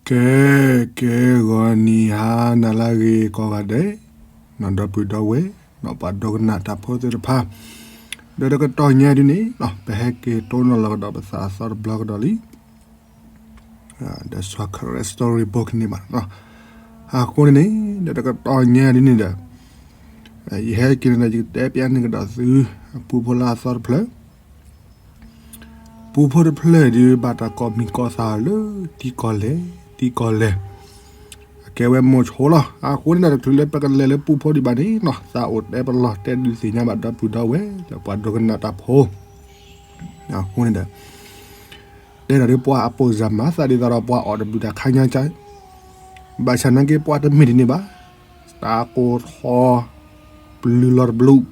ကဲ ကဲ ဂီၤနံၤဟါနၤလၢအဂ့ၤကိးဂၤဒဲး, နီၢ်ဒီပုၢ်ဒီဝဲၢ်, နီၢ်ပှၤဒိကနၣ်တၢ်ဖိသ့ၣ်တဖၣ်, ဒီးတကတီၢ်ညါဒ်န့ၣ် ပဟဲက့ၤတိၢ်နီၣ်လီၤကဒီးပသးအသီတဘျီကဒီးလံ, ဒီးစီၤခရၢ story book န့ၣ်ဘၣ်, အဃိန့ၣ်န့ၣ် ဒီးတကတီၢ်ညါဒ်န့ၣ်ဒီး ယဟဲက့ၤန့ၣ်ဒီး ယကတဲပျးန့ၢ်ကဒီးသု ပူဖိလၢအသီတဖျၢၣ် ပူဖိတဖျၢၣ်ဒုး ဘၣ်တၢ်ကိးမံၤကိးသးလၢတံကီၢ်လဲၢ်, တံကီၢ်လဲၢ်, အကဲဝဲမိၢ်ဆိလီၤ. အဃိန့ၣ်ဒီး တချုးလၢပကလဲၤလၢပူဖိဒံးဘၣ်န့ၣ်နီၤ သးအိၣ်တဲပလီၢ်တဲဒုးသ့ၣ်ညါဘၣ်ဒီပုၢ်ဒီဝဲၢ် ဒီးပှၤဒိကနၣ်တၢ်ဖိ, အဃိန့ၣ်ဒီး တဲဒီးဒုး ပှၤအပိာ်စၢ်မၤသးဒ်သိးဒီး ပှၤအီၣ်တဘျုးတၢ်ခါညါကါ, ဘၣ်ဆၣ်နာ်က့ ပှၤတမ့ၢ်ဒ်န့ၣ်ဘၣ်, တၢ်ကိၢ်ထီၣ် ပျုၤလီၤတဘျုး,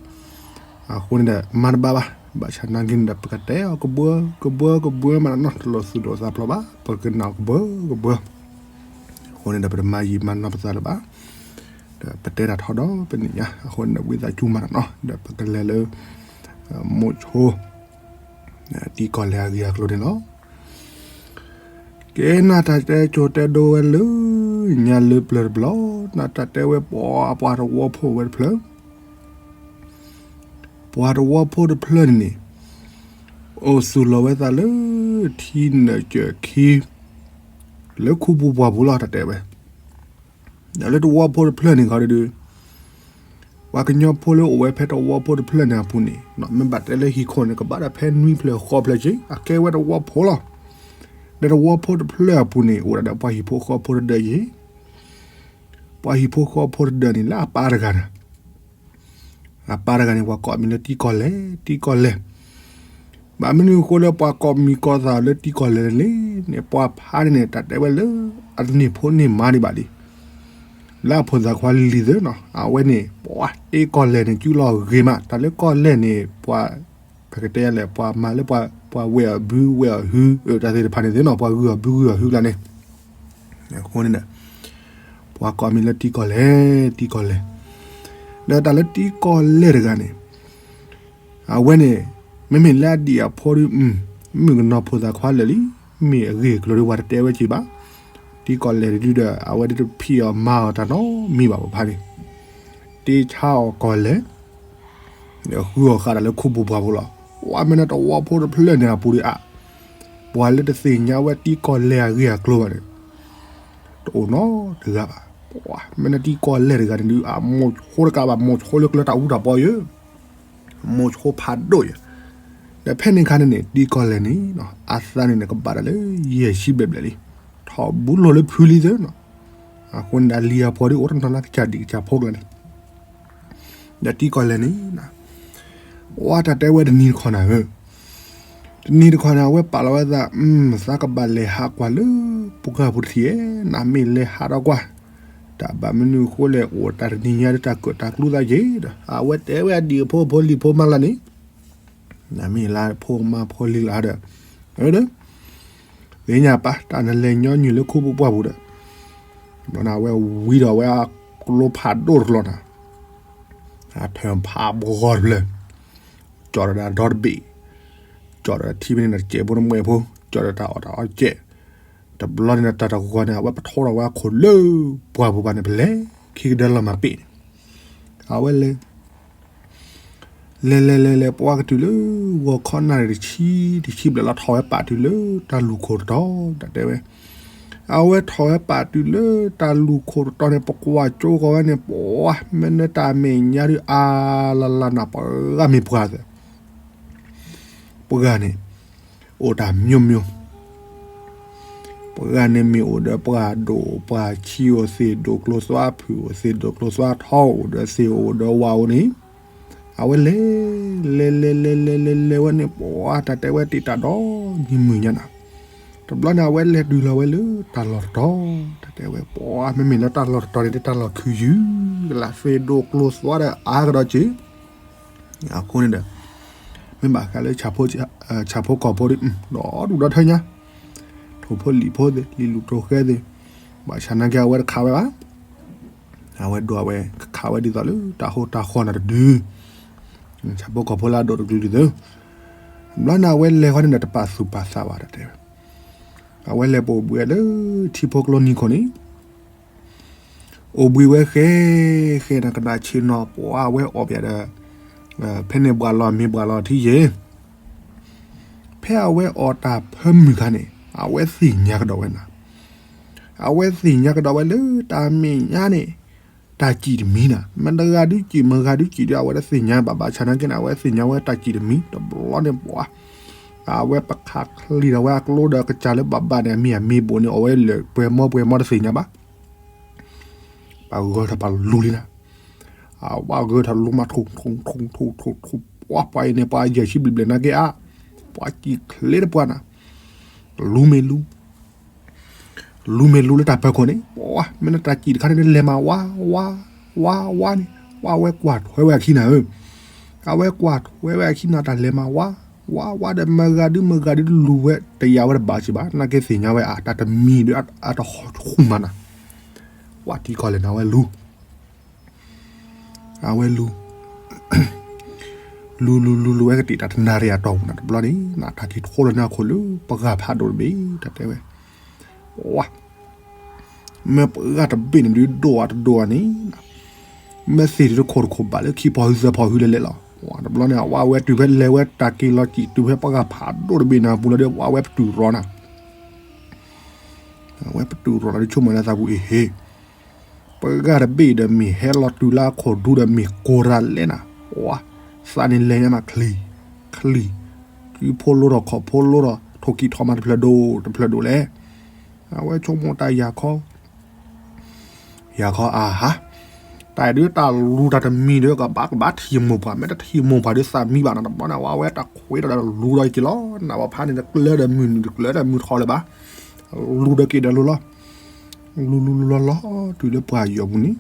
အဃိန့ၣ်ဒီး မၤတဘၣ်ဘၣ်. ဘၣ်ဆၣ်နာ်က့န့ၣ်ဒီး ပကတဲအီၤကဘှၢကဘှၢကဘှၢမးနီၤ, တလိၣ်သူၣ်ဒိၣ်သးဖျိးဘၣ်, ပကနၣ်အီၤကဘှၢကဘှၢ. အဃိန့ၣ်ဒီး ပတမၤယံာ်မၤနီၢ်ပသးလၢၤဘၣ်, ဒီးပတဲတၢ်ထီဒီးပနံၣ်ညါ, အဃိန့ၣ်ဒီး ဝံသးစူၤမးနီၤ, ဒီးပကလဲၤလၢ မိၢ်ဆိ တံကီၢ်လဲၢ်အဂ့ၢ်အကျိၤန့ၣ်လီၤ. ကဲ နၢ်တၢ်တဲကိၤတဲဒိဝဲလၢ ညါလၢပျၢၤတဘျီ, နၢ်တၢ်တဲဝဲ ပှၤတဝီဖိဝဲတဖျၢၣ်, ပှၤတဝီဖိတဖျၢၣ်န့ၣ်န့ၣ် အိၣ်သူၣ်လီၤဝဲသးလၢ ထံနၢၣ်ကၢၢ်ခံ လၢခူပူၤပှၢ်ပူၤလီၤ တၢ်တဲဝဲ ဒီးလၢတဝီဖိတဖျၢၣ်န့ၣ်ခီဒုး ပှၤကညီဖိလၢအိၣ်ဝဲဖဲတဝီဖိတဖျၢၣ်န့ၣ်အပူၤန့ၣ် မ့ၢ်ဘၣ်တဲလၢဟံၣ်ခိၣ်န့ၣ် ကဘၣ်ဒၣ်ဖဲနွံဖျၢၣ်ဃိးဖျၢၣ်က့ၤ အကဲဝဲတဝီဖိလီၤ. ဒီးတဝီဖိတဖျၢၣ်အပူၤန့ၣ် အိၣ်ဒၣ်ဒီးပှၤဟံၣ်ဖိဃီဖိတဒၢးယ့ၤ, ပှၤဟံၣ်ဖိဃီဖိတဒၢးန့ၣ် လၢအပၢ်တဂၤန့ၣ် အပၢ်တဂၤန့ၣ် ပှၤကိးမံၤလၢတံကီၢ်လဲၢ်, တံကီၢ်လဲၢ်. ဘၣ်မနုၤအဃိလၢပှၤကိးမံၤကိးသးလၢတံကီၢ်လဲၢ်န့ၣ်န့ၣ် ပှၤဖးန့ၣ်န့ၣ် တၢ်တဲဝဲလၢ အန့ၢ်ဖိန့ၢ်မါဒံးဘၣ်လံ. လၢအဖိသၣ်ခွါလံၤသၢနီၤ အဝဲန့ၣ် ပှၤတ့ကီၢ်လဲၢ်န့ၣ် စုလီၤဂ့ၤမး တၢ်လၢကီၢ်လဲၢ်န့ၣ် ပှၤ ပကတဲလဲၣ် ပှၤမၤလၢပှၤဝဲၢ်အီၤဘုဝဲၢ်အီၤဟု တၢ်သ့ၣ်တဖၣ်န့ၣ်သ့ၣ်နီၤ ပှၤဂုာ်အီၤဘုဂုာ်အီၤဟုလၢန့ၣ် အဃိန့ၣ်ဒီး ပှၤကိးမံၤလၢတံကီၢ်လဲၢ် တံကီၢ်လဲၢ်. ဒီးတၢ်လၢတံကီၢ်လဲၢ်တဂၤန့ၣ် အဝဲန့ၣ် မ့မ့ၢ်လၢအဒံၣ်အဖိဒီး မုၣ်ကနီၤဖိသၣ်ခွါလၢာ်လံ, မ့ၢ်အဂ့ၢ်အကျိၤဒီး ပှၤတတဲဝဲက့ၤဘၣ်. တံကီၢ်လဲၢ်တဒုဒီး အဝဲဒၣ်တဖံးအီၣ်မၤအီၣ်တၢ်နီတမံၤဘၣ် ပဖးန့ၣ် တ့ဆါအီၣ်ကီၢ်လဲၢ် ဒီးဃုအီၣ်ဃာ်တၢ်လၢခူပူၤပှၢ်ပူၤလီၤ. ပှၤမ့ၢ်နတဝီဖိတဖျၢၣ်န့ၣ်အပူၤဒီးအါ, ပှၤလၢတသ့ၣ်ညါဝဲတံကီၢ်လဲၢ်အဂ့ၢ်အကျိၤဘၣ်န့ၣ် တအိၣ်နီတဂၤဘၣ်. ပှၤမ့ၢ်နတံကီၢ်လဲၢ်တဂၤန့ၣ်ဒုး အမိၢ်ဆိတကးဘၣ် မိၢ်ဆိလၢကျၢၤတၢ်အူတၢ်ပီယဲ, မိၢ်ဆိဖးဒိၣ်ယဲ. ဒီးဖဲန့ၣ်ခါန့ၣ်န့ၣ် တံကီၢ်လဲၢ်န့ၣ် အသးန့ၣ်န့ၣ် ကဘၣ်တၢ်လၢယဲၢ်ဆံဘျဲၣ်ဘျဲၣ်လံ. ထီၣ်ဘူးလိာ်လၢဖုလံသၢနီၤ. အဃိန့ၣ်ဒီး လံၤအဖိဒ်အိၣ်တနီၤလၢကစၢ်ဒံၣ်ကစၢ်ဖိကျါန့ၣ် ဒီးတံကီၢ်လဲၢ်န့ၣ် ပှၤတၢ်တဲဝဲတနံၤတခီနၤဧၢ, တနံၤတခီန့ၣ် အဝဲပာ်လီၤဝဲသး သးကဘၣ်လဲၤဟးကွၢ်လၢပှၢ်ပူၤတထံၣ်ဧဲ, နမ့ၢ်လဲၤဟးဒီးကွၢ်, တၢ်ဘၣ်မနုၤအဃိလဲၣ် အိၣ်တၢ်တနံၤညါဒီး တၢ်ကၢၣ်တၢ်ကျူသးက့ၤဒီး အဝဲတဲဝဲအဒံၣ်အဖိအဖိလံၤဖိမါလၢန့ၣ် နမ့ၢ်လၢဖိမါဖိလံၤလၢဒီး ဒီး သ့ၣ်ညါပာ် တၢ်နလဲၤညီနုၢ်လၢခူပူၤပှၢ်ပူၤဒီး ဘျီန့ၣ် အဝဲဝံဒီးအဝဲအကျိဖးဒိၣ်တကျီနၤ, အထၢၣ်ဖးဘဂီၢ်တဖျၢၣ်, ကၠီၣ်ဒီးတၢ်ဒီတဘ့ၣ်, ကၠီၣ်ဒီးတၢ်ထံဖဲန့ၣ်ဒီး တစဲးဖိတမှဲးဖိ, ကၠီၣ်ဒီးတၢ်အီၣ်တၢ်အီတစဲး, တဘျီန့ၣ်ဒီး တၢ်တဂီၤန့ၣ် အဝဲပထီထီၣ်ဝဲအခိၣ်လၢပှၢ်ပူၤဘၣ်န့ၣ် ပလဲၤခံကဒၢလီၤမၤပ့ၣ်န့ၣ်, အဝဲလဲၤ လဲၤလဲၤလဲၤလဲၤ ပှၤကတုၤလၢ ဂီၤခီနၣ်ရံၣ်တဆံ တဆံဘျဲၣ်လီၤ ထီၣ်ဝဲပာ်တုၤလၢတၢ်လူၢ်ခိၣ်တတီၤ တၢ်တဲဝဲ, အဝဲထီၣ်ဝဲပာ်တုၤလၢတၢ်လူၢ်ခိၣ်တတီၤန့ၣ် ပကွၢ်ကၠိဃီၤဝဲန့ၣ် ပှၤမ့ၢ်နတၢ်မဲာ်ညါဒုး အါလၢ်လၢ်နၤ ပှၤဂၤမ့ၢ်ပှၤသၢ ပှၤဂၤန့ၣ် အိၣ်တၢ်မျိးမျိး ပှၤဂၤန့ၣ်မ့ၢ်အိၣ်ဒီးပှၤဒိၣ်ပှၤဆံးအိၣ်သ့ၣ်ဒိၣ်ကျိၤသွါဖုၣ်အိၣ်သ့ၣ်ဒိၣ်ကျိၤသွါထီ အိၣ်ဒီးသ့ၣ်အိၣ်ဒီးဝၣ်အိၣ်န့ၣ်, အဝဲလဲၤ လဲၤလဲၤလဲၤလဲၤလဲၤလဲၤဝဲန့ၣ် ပှၤတၢ်တဲဝဲတ့ၢ်တၢ်ဒီနံၤမုၢ်ညါနၤ, တဘျီန့ၣ် အဝဲလဲၤတုၤလီၤဝဲလၢတၢ်လီၢ်တတီၤ တၢ်တဲဝဲ ပှၤမ့မ့ၢ်လၢတၢ်လီၢ်တတီၤန့ၣ် တၢ်လီၢ်ခုၣ်ယုၢ်ကလး သ့ၣ်ဒိၣ်ကျိၤသွါဒီးအါကဒီးက့ၤ အဃိန့ၣ်ဒီး မ့ၢ်ဘၣ်ဃးလၢ ဆၣ်ဖိကီၢ်ဖိဒီး ဒီဒူၣ်ဒီထၢညါ, ထိၣ်ဖိလံာ်ဖိသ့ၣ် လံာ်လူၢ်တိၤဃဲသ့ၣ်, ဘၣ်ဆၣ်နာ်က့အဝဲတခးဝဲဘၣ်, အဝဲဒိးဝဲ ကခးဝဲဒ်သိးလၢတၢ်ဟိတၢ်ဃီနၤတဒု, ဆၣ်ဖိကီၢ်ဖိလၢအဒိၣ်တကလုာ်ဒ်သိး, ဘျီန့ၣ် အဝဲလဲၤဃီန့ၣ်ဒီး တပာ်သူၣ်ပာ်သးဘၣ် တၢ်တဲဝဲ အဝဲလဲၤပိာ်ဘှံးဝဲလၢထံဖိကျိနံၤခိၣ်န့ၣ်, အိၣ်ဘှံးဝဲဃဲ, ဃဲန့ၣ်ကနၣ်ဆ့ၣ်နီၤ ပှၤအဝဲအီၣ်ပၠးဒီး, ဖဲန့ၣ်ဘှးလီၤမ့ၤဘှးလီၤထံယဲၢ်, ဖဲအဝဲအီၣ်တၢ်ဖၢမုၢ်ခါန့ၣ် အဝဲသ့ၣ်ညါကဒီးဝဲနၤ, အဝဲသ့ၣ်ညါကဒီးဝဲလၢတၢ်မဲာ်ညါန့ၣ် တၢ်စံၣ်တမံၤနၤ, မတဂၤဒုးစံၣ် မဂၤဒုးစံၣ်ဒီး အဝဲတသ့ၣ်ညါဘၣ်ဘၣ်ဆၣ်နာ်က့န့ၣ် အဝဲသ့ၣ်ညါဝဲတၢ်စံၣ်တမံၤ တဘျီန့ၣ်ပှၤ, အဝဲပခးချံးဒီးဝဲအကျိဒီးကစၢ်လၢဘၣ်ဘၣ်န့ၣ် အမံၤအမ့ၢ်ဘိၣ်န့ၣ် အဝဲလဲၤပှဲၤမီပှဲၤမီတသ့ၣ်ညါဘၣ် ပှၤဂၢၢ်ထီၣ်ပှၤလူၤလံနၤ, အဝဲဂၢၢ်ထီၣ်လူၤမး ထူၣ်ထူၣ်ထူၣ်ထူၣ်ထူၣ်ထူၣ် ပှၤပှၤအံၤန့ၣ် ပှၤယဲၢ်ဆံဘျဲၣ်ဘျဲၣ်နာ်က့ဧါ, ပှၤစံၣ်ချ့တပှၤနၤ, လူၤမ့ၢ်လူၤ လူၤမ့ၢ်လူၤလၢတၢ်ပၢၤခိၣ်န့ၣ် ပှၤ မ့ၢ်နတၢ်စံၣ်တခါန့ၣ် လဲၤမးဝါ ဝါ ဝါ ဝါန့ၣ် ပှၤဝဲကွၢ်ထွဲဝဲအခံနၤဧၢ, အဝဲကွၢ်ထွဲဝဲအခံနၤ တၢ်လဲၤမးဝါ ဝါ ဝါဒီး မဂၤဒုး မဂၤဒုးလူၤဝဲတယာ်ဝဲတဘၣ်စံးဘၣ် နာ်က့သ့ၣ်ညါဝဲအတၢ်တမံၤဒီးအတဟီၣ်ဆူၣ်မးနၤ, ပှၤတံၤကီၢ်လဲၢ်န့ၣ် အဝဲလူၤ အဝဲလူၤ လူၤလူၤလူၤလူၤဝဲကတ့ၢ်တၢ်တနၣ်ရံၣ်အတီၢ်ပူၤနၤ တဘျီန့ၣ် နတၢ်က့ၤထိလီၤန့ၢ်အခိၣ်လၢပှၤဂၤဖးဒိၣ်တဘ့ၣ် တၢ်တဲဝဲ, ဝါ မ့ၢ်ပှၤဂၤတဘ့ၣ်န့ၣ်ဒုး ဒိၣ်အတဒိၣ်အန့ၣ်, မ့ၢ်သ့ၣ်ဒုးတခိၣ်တခိၣ်ဘၣ်လၢခံဖီၣ်ဟုသၢဖီၣ်ဟုလဲၣ်လဲၣ်လီၤ. တဘျီန့ၣ် အဝဲတုၤဖဲလဲၤဝဲတၢ်က့ၤလီၤစံၣ် တုၤဖဲပှၤဂၤဖးဒိၣ်တဘ့ၣ်နၤပူၤလီၤဒီး ပှၤဝဲပတုာ်ရီနၤ, အဝဲပတုာ်ရီလီၤဒီး ဆိကမိၣ်လၢသးပူၤအံၤဟ့ၣ် ပှၤဂၤတဘ့ၣ်ဒီးမ့ၢ်ဟဲလီၤတုၤလၢအခိၣ်ဒူဒီးမ့ၢ်ကိၢ်ရၤလဲၣ်နၤ, ဝါ သးန့ၣ်လဲၤညါနၤချံ, ချံ, ကုဖိလိထီၣ်ခီၣ်ဖိလိထီၣ် ထိၣ်ကံၢ်ထီၣ်မးတဖျၢၣ်ဒိၣ် တဖျၢၣ်ဒိၣ်လဲၣ်, အဝဲဆိကမိၣ်တၢ်ယၤခီ ယၤခီအါဟါ, တၢ်အံၤဒုးတၢ်လူၤတၢ်တမံၤဒီး ကဘၣ်ကဘၣ်ထံၣ်မိၢ်ပှၢ် မ့ၢ်တထံၣ်မိၢ်ပှၢ်ဒီးသးမံဘၣ်နၤ တဘျီန့ၣ် ဝဲတၢ်ခွဲးဒီးလူၤဒီးက့ၤလီၤ နဝဲဖးန့ၣ် တကျၢဒီးမုၢ်နုာ် တကျၢဒီးမုၢ်ထီၣ်လၢၤဘၣ်, လူၤဒီးက့ၤဒီးလူၤလီၤ, လူၤလူၤလူၤလီၤလီၤ တုၤလၢပှၢ်ယီၤပူၤန့ၣ်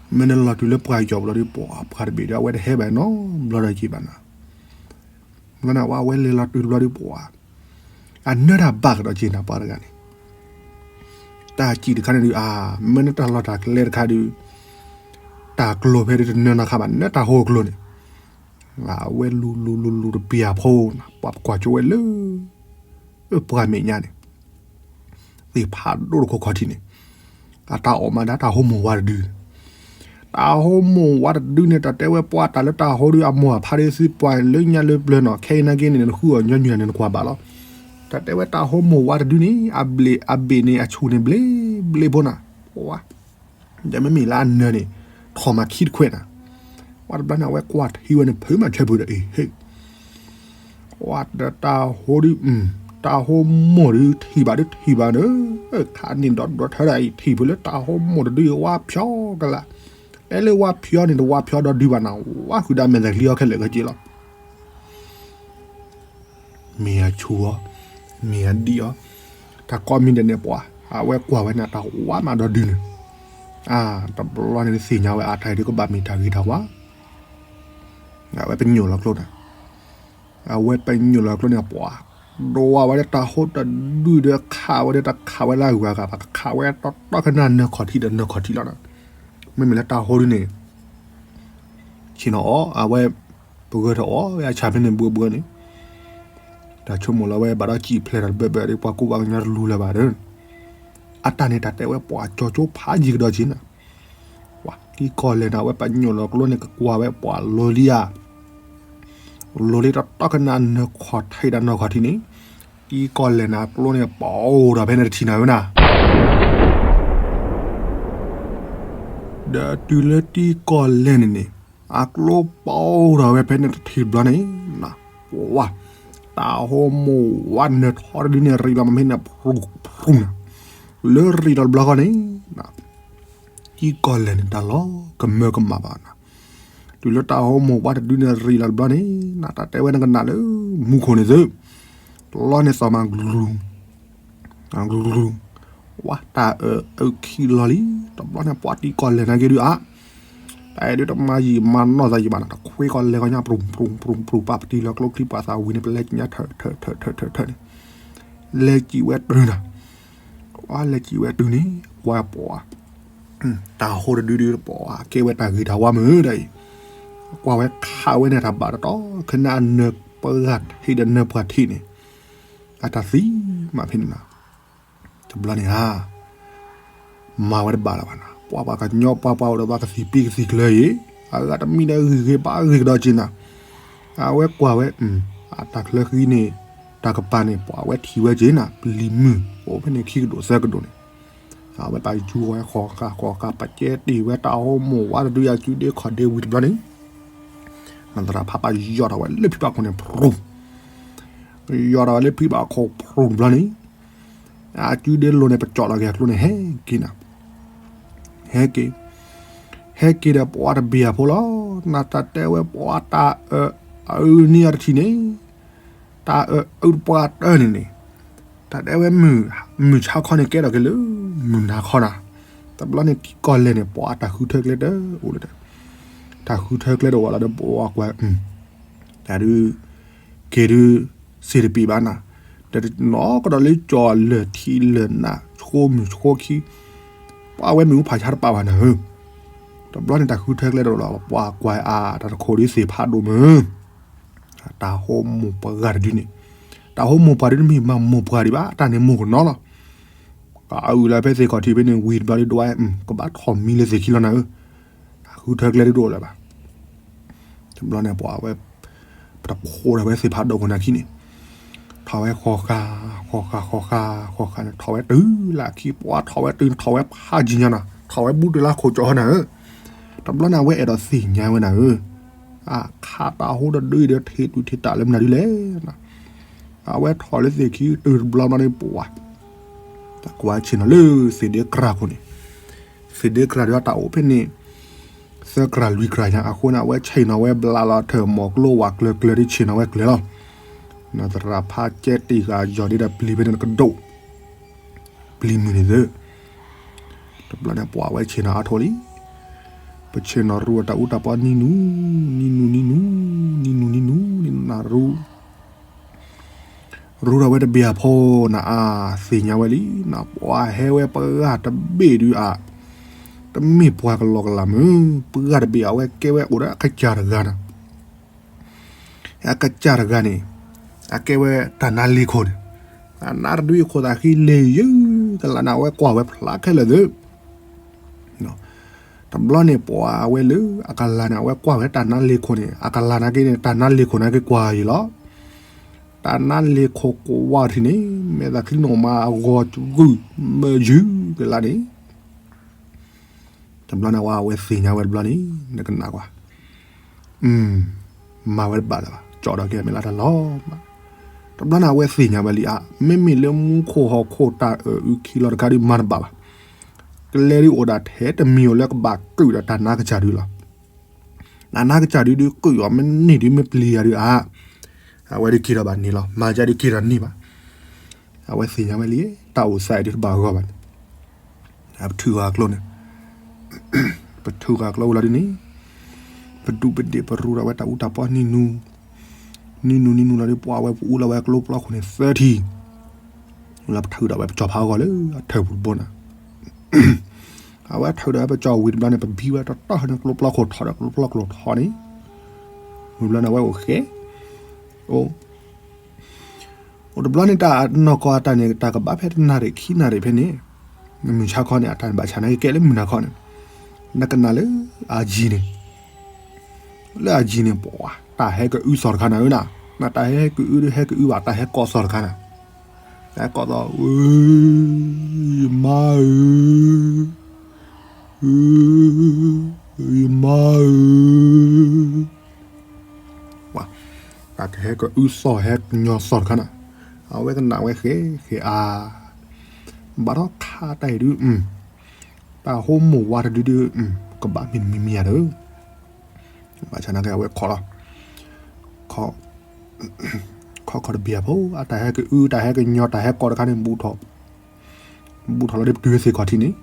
မ့ၢ်နလီၤတုၤလၢပှၢ်ယီၤပူၤလီၤဒီး ပှၤပှၤတဘ့ၣ်ဒီး အဝဲတဟဲဘၣ်နီတဘျီဒီးက့ၤဘၣ်နၤ, ဘျီန့ၣ် ဝဲအဝဲလဲၤလီၤတုၤတဘျီဒီး ပှၤ အနၢတၢ်ဘၣ်ကဒီးက့ၤနၤ ပှၤတဂၤန့ၣ်, တၢ်စံၣ်တခါန့ၣ်ဒုး အါ မ့ၢ်နတၢ်လီၢ်တၢ်ကျဲတခါဒုး တၢ်ကျိၤဖဲဒုးတနၢနၤခါဘၣ် နတၢ်ဟိအကျိၤန့ၣ်, အဝဲလူၤလူၤလူၤလူၤတပျၢ်ဖိနၤ ပှၤကွၢ်ကၠိဝဲလၢ ပှၤမဲာ်ညါန့ၣ် သ့ၣ်ဖးဒိၣ်တခိၣ်ခီၣ်ထံးန့ၣ်, အတၢ်အီၣ်မးဒၣ်တၢ်ဟိမိၢ်ဝါတဒုန့ၣ်, တၢ်ဟိမိၢ်ဝါတဒုန့ၣ် တၢ်တဲဝဲပှၤတၢ်လၢတၢ်ဟိဒု အမိၢ်အဖါဒုးသံပှၤလၢညါလၢပျၢၤနီၤ ခဲအံၤနာ်က့န့ၣ် နဃုအီၣ်ညီနုၢ်န့ၣ် နကွၢ်ဘၣ်လီၤ, တၢ်တဲဝဲတၢ်ဟိမိၢ်ဝါတဒုန့ၣ် အဘ့ၣ်အဘ့ၣ်န့ၣ် အဆူၣ်န့ၣ်ဘျ့ဘျ့ဖိနၤ, ပှၤ ဒီးမ့မ့ၢ်လၢအနၢၤန့ၣ် ထီၣ်မးခံတခွဲးနၤ, ပှၤတဘျီန့ၣ် အဝဲကွၢ်ထံဝဲန့ၣ် ဖုးမးဆၢဖုးဒီးအံၤဟ့ၣ် ပှၤဒီးတၢ်ဟိဒုး, တၢ်ဟိမိၢ်ဒုးထံၣ်ဘၣ်ဒုးထံၣ်ဘၣ်ဒီး, ခါန့ၣ်ဒီးဒီးထၢဒၣ်အံၤထံၣ်ဖုးလၢတၢ်ဟိမိၢ်တဒုအံၤဝါဖျီကလာ်, တဲလၢဝါဖျီန့ၣ် တဝါဖျီဒီးဒုးဘၣ်နၤ, ဝါဃုာ်ဒီးမဲာ်သၣ်ချံအီၤခဲလၢာ်ခဲဆ့လီၤ မ့ၢ်အဆူၣ်အီၤ, မ့ၢ်အဒံၣ်အီၤ, တၢ်ကိးမံၤဒဲးန့ၣ်ပှၤ, အဝဲကွၢ်ဝဲန့ၣ် တၢ်ဝါမးဒီဒုန့ၣ်, အါ တဘျီန့ၣ်သ့ၣ်ညါဝဲအတၢ်အံၤဒုးကဘၣ်မ့ၢ်တၢ်ဂ့ၤတၢ်ဝါ, အဝဲပညိၣ်လီၤကျိန့ၣ်, အဝဲပညိၣ်လီၤကျိန့ၣ်ပှၤ, ဒိးဝဲဒၣ်တၢ်ဟိတဒုဒီးခးဝဲဒီးတခးဝဲလၢအဂၤဂၤဘၣ် ကခးဝဲတီတီကနၣ်နၢၤခီၣ်ထံးဒီးနၢၤခီၣ်ထံးလီၤ, မ့မ့ၢ်လၢတၢ်ဟိဒုန့ၣ် ဆ့ၣ်နီၤအီၤ အဝဲ ပဂၢၢ်ထီၣ်အီၤဝဲအဆၣ်ဖဲန့ၣ်ဘှီဘှီန့ၣ်, တၢ်ဆိကမိၣ်လီၤဝဲဘၣ်ဒီးစံၣ်ဖျဲးတၢ်တဘၢဘၢဒီး ပှၤကူပှၤကညီတလူၤလၢၤဘၣ်ဒီး, အတၢ်န့ၣ်တၢ်တဲဝဲပှၤကၠီကၠိဖးယံၤကဒီးက့ၤနၤ, ပှၤတံၤကီၢ်လဲၢ်န့ၣ် အဝဲပညိၣ်လီၤကျိန့ၣ် ကကွၢ်ဝဲပှၤလီၤလံဧါ လီၤလံတတီကနၣ်နၢၤခီၣ်ထံးဒီးနၢၤခီၣ်ထံးန့ၣ်, တံၤကီၢ်လဲၢ်န့ၣ် အကျိန့ၣ် ပအိၣ်ဒီးဖဲန့ၣ်တထံၣ်နၤဝဲနၤ ဒီးတုၤလၢတံၤကီၢ်လဲၢ်န့ၣ်န့ၣ်, အကျိပအိၣ်ဒီးဝဲဖဲန့ၣ်တထံၣ်တဘျီန့ၣ်, ပှၤ, တၢ်ဟိမိၢ်ဝါနၢၤထီတဒုန့ၣ် ရံးလီၤမ့ၢ်န့ၣ် ဖြူဖြူနၤ, လၢရံးလီၤတဘျီဃီန့ၣ်, တံၤကီၢ်လဲၢ်န့ၣ် တၢ်လီၤကမၢကမၣ်ဘၣ်နၤ, တုၤလၢတၢ်ဟိမိၢ်ဝါတဒုန့ၣ် ရံးလီၤတဘျီန့ၣ်, နတၢ်တဲဝဲနကနၣ်လၢ မူခိၣ်န့ၣ်သု, တလီန့ၣ်သီၣ်မးကလူၤ ကလူၤ, ဝါတၢ်အၢအုၣ်ခံလီၤလံ, တဘျီန့ၣ်ပှၤတံၤကီၢ်လဲၢ်နာ်က့ဒုးအါ, တၢ်အဲၣ်ဒုးတမၤယံာ်မၤနီၢ်သးယံာ်ဘၣ်နၤ, တခွ့ကီၢ်လဲၢ်ကီၢ်ညါ ဖြူဖြူဖြူ ပာ်ပတံၤလီၤကျိချံ ပှၤသးဝံၤန့ၣ် ပလဲၤကညါထၢၣ်ထၢၣ်ထၢၣ်ထၢၣ်န့ၣ်, လဲၤစံၣ်ဝဲတုၤနၤ, ဝါလဲၤစံၣ်ဝဲတုၤန့ၣ်, ကွၢ်ပှၤ တၢ်ဟိတဒုဒုးပှၤ ကဲဝဲတၢ်ဂ့ၤတၢ်ဝါမုာ်ဒၣ်အံၤ, ကွၢ်ဝဲခးဝဲန့ၣ်တၢ်ဘၣ်တတီ ကနၣ်နၢၤပှၤဂၤထံးဒီးနၢၤပှၤထံးန့ၣ်, အတၢ်သံမးဖဲန့ၣ်နီၤ. တဘျီန့ၣ်ဧါ မၤဝဲတဘၣ်လၢၤဘၣ်နီၤ, ပှၤပှၤကညီပှၤပှၤအိၣ်ဒီးပှၤကသံၣ်ပံၤကသံၣ်ကျၢၤအံၤ, အဂၤတမံၤဒီးဂ့ၤဂ့ၤဘၣ်ဂ့ၤကဒီးက့ၤနီၤ. အဝဲကွၢ်ဝဲ အတၢ်ချၢဃံန့ၣ် တၢ်ကပၤန့ၣ် ပှၤဝဲထံၣ်ဝဲက့ၤနီၤ, ပျံၤမုၢ်အိၣ်ဖဲန့ၣ်ခံကဒိၣ်သၢကဒိၣ်န့ၣ်, အဝဲပာ်ယူၤဝဲဃီၤဃာ်ဃီၤဃာ် ပာ်ကဲတ့ၢ်ဝဲတၢ်ဟိမိၢ်ဝးတဒုအစုဒ့ခီၣ်ဒ့ဝံၤတဘျီန့ၣ် နသရၣ်ဖးပာ်ယီၢ်ထီၣ်ဝဲလၢဖံဘၣ်ခိၣ်န့ၣ် ဖြူၣ်, ယီၢ်ထီၣ်ဝဲလၢဖံဘၣ်ခိၣ်ဖြူၣ်တဘျီန့ၣ်, အစုဒ့လိၤန့ၣ် ပကၠီၣ်လီၤက့ၤအကျိန့ၣ် ဟဲက့ၤနၤ, ဟဲက့ၤ, ဟဲက့ၤဒီးပှၤတဘ့ၣ်အဖိလီၤ. နတၢ်တဲဝဲပှၤတၢ်အၢ အအုန့ၢ်အီၤတထံၣ်န့ၣ်, တၢ်အၢအုတပှၢ်တၢၢ်န့ၣ်န့ၣ်, တၢ်တဲဝဲ မုၢ်ဆါခီန့ၣ်ကဲထီၣ်က့ၤလၢ မုၢ်နၤခီနၤ, တဘျီန့ၣ်ထံကီၢ်လဲၢ်န့ၣ် ပှၤတၢ်ဃုထၢကျဲတအိၣ်လၢၤ, တၢ်ဃုထၢကျဲတအိၣ်လီၤဒီးပှၤကွၢ် တၢ်ဒုး က့ၤဒုး စ့တပ့ၤဘၣ်နၤ, ဒီးနီၢ်ကဒီးလၢကၠီၣ်လၢာ်ထံလၢာ်နး ဆိမုၢ်ဆိခံ, ပှၤဝဲမ့ၣ်အူဖးဆါတပာ်ဘၣ်နၤဧၢ, တဘျီန့ၣ်တၢ်ဃုထၢကျဲတအိၣ်လီၤ ပှၤကွၢ်အါ တၢ်တခိၣ်ဒုးသ့ၣ်ဖးဒိၣ်မုၢ် တၢ်ဟိမိၢ်ပှၢ်တဒုန့ၣ်, တၢ်ဟိမိၢ်ပှၢ်တဒုတမ့ၢ်မၤမိၢ်ပှၢ်ဒံးဘၣ် တၢ်န့ၣ်မိၢ်ကနီၤလီၤ. ကအုလၢဖဲသ့ၣ်ခီၣ်ထံးဖဲန့ၣ်ဝံၤတဘျီဒုးဒွးဝဲ ကဘၣ်ထီၣ်မံလၢသ့ၣ်ခံလီၤနၤဧၢ, တၢ်ဃုထၢကျဲဒုတအိၣ်လၢၤဘၣ်. တဘျီန့ၣ်ပှၤဝဲ ပတဖိးဒီးဝဲသ့ၣ်ဖးဒိၣ်ခိၣ်နၢ်ခံန့ၣ်, ထီၣ်ဝဲဃီၤဃာ် ဃီၤဃာ် ဃီၤဃာ် ဃီၤဃာ်န့ၣ် ထီၣ်ဝဲတုၤလၢခံ ပှၤထီၣ်ဝဲတုၤ ထီၣ်ဝဲဖးကံညါနၤ ထီၣ်ဝဲဘူးတုၤလၢခိၣ်ကၠီၣ်နၤဧၢ, တဘျီန့ၣ်အဝဲအဲၣ်ဒိးသ့ၣ်ညါဝဲနၤဧၢ, အခါတၢ်ဟိတဒုဒီးထံၣ်တုၤထံၣ်တၢ်လၢမနုၤဒ်လဲၣ် အဝဲထီၣ်လၢသ့ၣ်ခံတုၤတဘျီဘျီန့ၣ်ပှၤ တၢ်ကွၢ်ဆ့ၣ်နီၤလၢသ့ၣ်ဒ့ကြၢ်ခိၣ်န့ၣ်, သ့ၣ်ဒ့ကြၢ်ဒုးအတၢ်အိၣ်ဖဲန့ၣ် သၢကြၢ်လွံၢ်ကြၢ်ညါအဃိန့ၣ် အဝဲဆ့ၣ်နီၤဝဲဘျးလီၤထၢၣ်မီၢ်ကျိဝးကျၢၤကျၢၤဒုးဆ့ၣ်နီၤဝဲကျၢၤလီၤ. နသရၣ်ဖးကဲတ့ၢ်ဃာ်ယီၤဒ့ဒီးပျံၤဖဲန့ၣ်ကဒိၣ် ပျံၤမုၢ်န့ၣ်သၢ တဘျီန့ၣ်ပှၤဝဲဆ့ၣ်နီၤအါထီၣ်လံ, ပဆ့ၣ်နီၤရူအတၢ်အူတၢ်ပီနံၤနူ, နံၤနူနံၤနူ, နံၤနူနံၤနူ, နံၤနူနရူ, ရူထီၣ်ဝဲတဘ့ၣ်အဖိနၤအါ, သ့ၣ်ညါဝဲလံ, နပှၤဟဲဝဲပှၤတဘ့ၣ်ဒုးအါ, တမ့ၢ်ပှၤကလီကလီမုၢ်, ပှၤတဘ့ၣ်အဝဲကဲဝဲအိၣ်ဒီးအကစၢ်တဂၤနၤ အကစၢ်တဂၤန့ၣ်, အကဲဝဲတၢ်နါလ့ၤခိၣ်န့ၣ်, အနါတဒုအံၤခိၣ်သးဃံလ့ၤယုၢ်ကလးန့ၣ် အဝဲကွၢ်ဝဲဖျါခဲလၢာ်သ့, တဘျီန့ၣ်ပှၤဝဲလၢအကလၤန့ၣ် အဝဲကွၢ်ဝဲတၢ်နါလ့ၤခိၣ်န့ၣ် အကလၤနာ်က့န့ၣ် တၢ်နါလ့ၤခိၣ်နာ်က့ကွၢ်ယံၤလီၤ. တၢ်နါလ့ၤခိၣ်ကွၢ်ထံၣ်န့ၣ် မဲာ်သးချံနီၣ်မးအဂီၤဂုာ်မၢယုၢ်ကလးန့ၣ် တဘျီန့ၣ်ဝဲအဝဲသ့ၣ်ညါဝဲတဘျီန့ၣ် နကနၣ်ကွၢ်, မၤဝဲတဘၣ်လၢၤဘၣ် ကၠီဒီးကဲမ့ၢ်လၢတၢ်လီၤမး, တဘျီန့ၣ်အဝဲသ့ၣ်ညါဝဲလံဧါ, မ့မ့ၢ်လၢမူခိၣ်ဟီၣ်ခိၣ်တၢ်အၢၣ်အုၣ်ခံလီၤတခါဒုးမၤတဘၣ်ဘၣ်, ကျဲဒုးအိၣ်ဒၣ်ထဲတမံၤဧိၤလၢကဘၣ်ကုာ်ဒီးတၢ်နါကစၢ်ဒုလီၤ. တၢ်နါကစၢ်ဒုဒုးကုာ်အီၤမ့ၢ်န့ၢ်ဒုးမ့ၢ်ပျံၤယၤဒုးဧါ, အဝဲဒုးက့ၤထီၣ်ဘၣ်န့ၣ်လီၤ မၤယၤဒုးက့ၤထီၣ်န့ၢ်ဘၣ်, အဝဲသ့ၣ်ညါဝဲလံ တၢ်အိၣ်သးအံၤဒုးတဘၣ်ဂီၢ်ဘၣ်န့ၣ် ပထုးဂၤကျိန့ၣ်, ပထုးဂၤကျိဝံၤလီၤဒ်န့ၣ်, ပဒူးပဒ့ၣ်ပရူဒီးဝဲတၢ်အူတၢ်ပီနံၤနူ, နံၤနူနံၤနူလီၤဒ်ပှၤဝဲပအူလီၤဝဲကျိပျီခိၣ်န့ၣ် သၢထံၣ်, လၢပထုးဒီးဝဲပကၠီၤဖးဂီၢ်လၢအထၢၣ်ပူၤတဘိနၤ, အဝဲထုးဒီးဝဲပကၠီၤဝံၤတဘျီန့ၣ် ပဘံဝဲတတီၢ်န့ၣ်ကျိပျီခိၣ်ထီၣ်ဒီးကျိပျီကျိၤထီၣ်န့ၣ်, ဝံၤဘျီန့ၣ်အဝဲအိၣ်ဃဲ, အိၣ် အိၣ်တဘျီန့ၣ် တၢ်နီၢ်ကီၢ်အတၢ်န့ၣ် တၢ်ကဘၣ်ဖဲတနၣ်ရံၣ်ခံနၣ်ရံၣ်ဖဲန့ၣ်, မုၢ်ဆါခီန့ၣ် အတၢ်န့ၣ်ဘၣ်ဆၣ်နာ်က့ကဲလၢမုၢ်နၤခီန့ၣ်, နကနၣ်လၢအယံၤန့ၣ်, လၢအယံၤန့ၣ် ပှၤ တၢ်ဟဲကအုသီၣ်တခါနၤဧၢနၤ, နတၢ်ဟဲကအုဒုးဟဲကအုဘၣ် တၢ်ဟဲကိးသီၣ်တခါနၤ, တၢ်ဟဲကိးသီၣ်, ယမါဧၢ, ယမါဧၢ တၢ်ကဟဲကအုသီၣ်ဟဲကညီသီၣ်တခါနၤ, အဝဲကနၣ်ဝဲဃဲဃဲအါ, ဘၣ်ထီၣ်ခါတၢ်အံၤဒုး, တၢ်ဟိမိၢ်ဝါတဒုဒုး, ကဘၣ်မ့ၢ်တမံၤမံၤဧါဒီး, ဘၣ်ဆၣ်နာ်က့အဝဲခီလီၤ, ခီ, ခီခီတဘ့ၣ်အဖိ အတၢ်ဟဲကအု တၢ်ဟဲကညီ တၢ်ဟဲကိးတခါန့ၣ် ဘူးထီၣ် ဘူးထီၣ်လီၤဒ်ပတုၤလၢသ့ၣ်ခီၣ်ထံးန့ၣ်,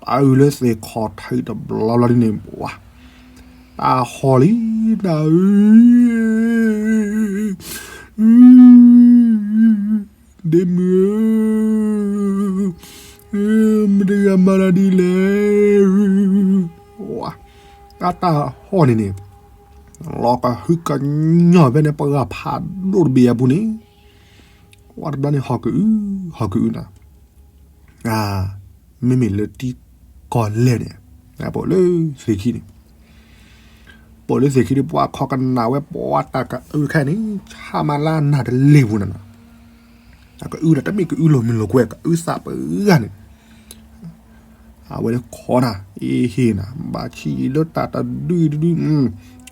ပအုလၢသ့ၣ်ခီၣ်ထံးတဘျီဘျီဒ်န့ၣ် ပှၤ တၢ်ဟီၣ်လံနၤဧၢ, ဒ့မုၣ်ဧၢ, မတဂၤမၤတၢ်ဒ်လဲၣ်, အတၢ်ဟီၣ်န့ၣ်န့ၣ်, လီၤကဟုကညီၢ်ဖဲန့ၣ် ပှၤဂၤဖးဒိၣ်တဘ့ၣ်အပူၤန့ၣ် ပှၤတဘျီန့ၣ် ဟီၣ်ကအု ဟီၣ်ကအုနၤ, မ့မ့ၢ်လၢတံကီၢ်လဲၢ်န့ၣ်, ပအိၣ်လၢသ့ၣ်ခံန့ၣ်, ပအိၣ်လၢသ့ၣ်ခံဒီး ပှၤခီကနၣ်ဝဲ ပှၤတၢ်ကအုတခါန့ၣ် ဆါမးလၢနၢ်တလ့ၢ်ပူၤနၤနီၤ, အကအုဒီး တမ့ၢ်ကအုလိာ်မုာ်လိာ်ကွဲ ကအုသးပဂၤန့ၣ် အဝဲဒၣ်ခိးနၤ အ့ဟ့ၣ်နၤ ဘၣ်ဆံးလၢတၢ်တဒုတဒု,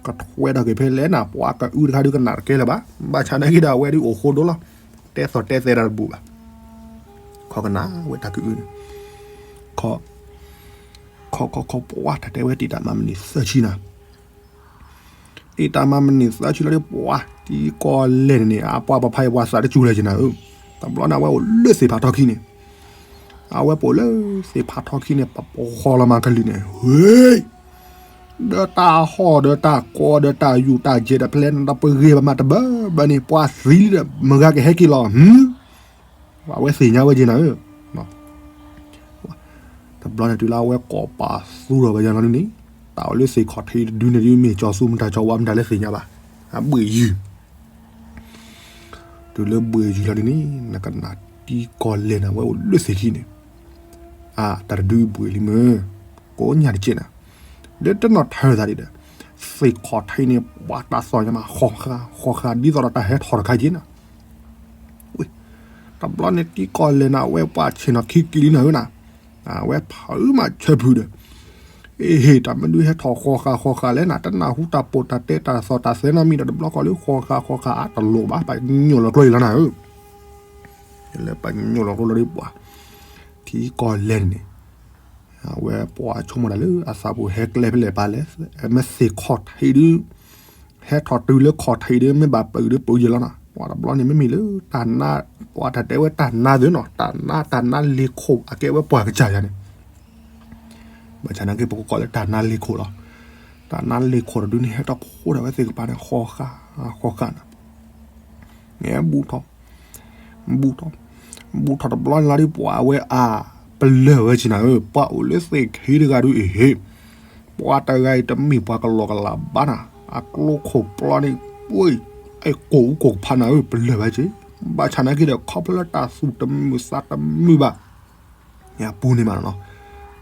ကထွဲထီၣ်က့ၤဖဲလဲၣ်နၤ, ပှၤကအုတခါဒုးကနၣ်တကဲလၢၤဘၣ်, ဘၣ်ဆၣ်နာ်က့ဒီး အဝဲဒုးအိၣ်ဃိဒိလီၤ, တဲသီၣ်တဲသဲတၢ်တဘူၣ်ဘၣ်, ခီကနၣ်ဝဲတၢ်ကအုန့ၣ်, ခီ, ခီခီခီ ပှၤတၢ်တဲဝဲတံၢ်တၢ်မၤမနံၤသၢဆံနၤ တံၢ်တၢ်မၤမနံၤသၢဆံလီၤဒီး ပှၤတံကီၢ်လဲၢ်န့ၣ်န့ၣ် အပှၤပဖါအံၤပှၤသးတစူၤလၢၤက့နၤဧၢ, တဘျီန့ၣ် အဝဲအိၣ်လၢသ့ၣ်ဖးထီခံန့ၣ်, အဝဲပအိၣ်လၢသ့ၣ်ဖးထီခံန့ၣ် ပပဃီလီၤမးကလုာ်န့ၣ်, ဟ့ၣ်, ဒီးတၢ်ဟီၣ်ဒီးတၢ်ကီဒီးတၢ်ယူၢ်တၢ်ယဲၢ်ဒီးဖဲလဲၣ် ဒီးပဂ့ၤဘၣ်မးတဘၣ်ဘၣ်န့ၣ် ပှၤသံလံဒီး မုၢ်ဂၤကဟဲက့ၤလီၤ, အဝဲသ့ၣ်ညါဝဲက့နၤဧၢ တဘျီန့ၣ်တုၤလၢအဝဲကိးပာ်သူထီၣ်ဝဲယါလီၤဒ်န့ၣ်, တၢ်အိၣ်လၢသ့ၣ်ခီၣ်ထံးတဒုန့ၣ်ဒ် မ့ၢ်ကၠီၤသူမတၤကၠီၤဝါမတၤလၢသ့ၣ်ညါဘၣ်, အဘှ့ၣ်ယုၢ်, တုၤလၢဘှ့ၣ်ယုၢ်လီၤဒ်န့ၣ် နကနၣ်တံကီၢ်လဲၢ်န့ၣ် အဝဲအိၣ်လၢသ့ၣ်ခံန့ၣ်, အတၢ်တဒုဘှ့ၣ်လံမ့ၢ်, ကိးညါတက့ၢ်နၤ, ဒီးတနီၣ်ထၢၣ်သးဒ်ဒီး, သ့ၣ်ခီၣ်ထံးန့ၣ် ပှၤတၢ်သီၣ်ညါမး ဃီဃာ်ဃီဃာ် ဒ်သိးဒီးတၢ်ဟဲထီၣ်တခါက့နၤ တဘျီန့ၣ်တံကီၢ်လဲၢ်န့ၣ် အဝဲပှၤဆ့ၣ်နီၤခံက့ၤလံနၤဧၢနၤ, အဝဲဖုးမးဆၢဖုးဒီး, အ့ဟ့ၣ် တၢ်မနုၤဟဲထီၣ်ဃီဃာ်ဃီဃာ်လဲၣ်နၤ, တနၢ်ဟူတၢ်ပိာ်တၢ်တဲတၢ်သီၣ်တၢ်သဲနီတမံၤဒီး တဘျီဃီလၢဃီဃာ်ဃီဃာ်အါတလိၣ်ဘၣ်, ပညိၣ်လီၤကျိလံလီၤနၤဧၢ, လၢပညိၣ်လီၤကျိလီၤဒီးပှၤ, တံကီၢ်လဲၢ်န့ၣ်, အဝဲပှၤဆိကမိၣ်တၢ်လၢအသးပူၤဟဲကျဲဖဲလဲၣ်ပာ်လဲၣ်, မ့ၢ်သ့ၣ်ခီၣ်ထံးဒုး ဟဲထီၣ်တုၤလၢခီၣ်ထံးဒီး မ့ၢ်ဘၣ်ပာ်ဒုးပာ်ယဲၢ်လီၤနၤ, ပှၤတဘျီန့ၣ် မ့မ့ၢ်လၢတၢ်နါ, ပှၤတၢ်တဲဝဲတၢ်နါသ့ၣ်နီၤ, တၢ်နါ တၢ်နါလ့ၤခိၣ် အကဲဝဲပှၤကစၢ်ယၤန့ၣ်, ဘၣ်ဆၣ်နာ်က့ ပကကိးလၢတၢ်နါလ့ၤခိၣ်လီၤ, တၢ်နါလ့ၤခိၣ်တဒုန့ၣ် ဟဲထီၣ်ဖှိၣ်ထီၣ်ဝဲသ့ၣ်ကပၤန့ၣ် ဃီဃာ်ဃီဃာ်နၤ, ဘူးထီၣ် ဘူးထီၣ်, ဘူးထီၣ်တဘျီန့ၣ်လီၤဒီး ပှၤအဝဲအပလၢၢ်ဝဲက့နၤဧၢ, ပှၤအိၣ်လၢသ့ၣ်ခံတဂၤဒုးအံၤဟ့ၣ်, ပှၤတဂၤအံၤတမ့ၢ်ပှၤကလီကလးဘၣ်နၤ, အကျိခိၣ်ပျီန့ၣ်, အဲၣ်ကိၣ်အူကိၣ်ဖးနၤဧၢ, ပလၢၢ်ဝဲက့, ဘၣ်ဆၣ်နာ်က့ဒီး ခီဖျိလၢတၢ်သူၣ်တမုာ်သးတမုာ်ဘၣ် အပူၤန့ၣ်မးနီၤ,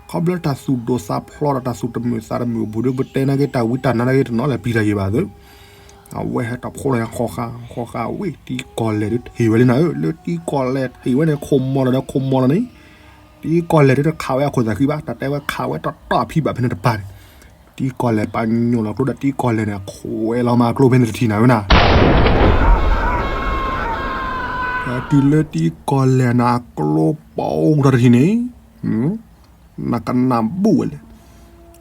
ခီဖျိတၢ်သူၣ်ဒိၣ်သးဖျိးဒီးတၢ်သူၣ်တမုာ်သးတမုာ်အပူၤဒီး ပတဲနာ်က့တၢ်ဝံတၢ်နါနာ်က့တနီၤလဲၣ်ပျံၤတၢ်ယံၤဘၣ်သ့, အဝဲဟဲထီၣ်ဖှိၣ်လီၤဃီဃာ်ဃီဃာ်ဝံၤ တံကီၢ်လဲၢ်ဒုးထံၣ်ဝဲလံနၤဧၢ, လၢတံကီၢ်လဲၢ်ထံၣ်ဝဲန့ၣ် ခိၣ်မီၤလီၤဒီးခိၣ်မီၤလီၤန့ၣ်, တံကီၢ်လဲၢ်ဒုးတခးဝဲအခိၣ်သးခံဘၣ်, တၢ်တဲဝဲခးဝဲတတီၢ်ဖံးဘၣ်ဖဲန့ၣ်တပၤန့ၣ်, တံကီၢ်လဲၢ်ပညိၣ်လီၤကျိဒီးတံကီၢ်လဲၢ်န့ၣ် ခွဲးလီၤမးကျိဖဲန့ၣ်တထံၣ်နၤဧၢနၤ တုၤလၢတံကီၢ်လဲၢ်န့ၣ် အကျိပိၢ်ထီၣ်တထံၣ်န့ၣ်, နကနၣ်ဘူၣ်ဝဲလဲၣ်,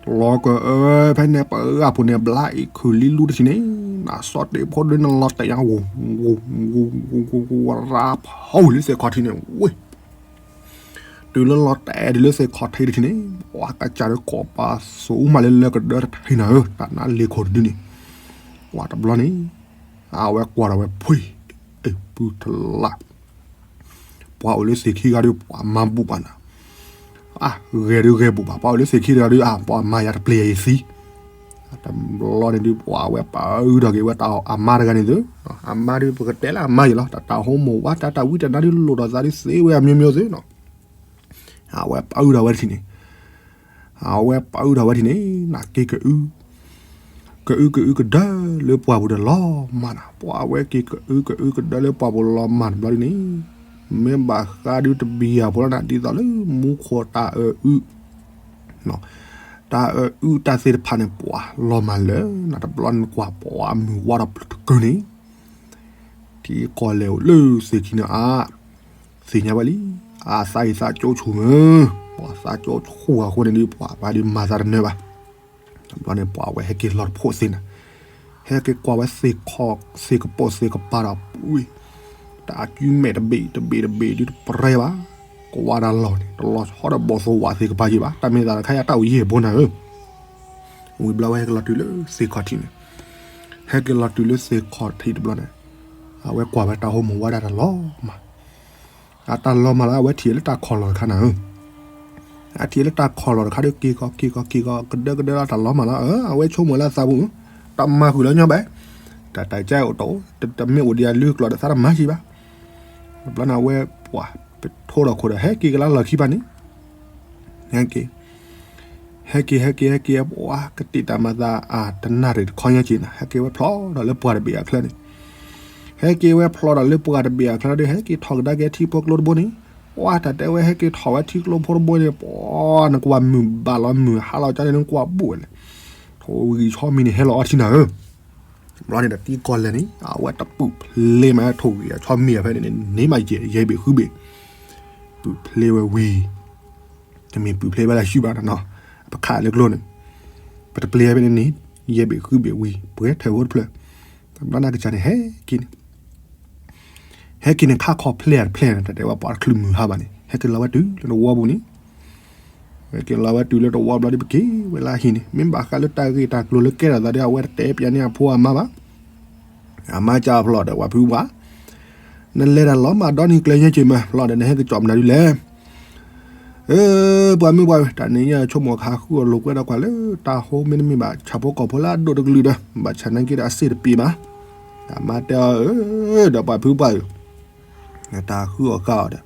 လီၤကအၢဖဲန့ၣ် ပဂၢ်ဖိန့ၣ် ဘျါအံၤခုၣ်လံလူတထံၣ်န့ၣ်, နစီတ့ၢ်ဖိဒုန့ၣ်လီၤတဲာ်ညါ ဝူၤ ဝူၤ ဝူၤ ဝူၤ ဝူၤ ရၤဖီလံသ့ၣ်ခီၣ်ထံးန့ၣ် ဝ့ၢ် တုၤလၢလီၤတဲာ်ဒ်လၢသ့ၣ်ခီၣ်ထံးတထံၣ်န့ၣ်, ပှၤကစၢ်ဒီးကိးပာ်သူမးလၢလၢကဒၢတထံၣ်နၤဧၢ, တၢ်နါလ့ၤခိၣ်တဒုန့ၣ်, ပှၤတဘျီန့ၣ်, အဝဲကွၢ်ဒီးဝဲဖှံ, အ့ၣ်ပုၢ်ထလၣ်, ပှၤအိၣ်လၢသ့ၣ်ခံဂၤဒုး ပှၤမၤဘူၣ်ဘၣ်နၤ, အါ, ဂဲၤဒုးဂဲၤဘူၣ်ဘၣ်, ပှၤအိၣ်လၢသ့ၣ်ခံတဂၤဒုး အါ, ပှၤမၤယၤတပျ့ၤယၤယသံ တဘျီန့ၣ်ဒုး ပှၤအဝဲပာ်အုးထီၣ်က့ၤဝဲတၢ်အမါတဂၤန့ၣ်သု, အမါဒုး ပကတဲလၢအမါယံၤလီၤ, တၢ်တၢ်ဟိမိၢ်ဝါ တၢ်တၢ်ဝံတၢ်နါဒုးလိၣ်ထီၣ်သးဒုးသ့ဝဲအမျိုးမျိုးသုနီၤ, အဝဲပာ်အုးထီၣ်ဝဲတထံၣ်န့ၣ်, အဝဲပာ်အုးထီၣ်ဝဲတထံၣ်န့ၣ် နက့ၤကအု ကအုကအုကဒၢလၢပှၢ်ပူၤဒီးလီၤမၢ်နၤ, ပှၤအဝဲက့ၤကအုကအုကဒၢလၢပှၢ်ပူၤလီၤမၢ်တဘျီဒ်န့ၣ်, မ့ၢ်ဘၣ်ဃးဒုးတဘံယၤဖိလီၤနၤ, ဒ်သိးလၢမူခိၣ်တၢ်အၢအု တၢ်အၢအုတၢ်သ့ၣ်တဖၣ်န့ၣ် ပှၤလီၤမၢ်လၢနၤ, တဘျီန့ၣ်ကွၢ်ပှၤမုၢ်ဝါထီၣ်ပျုၤတကုန့ၣ်, တံကီၢ်လဲၢ်အိၣ်လၢသ့ၣ်ခံန့ၣ်အါ, သ့ၣ်ညါဝဲလံ, အသးအံၤသးကၠိဆူၣ်မး, ပှၤသးကၠိဆူၣ်အဃိန့ၣ်ဒုး ပှၤဘၣ်ဒုးမၤသးတနၢၤဘၣ် တဘျီန့ၣ် ပှၤဝဲဟဲက့ၤလီၤတဖိးသ့နၤ, ဟဲက့ၤကွၢ်ဝဲသ့ၣ်ခီၣ်သ့ၣ်ကပိာ်သ့ၣ်ကပၤဒီး ပှ့ၤ, တၢ်အကုမဲာ်တဘ့ၣ်တဘ့ၣ်တဘ့ၣ်ဒုးတပရဲဘၣ်, ကွၢ်တၢ်လီၢ်န့ၣ် တလီၤဆီဒီးဘီၣ်သိၣ်ဝးသ့ၣ်ကပၤယံၤဘၣ်, တၢ်မ့ၢ်သးတခါယၤတၢ်အိၣ်ယဲၢ်ဘိနၤဧၢ, ဝံၤဘျီဝဲဟဲက့ၤလီၤတုၤလၢသ့ၣ်ခီၣ်ထံးန့ၣ်, ဟဲက့ၤလီၤတုၤလၢသ့ၣ်ခီၣ်ထံးတဘျီန့ၣ်, အဝဲကွၢ်ဝဲတၢ်ဟိမိၢ်ဝါဒၣ်တၢ်လီၤမၢ် အတၢ်လီၤမၢ်လၢအဝဲထံၣ်လၢတၢ်ခီၣ်လီၢ်တခါနၤဧၢ, အထံၣ်လၢတၢ်ခီၣ်လီၢ်တခါဒီး က့ၤကီၢ်က့ၤကီၢ်က့ၤကီၢ် ကဒၢကဒၢလၢတၢ်လီၤမၢ်လီၤ, အဝဲဆိကမိၣ်လၢအသးပူၤ, တၢ်မၤဃုာ်လၢညီဘၣ်, တၢ်တၢ်ကဲအိၣ်တအိၣ်, တမ့ၢ်အိၣ်ဒံးအလုၢ်ကျိာ်ဒီးသးတမၤက့ၤဘၣ်, တဘျီန့ၣ်အဝဲပှၤ ပထိဒီးခိၣ်ဒီး ဟဲက့ၤကလါလီၢ်ခံဘၣ်န့ၣ် ဟဲက့ၤ ဟဲက့ၤ ဟဲက့ၤ ဟဲက့ၤ ပှၤကတ့ၢ်တၢ်မၤသး အတနၣ်ရံၣ်တခီညါက့ၤနၤ ဟဲက့ၤဝဲဖျိဒီးလၢပှၢ်တဘ့ၣ်အချၢန့ၣ် ဟဲက့ၤဝဲဖျိဒီးလၢပှၢ်တဘ့ၣ်အချၢဒီး ဟဲက့ၤထီၣ်ကဒါက့ၤထံဖိကျိတဘိန့ၣ် ပှၤတၢ်တဲဝဲဟဲက့ၤထီၣ်ဝဲထံကျိဖိတဘိန့ၣ် ပှၤနကွၢ်မုၢ်ဘၣ်လီၤမုၢ်ဟါလီၤကန့ၣ် နကွၢ်ဘူးဝဲလဲၣ် ထိၣ်ဂံၢ်ဆီမံၤန့ၣ် ဟဲလီၤအီထံနၤဧၢ ဘျီန့ၣ်ဒီးတံကီၢ်လဲၢ်န့ၣ် အဝဲတပူၤဖျဲးမး ထိၣ်ဂံၢ်အဆီမံၤအဖဲန့ၣ်န့ၣ် န့ၢ်မးယဲၢ်ဘ့ၣ်ဃုဘ့ၣ် ပူၤဖျဲးဝဲဝံၤ တမ့ၢ်ပူၤဖျဲးဝဲလၢရှုဘၣ်နီၤ ပခးလၢကျိန့ၣ် ပတပျဲၤဖဲန့ၣ်န့ၣ် ယဲၢ်ဘ့ၣ်ဃုဘ့ၣ်ဝံၤ ပှဲၤထဲးဝဲတဖျၢၣ် တဘျီန့ၣ်ကစၢ်န့ၣ် ဟဲက့ၤန့ၣ် ဟဲက့ၤန့ၣ် ခါခီဖျဲးတဖျဲၣ်န့ၣ် တၢ်တဲဝဲပှၤတချုးမုၢ်ဟါဘၣ်န့ၣ် ဟဲက့ၤလီၤဝဲတုၤလၢတဝီပူၤန့ၣ် ဟဲက့ၤလီၤဝဲတုၤလၢတဝီဘျီဒီး ပက့ၤဝဲလၢဟံၣ်န့ၣ် မ့ၢ်ဘၣ်ဃးလၢတၢ်ဂ့ၢ်တၢ်ကျိၤလၢကဲထီၣ်သးဒီး အဝဲတတဲပျးန့ၢ်အဖိအမါဘၣ် အမါကၢ်ဖျီၣ်ဒီး ပှၤဖုပှၢ် နလဲၤတၢ်လီၤမၢ်ဒီနံၤကျဲညါက့ၤမး ဖျီၣ်ဒီး နဟဲက့ၤကၠီၣ်မနုၤဒ်လဲၣ် အၢ ပှၤမုၣ်ပှၢ်ဝဲ တၢ်နံၤညါဆိကမိၣ်ခးဃုအီၣ်လိာ်ကွဲဒီးကွၢ်လၢတၢ်ဟိ မ့တမ့ၢ်ဘၣ် ဆၣ်ဖိကီၢ်ဖိလၢအဒိၣ်တကလုာ်ဒီး ဘၣ်ဆၣ်နာ်က့ဒီးအစ့ၣ်တပ့ၤဘၣ် အမါတဲအီၤ အၢ ဒီးပှၤဖုပှၢ်ဧၢ နတၢ်ဃုအီၣ်ဃုအီၣ်ဒီး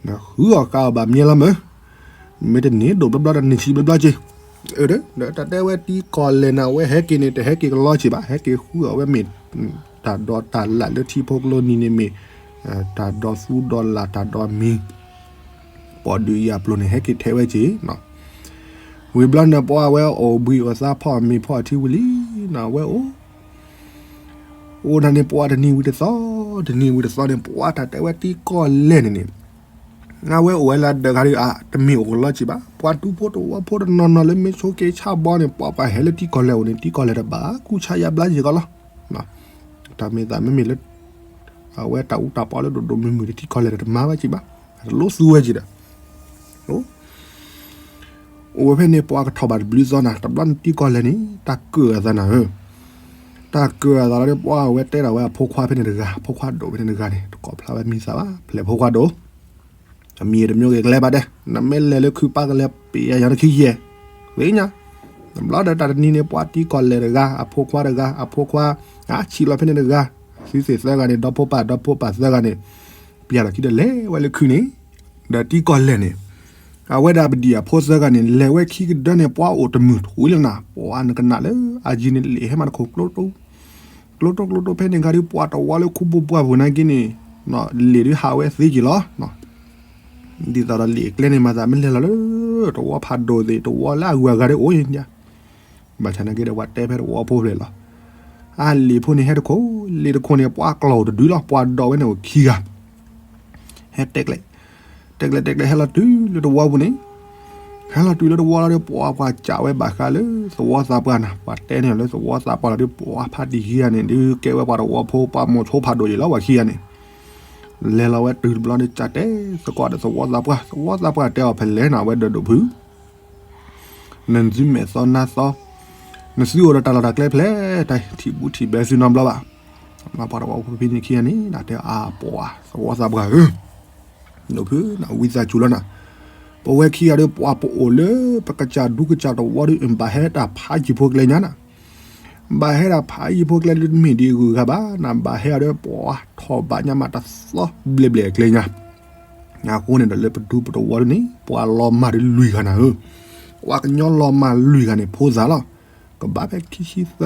နဃုအီၣ်ဃုအီၣ်ဘၣ်မ့ၢ်လီၤမး မ့ၢ်တန့ၢ်ဒိၣ်ဘျီဘျီ တန့ၢ်ဆံးဘျီဘျီက့ၤ ဒီးတၢ်တဲဝဲတံကီၢ်လဲၢ်န့ၣ် အဝဲဟဲက့ၤန့ၣ် တဟဲက့ၤကလီက့ၤဘၣ် ဟဲက့ၤဃုအီၣ်ဝဲမ့ၢ် တၢ်ဒိးတၢ်လၣ်လၢထံဖိကျိနံၤန့ၣ်မ့ၢ် တၢ်ဒိးသူဒီးလၣ် တၢ်ဒိးမံၤ ပိာ်ဒုးယၤပျိၤန့ၣ် ဟဲက့ၤထဲးဝဲက့ၤ ဝံၤဘျီန့ၣ် ပှၤဝဲအိၣ်ဘှံးအိၣ်သါဖီၣ်မ့ၤဖီၣ်ထံဝံၤလံ နဝဲအိၣ် အိၣ်ဒၣ်န့ၣ် ပှၤတနံၤဝံၤတသီ တနံၤဝံၤတသီန့ၣ် ပှၤတၢ်တဲဝဲတံကီၢ်လဲၢ်န့ၣ်န့ၣ် အဝဲအိၣ်ဝဲလၢဒၢးဂၤဒီး အ တမ့ၢ်အိၣ်ကလီက့ၤဘၣ် ပှၤဒူဖိတဝီဖိတနီၤနီၤလၢမ့ၢ်ဆိက့ဆၣ်ဘီန့ၣ် ပှၤပှၤဟဲလၢတံကီၢ်လဲၢ်အိၣ်န့ၣ် တံကီၢ်လဲၢ်တဘၣ်ကူၣ်ဆါယါဘျါယဲၢ်ကီးလီၤ တၢ်မ့ၢ်သးမ့မ့ၢ်လၢ အဝဲတၢ်အူတၢ်ပီလၢဒိၣ်ဒိၣ်မုၢ်မုၢ်ဒီး တံကီၢ်လဲၢ်ဒီးတမၤဘၣ်က့ၤဘၣ် တလိသူဝဲက့ၤဒီး အိၣ်ဝဲဖဲန့ၣ် ပှၤကထီၣ်ဘၣ်တဘျုးသီနၤ တဘျီန့ၣ်တံကီၢ်လဲၢ်န့ၣ် တၢ်ကၢၣ်အသးနၤဧၢ တၢ်ကၢၣ်အသးလီၤဒီး ပှၤဝဲတဲဒၣ်ဝဲအဖိခွါဖဲန့ၣ်တဂၤ အဖိခွါဒိၣ်ဖဲန့ၣ်တဂၤန့ၣ် တကိးဖျါဝဲမံသးဘၣ် ဖဲလဲၣ်ဖိခွါဒိၣ် အမံၤတမံၤဂ့ၤကလဲဘၣ်တဲ နမ့ၢ်လဲၤလၢခုပၢ်ကလဲၤပ့ၤယၤယၤတခံယဲၢ် သ့ၣ်ညါ တဘျီဒီးတၢ်တနံၤန့ၣ် ပှၤတံကီၢ်လဲၢ်တဂၤ အဖိခွါတဂၤ အဖိခွါ အဆံးလီၤဖဲန့ၣ်တဂၤ သုသ့ၣ်သၢဂၤန့ၣ် ဒီဖိပၢ် ဒီဖိပၢ်သၢဂၤန့ၣ် ပျၢ်လီၤခံဒီးလဲၤဝဲလၢခုန့ၣ် ဒီးတံကီၢ်လဲၢ်န့ၣ် အဝဲဒၣ်ပဒံၣ်အဖိသၢဂၤန့ၣ် လဲၤဝဲခံကဒၢန့ၣ် ပှၤအိၣ်တမုာ်ထူလီၤနၤ ပှၤနကနၣ်လၢအယံၤန့ၣ် လ့ၣ်ဟဲမးတခိၣ်ကျိတိ ကျိတိကျိတိဖဲန့ၣ်ဂၤဒီး ပှၤတဝီလၢခူပူၤပှၢ်ပူၤနာ်က့န့ၣ် လ့ၣ်ဒုးဟးဝဲသ့က့ၤလီၤ ဒ်သိးဒီးလ့ၣ်ကျဲန့ၣ် မၤသးမ့ၢ်လဲၤလီၤလၢ တဝီဖးဒိၣ်သ့ၣ် တဝီလၢအဂုၤအဂၤဒီးအိၣ်ယါ ဘၣ်ဆၣ်နာ်က့ဒီး ပှၤတဲဖဲတဝီဖိဖျဲၣ်လီၤ အလ့ၣ်ဖိန့ၣ်ဟဲတခိၣ် လ့ၣ်တခိၣ်န့ၣ် ပှၤကျီၢ်အိၣ်တဒုလီၤ ပှၤဒိးဝဲန့ၣ်အိၣ်ခံဂၤ ဟဲတဲကျဲ တဲကျဲတဲကျဲ ဟဲလီၤတုၤလၢတဝီပူၤန့ၣ် ဟဲလီၤတုၤလၢတဝီလီၤဒီး ပှၤပှၤစံးဝဲဘၣ်ဃးလၢသဝီသးပှၢ်နၤ ပှၤတဲန့ၢ်လၢသဝီသးပှၢ်လီၤဒီး ပှၤဖးတံၢ်ခံဂၤန့ၣ် ဒုးကဲဝဲပှၤတဝီဖိ ပှၤမိၤဆိဖးဒိၣ်ယံၤလီၤ ပှၤခံဂၤန့ၣ် လဲၤလီၤဝဲတုၤတဘျီဒီး စံးတဲသကိးဒီးသဝီသးပှၢ် သဝီသးပှၢ်တဲအီၤဖဲလဲၣ်နၤ အဝဲဒၢးဒိၣ်ဖု နသုမဲာ်သီနါသီ နသုအိၣ်ဒီးတၢ်လီၢ်တၢ်ကျဲဖဲလဲၣ် တၢ်ထံၣ်ဘူးထံၣ်ဘဲသုနီတဘျီဘၣ် ပှၤတဝီဖိဖဲန့ၣ်ခံဂၤန့ၣ် တဲအါပှၤ သဝီသးပှၢ်ဧၢ ဒိၣ်ဖု နဝံသးစူၤလီၤနၤ ပဝဲခံဂၤဒီး ပှၤပအိၣ်လၢပကစၢ်ဒူကစၢ်တဝီဒီး ဘၣ်ဟဲတၢ်ဖးယံၤဖိကျဲညါနၤ ဘၣ်ဟဲတၢ်ဖးယံၤဖိကျဲဒီး တမ့ၢ်ဒ်အဂုၤအဂၤဘၣ် နဘၣ်ဟဲအီၤဒီး ပှၤထီၣ်ဘးညါမးတသီဘျဲၣ်ဘျဲၣ်အကျဲညါ အဃိန့ၣ်ဒီး လၢပဒူပတဝီဒ်န့ၣ် ပှၤလီၤမၢ်ဒီးလွံၢ်ဂၤနၤဧၢ ပှၤကညီလီၤမၢ်လွံၢ်ဂၤန့ၣ် ဖိသၣ်လီၤ ကဘၣ်ဖဲခံဆံသၢ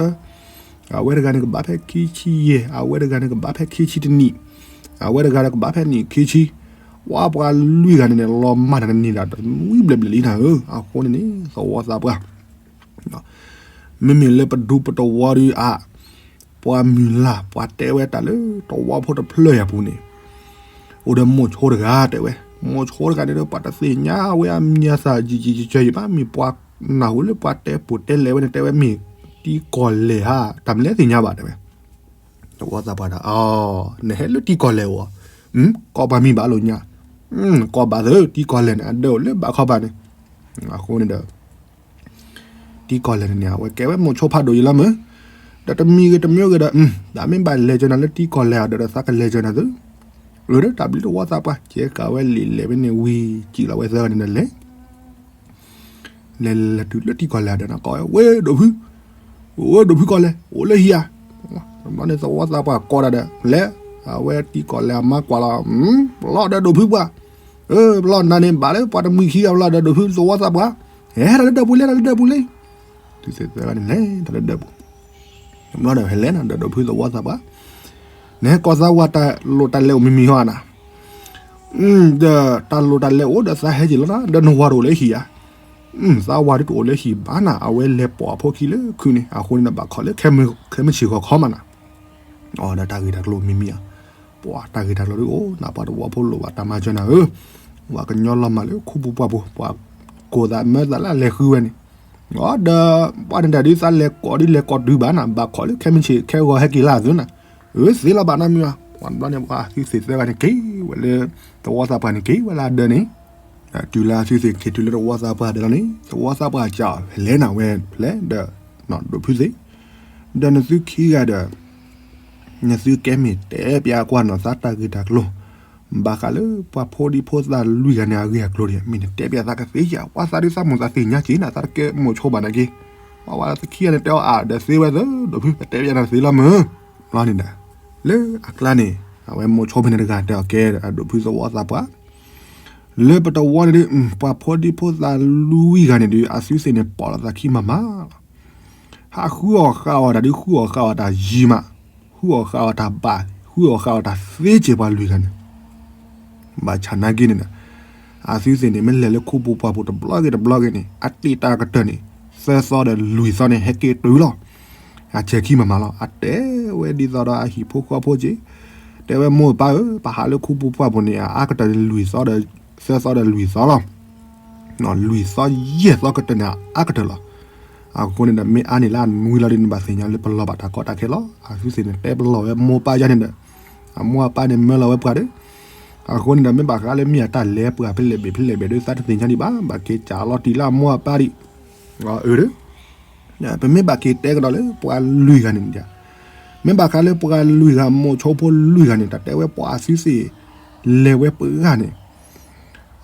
အဝဲတဂၤန့ၣ် ကဘၣ်ဖဲခံဆံယဲၢ် အဝဲတဂၤန့ၣ် ကဘၣ်ဖဲခံဆံတနံၣ် အဝဲတဂၤဒီး ကဘၣ်ဖဲနံၣ်ခံဆံ ပှၤပှၤလွံၢ်ဂၤန့ၣ်န့ၣ် လီၤမၢ်တၢ်တနံၤဒၣ်တနွံဘျဲၣ်ဘျဲၣ်လံနၤဧၢ အဃိန့ၣ်န့ၣ် သဝီသးပှၢ် မ့မ့ၢ်လၢပဒူပတဝီဒီးအ ပှၤမုၢ်လၢ် ပှၤတဲဝဲတၢ်လၢတဝီဖိတဖျၢၣ်အပူၤန့ၣ် အိၣ်ဒီးမိၤဆိတဂၤတဲဝဲ မိၤဆိတဂၤန့ၣ်ဒီး ပှၤတသ့ၣ်ညါဝဲအမံၤအသၣ် ယံာ်ယံာ်ယံာ်ယံာ်ဘၣ် မ့ၢ်ပှၤနၢ်ဟူလၢပှၤတဲပိာ်တဲလဲဝဲန့ၣ် တဲဝဲမ့ၢ်တံကီၢ်လဲၢ်ဧါ တၢ်မနုၤလဲၣ်သ့ၣ်ညါဘၣ်တဲဝဲ သဝီသးပှၢ်ဒီး အ နဟဲလၢတံကီၢ်လဲၢ်ဧါ ကီၢ်ပၤမံၤဘၣ်လိာ်ညါ ကီၢ်ဘၣ်သၢ တံကီၢ်လဲၢ်န့ၣ် အဒၢးအိၣ်လၢဘၣ်ခီဘၣ်န့ၣ် အဃိန့ၣ်ဒီး တံကီၢ်လဲၢ်န့ၣ်န့ၣ် အဝဲကဲဝဲမိၤဆိဖးဒိၣ်ယံၤလီၤမး, ဒီးတမံၤဂ့ၤတမံၤဂ့ၤဒီး တၢ်မ့ၢ်ဘၣ်လဲၤကၢနၤလၢတံကီၢ်လဲၢ်အဒီး သးကလဲၤကၢနၤသု, လၢတၢ်ဘျုးသဝီသးပှၢ် ကဲကးဝဲလံာ်လဲၢ်ဖဲန့ၣ်ဝံၤ စံၣ်လီၤဝဲသၢဂၤန့ၣ်ဒီးလဲၤ လဲၤလဲၤတုၤလၢတံကီၢ်လဲၢ်အဒီး ကိးဝဲ ဝဲဒိၣ်ဖု, ဝဲဒိၣ်ဖုကီၢ်လဲၢ် အိၣ်လၢဟံၣ်ဧါ, တဘျီန့ၣ်သဝီသးပှၢ်ကိးတၢ်ဒီး လဲၤ အဝဲတံၤကီၢ်လဲၤအမါကွၢ်လီၤ, ပလီၢ်ဒီးဒိၣ်ဖုပှၢ်, အၢ ပလီၢ်နၤန့ၣ်ဘၣ်လၢပှၤတမှံခံဂၤ ပလီၢ်ဒီးဒိၣ်ဖုသဝီသးပှၢ်, ဟဲတၢ်လၢဒၢးပူၤလဲ တၢ်လၢဒၢးပူၤလံ, သုသ့ၣ်သၢဂၤန့ၣ်လဲၤတၢ်လၢဒၢးပူၤ, ဘျီဒီးဟဲလဲၤနၤဒီးဒိၣ်ဖုသဝီသးပှၢ်, နဟဲကီၢ်သးဝၤတၢ်လိၣ်တၢ်လဲၤအိၣ်မံၤမံၤဟီနၤ ဒီးတၢ်လိၣ်တၢ်လဲၤအိၣ်ဒီးသးဟဲက့ၤလီၤနၤ, ဒီးနဝၤတအိၣ်လၢဟံၣ်ဧါ, သးဝၤဒ်တအိၣ်လၢဟံၣ်ဘၣ်နၤ, အဝဲလဲၤပိာ်အဖိခံလၢခုန့ၣ်, အဃိန့ၣ်ဒီးဘၣ်ခိးလၢ ခဲမုၢ်ဆ့ၣ်ဂီၤခီမးနၤ, ဒီးတၢ်ဂ့ၢ်တၢ်ကျိၤမံၤမံၤဧါ, ပှၤတၢ်ဂ့ၢ်တၢ်ကျိၤဒ်အိၣ်နၤ ပှၤသဝီဖိလိၣ်ဘၣ်တၢ်မၤစၢၤနၤဧၢ, ပှၤကညီလီၤမၢ်လၢခိပူၤပှၢ်ပူၤ ပှၤကိၢ်သးမၢသးလၢအလဲၤဃုဝဲန့ၣ်, ဒီးပှၤန့ၣ်တၢ်ဒ်သးလဲၤကိးဒ်လဲၤကိးတုၤဘၣ်နၤ, ဘၣ်ခိးလၢခဲမုၢ်ဆ့ၣ်ခဲဂီၤဟဲက့ၤလၢအသုနၤ, အၢ သ့လီၤဘၣ်နီတမံၤဘၣ်, ပှၤဘျီန့ၣ် ပှၤသုသ့ၣ်သၢဂၤန့ၣ်က့ၤဝဲလၢ သဝီသးပှၢ်န့ၣ်က့ၤဝဲလၢအဒၢးန့ၣ်, တုၤလၢအသုသ့ၣ်က့ၤတုၤလၢသဝီသးပှၢ်ဒၢးလီၤန့ၣ် သဝီသးပှၢ်ကလဲၤနၤဝဲဖဲလဲၣ်ဒီး ဒိၣ်ဖုသ့ၣ်, ဒီးနသုခံဂၤဒီး နသုကဲမ့ၢ်တဲပျးကွၢ်နီၢ်သးတၢ်ဂ့ၢ်တၢ်ကျိၤ, ဘၣ်ဃးလၢပှၤဖိဒံဖိသၣ်လွံၢ်ဂၤန့ၣ် အဂ့ၢ်အကျိၤဒ် မ့ၢ်နတဲပျးသးကသ့ဧါ, ပှၤသးဒ်သးမိၢ်သးသ့ၣ်ညါက့ၤနၤ သးတကဲမိၢ်ဆိဘၣ်နာ်က့, ပှၤဝဲသခံဂၤန့ၣ်တဲအီၤအါဒီးသ့ဝဲသၢ ဒိၣ်ဖု ပတဲပျးနၤသ့လီၤမုၢ်, ဘျီန့ၣ်ဒီး လၢအကျါန့ၣ် အဝဲမိၢ်ဆိဖဲန့ၣ်တဂၤတဲအီၤကဲ ဒိၣ်ဖုသဝီသးပှၢ် လၢပတဝီန့ၣ်ဒ် ပှၤဖိဒံဖိသၣ်လွံၢ်ဂၤန့ၣ်ဒ် အသုသ့ၣ်န့ၣ် ပိာ်လီၤသးခံမးမးလီၤ. ဟးဃုအီၣ်ဃးအီၣ်တၢ်ဒ် ဃုအီၣ်ဃးအီၣ်တၢ်ယံာ်မး, ဃုအီၣ်ဃးအီၣ်တၢ်ဘၣ်, ဃုအီၣ်ဃးအီၣ်တၢ်သ့စဲးပှၤလွံၢ်ဂၤန့ၣ် ဘၣ်ဆၣ်နာ်က့န့ၣ်ဒီး အသုသ့ၣ်န့ၣ် မ့ၢ်လဲၤလၢခိပူၤပှၢ်ပူၤတဘျီဂ့ၤတဘျီဂ့ၤန့ၣ် အတ့ၢ်တၢ်ကတၢၢ်န့ၣ် သၢသီဒီးလွံၢ်သီန့ၣ် ဟဲက့ၤတုၤလီၤ. အဆဲးခံမးမးလီၤ. အတဲဝဲဒ်သိးဒီးအဟံၣ်ဖိဃီဖိက့ၤ, တဲဝဲမိၢ်ပၢ်ဧၢ, ပဟးလၢခိပူၤပှၢ်ပူၤန့ၣ် အအါကတၢၢ်န့ၣ်လွံၢ်သီဒီး သၢသီဒီးလွံၢ်သီလီၤ. လွံၢ်သီယဲၢ်သီကတၢၢ်န့ၣ် အအါကတၢၢ်လီၤ. အဃိန့ၣ်ဒီး မ့ၢ်အါန့ၢ်လၢအနွံလီၤဒ်န့ၣ် ဘၣ်သ့ၣ်ညါလၢပလီၢ်ဘၣ်တၢ်ကီတၢ်ခဲလီၤ. အသုသ့ၣ်န့ၣ် တဲပလီၢ်ဝဲမိၢ်ပၢ်ယါန့ၣ်ဒီး အမိၢ်အပၢ်န့ၣ်မၢလီၤဝဲပှၤဒီး, အဃိန့ၣ်ဒီး မ့ၢ်ဘၣ်ဃးလၢမ့ၢ်အတၢ်လဲၤပှၤဖဲလဲၣ်ဘ့ၣ်ဖဲလဲၣ်ဘ့ၣ်ဒီး သးတသ့ၣ်ညါဒံးဘၣ်, ဘၣ်က့ၤစးလီၤတံၢ်လၢအမိၢ်အပၢ်ဒံး, အၢ ပမ့ၢ်ဘၣ်က့ၤတဲကဒီးလၢပှၤလွံၢ်ဂၤန့ၣ်, မ့ၢ်ဘၣ်ဃးလၢပှၤလွံၢ်ဂၤ မိၢ်ဆိဖိလွံၢ်ဂၤန့ၣ် တၢ်တဲဝဲပှၤအသုသ့ၣ် လဲၤဝဲပှၤဂၤန့ၣ်,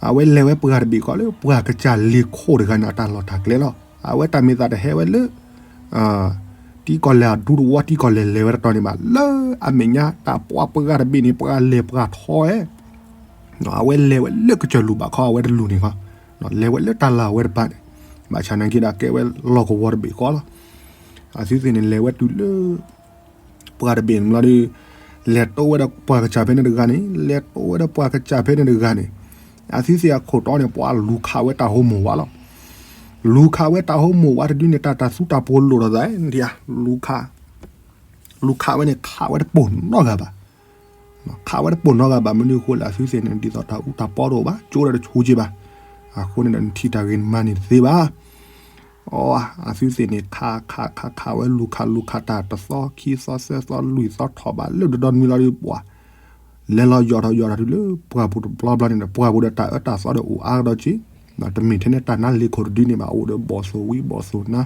အဝဲလဲၤဝဲပှၤတဘ့ၣ်ဃီလၢပှၤကစၢ်လ့ၤခိၣ်တဂၤန့ၣ် အတၢ်လီၢ်တၢ်ကျဲလီၤ. အဝဲတၢ်မ့ၢ်သးတဟဲဝဲလၢ တံၤကီၢ်လဲၤအဒူတဝီ တံၤကီၢ်လဲၤလဲၤဝဲတတီၤန့ၣ်ဘၣ်, လၢအမဲာ်ညါတၢ်ပှၤပှၤဂၤတဘ့ၣ်န့ၣ် ပှၤလဲၤပှၤထီဝဲ အဝဲလဲၤဝဲလၢကစၢၢ်လူၢ်ဘၣ်ခီအဝဲတလူၢ်န့ၣ်ဃီ, လဲၤဝဲလၢတၢ်လၢ်အဝဲတပၤန့ၣ်, ဘၣ်ဆၣ်နာ်က့ဒီးကဲဝဲလီၢ်ကဝီၤတဘ့ၣ်ဃီလီၤ. အသုသ့ၣ်န့ၣ် လဲၤဝဲတုၤလၢ ပှၤတဘ့ၣ်န့ၣ်လီၤဒီး လဲၤတိဝဲဒီးပှၤကစၢ်ဖဲန့ၣ်တဂၤန့ၣ်, လဲၤတိဝဲဒီးပှၤကစၢ်ဖဲန့ၣ်တဂၤန့ၣ်, အသုသ့ၣ်အခိၣ်တီန့ၣ် ပှၤလူၤခးဝဲတၢ်ဟိမိၢ်ဝါလီၤ. လူၤခးဝဲတၢ်ဟိမိၢ်ဝါတဒုန့ၣ် တၢ်တၢ်သူတၢ်ပိၤလိၣ်ထီၣ်သး, လူၤခး လူၤခးဝဲန့ၣ် ခးဝဲတပိာ်နီတဂၤဘၣ်. ခးဝဲတပိာ်နီတဂၤဘၣ် မနုၤအဃိလဲၣ် အသုသ့ၣ်န့ၣ် ဒ်သိးတၢ်အူတၢ်ပီတအိၣ်ဘၣ်, ကၠိဒီးတဆူက့ဘၣ်. အဃိန့ၣ်ဒီး နထံၣ်တၢ်ဂ့ၤနမၤန့ၢ်တသ့ဘၣ်. အဝဲ အသုသ့ၣ်န့ၣ် ခးခးခးခးဝဲ လူၤခးလူၤခးတၢ် တသီခံသီသၢသီလွံၢ်သီထီၣ်ဘၣ်လၢတဒီနွံလီၤဒီး ပှၤ လဲၤလီၤယီၢ်ထီၣ်ယီၢ်ထီၣ်တုၤလၢပှၢ်ပူၤတဘျီဘျီန့ၣ်ဒီး ပှၢ်ပူၤဒီးတၢ်အၢတၢ်သီဒီးအိၣ်အါကဒီးက့, တမ့ၢ်ထဲန့ၣ်တၢ်နါလ့ၤခိၣ်တဒုန့ၣ်ဘၣ် အိၣ်ဒီးဘီၣ်သိၣ်ဝံဘီၣ်သိၣ်နါ,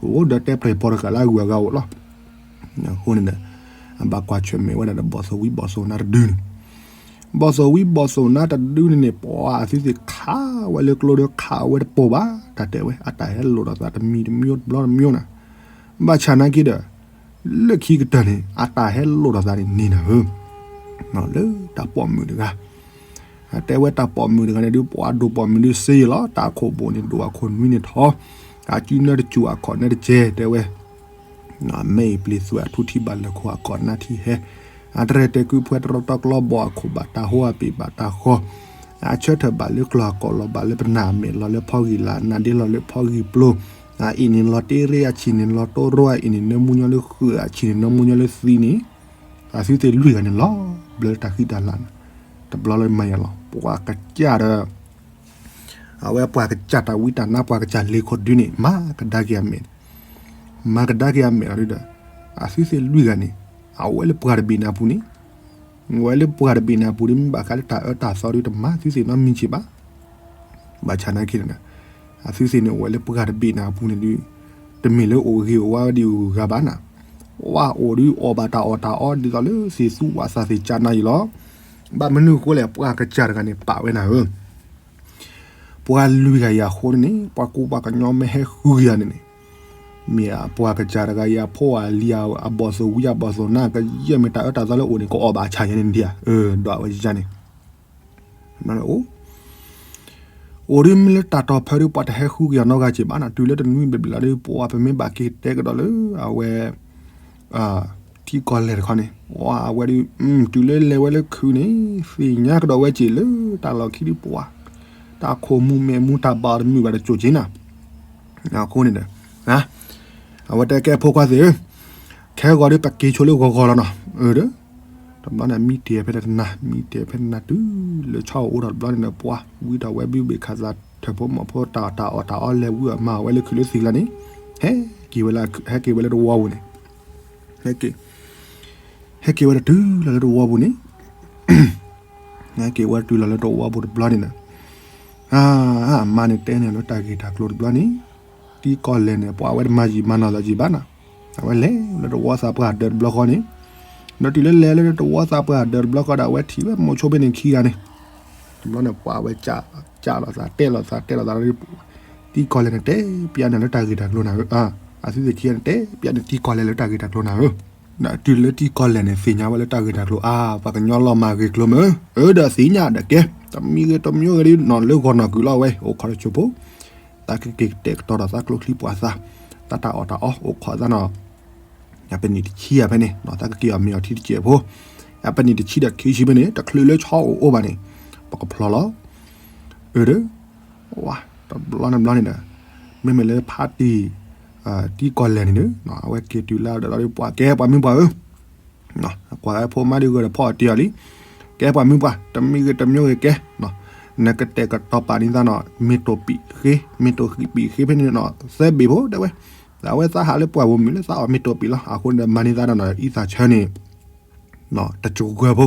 အိၣ်ဒီးတဲပျဲၢ်ပီၤတဃာ်လၢအဂုၤအဂၤအိၣ်လီၤ. အဃိန့ၣ်ဒီး အဘၣ်ကွၢ်ဆၢၣ်မဲာ်ဝဲဒၣ်ဒီးဘီၣ်သိၣ်ဝံဘီၣ်သိၣ်နါတဒုန့ၣ်, ဘီၣ်သိၣ်ဝံဘီၣ်သိၣ်နါတဒုန့ၣ်န့ၣ် ပှၤအသုသ့ၣ်ခးဝဲလၢကျိဒီးခးဝဲတပိာ်ဘၣ်, တၢ်တဲဝဲ အတၢ်ဟဲလိာ်ဒီးသးတမံၤတမံၤတဘျီတမံၤနၤ, ဘၣ်ဆၣ်နာ်က့ဒီး လၢခံကတၢၢ်န့ၣ် အတၢ်ဟဲလိာ်ဒီးသးန့ၣ်န့ၣ်နၤဧၢ, လၢတၢ်ပိာ်မုၣ်တဂၤ တဲဝဲတၢ်ပိာ်မုၣ်တဂၤန့ၣ်ဒုး ပှၤဒိၣ်ပိာ်မုၣ်ဒုးစ့ယလီၤ, တၢ်အခိၣ်ဘိၣ်န့ၣ် ဒိၣ်အခိၣ်နွံန့ၣ်ထီၣ်, အစုနၢတစူၤအခိၣ်နၢတကဲ တဲဝဲ, မဲအံၤပျံၤသွဲၣ်အထူထံဘၣ်လဲၤခိၣ်အခိၣ်နၢထံဟဲ, အတရဲၣ်တဲာ်ကုဖှဲတရီတီကျီဘီၣ်အခိၣ်ဘၣ်တၢ်ဟိအပ့ၤဘၣ်တၢ်ဃီ, အဆၢထၢၣ်ဘၣ်လၢကျီၢ်အကိာ်လီၤဘၣ်လၢပနၢ်အမဲာ်လီၤလၢဖီဂံၢ်လၤနၢ်ဒ့လီၤလၢဖီဂံၢ်ပျိ, အအံၤန့ၣ်လီၤတ့ရ့အဆံၣ်န့ၣ်လီၤတိရိအဆံၣ်န့ၣ် နၢမူညီလၢဃုာ်အဆံၣ်န့ၣ် နၢမူညီလၢသံန့ၣ်, အသုသ့ၣ်လွံၢ်ဂၤန့ၣ်လီၤဘျၢလၢတၢ်ဃံတၢ်လၤန့ၣ်, တဘျီလၢမၤယၤလီၤ ပှၤကစၢ်ဒီး အဝဲပှၤကစၢ်တၢ်ဝံတၢ်နါပှၤကစၢ်လ့ၤခိၣ်တဒုန့ၣ် မၤကဒါက့ၤအမဲာ်, မၤကဒါက့ၤအမဲာ်လီၤဒုဒီး, အသုသ့ၣ်လွံၢ်ဂၤန့ၣ်, အဝဲလၢပှၤတဘ့ၣ်န့ၣ်အပူၤန့ၣ်, ဝဲလၢပှၤတဘ့ၣ်န့ၣ်အပူၤဒု မ့ၢ်ဘၣ်ဃးလၢတၢ်အၢတၢ်သီဒု တမၤသုသ့ၣ်နီတမံၤက့ၤဘၣ် ဘၣ်ဆၣ်နာ်က့န့ၣ်, အသုသ့ၣ်န့ၣ် အိၣ်ဝဲလၢပှၤတဘ့ၣ်န့ၣ်အပူၤန့ၣ်ဒု, တမ့ၢ်လၢအိၣ်ဂ့ၤအိၣ်ဝါဝဲဒ်အဂၤဘၣ်နၤ, ဝဲအိၣ်ဒုအီၣ်ဘၣ်တၢ်အီၣ်တၢ်အီဒ်သိးလၢသ့ၣ်သူဝၣ်သးသ့ၣ်ကၢနၤအံၤလီၤ. ဘၣ်မနုၤအဃိလဲၣ် ပှၤကစၢ်တဂၤန့ၣ် ပာ်ဝဲနၤဧၢ ပှၤလွံၢ်ဂၤအံၤအဃိန့ၣ်န့ၣ် ပှၤကူပှၤကညီမ့ၢ်ဟဲဃုယၤန့ၣ်န့ၣ်, မ့ၢ်အပှၤကစၢ်တဂၤအံၤ အဖိအလံၤ အဘီၣ်သိၣ်ဝံ အဘီၣ်သိၣ်နါ ကယဲၢ်မ့ၢ်တၢ်အၢတၢ်သီလၢအိၣ်န့ၣ် ကအီၣ်ဘၣ်ဆၣ်ညါန့ၣ်ဒံးဧါ, ဒီးအဝဲယၤန့ၣ် အိၣ် အိၣ်ဒ်မ့ၢ်လၢတၢ်တီၢ်ဖၢဒ် ပှၤတဟဲဃုက့ၤအီၤနီတဂၤက့ၤဘၣ်နီၤ, တုၤလၢတနွံဘျီဘျီဒီး ပှၤပမ့ၢ်ဘၣ်က့ၤတဲကဒီးလၢ အဝဲ ထံကီၢ်လဲၢ်တခီန့ၣ် အဝဲဒ် တုၤလၢလဲၤဝဲလၢခုးန့ၣ် သ့ၣ်ညါကဒီးဝဲက့ၤလၢတၢ်လီၢ်ခံဒ်ပှၤ တၢ်ခိၣ်မူၤမဲာ်မူၤ တၢ်ဘၣ်အီၤတမုာ်ဘၣ်တစိၢ်က့ၤနၤ, အဃိန့ၣ်ဒီး အဝဲတဲကဲဖိခွါသ့ၣ်ဧၢ, ခဲဂီၤဒီးပက့ၤဆိလၢဂီၤဂီၤလီၤနီၤ, အၢဒီး တဘျီန့ၣ် မံတ့ၢ်ဖဲတနၤ မံတ့ၢ်ဖဲတနၤတုၤလၢဆီအိၣ်ဒီးတဘျီန့ၣ်ဒီး ပှၤဝံဒီးဝဲဘုဘ့ၣ်ခးသး ထၢၣ်ဖိမီၢ်ဖိ တၢ်အီၣ်တၢ်အီလဲၤဝံအီၣ်မၤဝဲလၢခုးလၢသံၣ်ကျါန့ၣ် ဟဲက့ၤဝဲလၢ ဟဲက့ၤဝဲလၢတဝီပူၤန့ၣ် ဟဲက့ၤ ဟဲက့ၤဝဲဒၣ်တုၤလီၤလၢတဝီပူၤန့ၣ် ဟဲက့ၤဝဲတုၤလီၤလၢတဝီပူၤတဘျီန့ၣ်ဒီး အမါန့ၣ်တဲန့ၣ်လၢတၢ်ဂ့ၢ်တၢ်ကျိၤတဘျီန့ၣ် ထံကီၢ်လဲၢ်န့ၣ် ပှၤဝဲတမၤယံာ်မၤနီၢ်သးယံာ်ဘၣ်နီၤ, အဝဲလဲၤလၢတဝီသးပှၢ်ဒၢးတဘျီဃီန့ၣ်, ဒီးတုၤလၢလဲၤလၢတဝီသးပှၢ်ဒၢးတဘျီဃီဒီး အဝဲထံၣ်ဝဲမိၤဆိဖဲန့ၣ်ခံဂၤန့ၣ်, တဘျီန့ၣ် ပှၤဝဲကးလိာ်သးတဲလိာ်သးတဲလိာ်သး ထံကီၢ်လဲၢ်န့ၣ် တဲပျးန့ၣ်လၢတၢ်ဂ့ၢ်တၢ်ကျိၤနၤဧၢ, အသုသ့ၣ်ခံဂၤန့ၣ် တဲပျးန့ၣ်ထံကီၢ်လဲၢ်လၢတၢ်ဂ့ၢ်တၢ်ကျိၤနၤဧၢ ဒီးတုၤလၢထံကီၢ်လဲၢ်န့ၣ် သ့ၣ်ညါဝဲလၢတၢ်ဂ့ၢ်တၢ်ကျိၤအါ, ပှၤကညီလီၤမၢ်ဂ့ၤကျိၤမုၢ်, အၢဒီးသ့ၣ်ညါဒီးကဲ, တမံၤဂ့ၤတမံၤဂ့ၤဒီးနီၤ လၢဂီၤနီၢ်ကုာ်လီၤဝဲ အိၣ်ခိးတစိၢ်ဖိ, သးကက့ၤကတဲာ်ကတီၤဒီးသးကျိချံပှၤသး, သးတၢ်အီၣ်တၢ်အီ အိၣ်ခိးသးနီၤ, ယပနံၣ်တဆံယၤဖဲန့ၣ် သးကက့ၤအီၣ်မ့ၤအီထံတစဲးဖိ, ယပနံၣ်တဆံဒီးခံဆံဖဲန့ၣ် တချုးလၢဆီအိၣ်အိၣ်ဘၣ်န့ၣ် ပကဖျီလီၤ, အၢဒီး ဝါ တဘျီန့ၣ်ဘျီန့ၣ်ဒီး မ့မ့ၢ်လၢဖါတံၢ် ထံကီၢ်လဲၢ်န့ၣ်ဒီး အဝဲက့ၤတုၤလၢဒီးပှၤကဲပှၤမုၢ်ပှၢ်ဧၢ, ကွၢ်ဝဲဖိမါဒုးဂၢၢ်ဒီးဖီအီၤတ့ၢ်အီၤလံ, ကဲပှၤမုၢ်ပှၢ် တမံၤဂ့ၤတမံၤဂ့ၤကဲ, နကတဲာ်ကတီၤပာ်န့ၢ်သးနီၤ မ့ၢ်တိၢ်ပံာ်ဃ့ မ့ၢ်တိၢ်ဃံးပံာ်ဃ့ဖဲန့ၣ်နီၤ သၢဘ့ၣ်ဖိတဲဝဲ, အဝဲသးဟးလၢပှၢ်ပူၤမုၢ်လၢသးအီၣ်မ့ၢ်တိၢ်ပံာ်လီၤ, အဃိန့ၣ်ဒီးမၤန့ၢ်သးဒီးနီၤ အံသၣ်ဆၢန့ၣ် တစိၤဂၢၢ်ဖိ,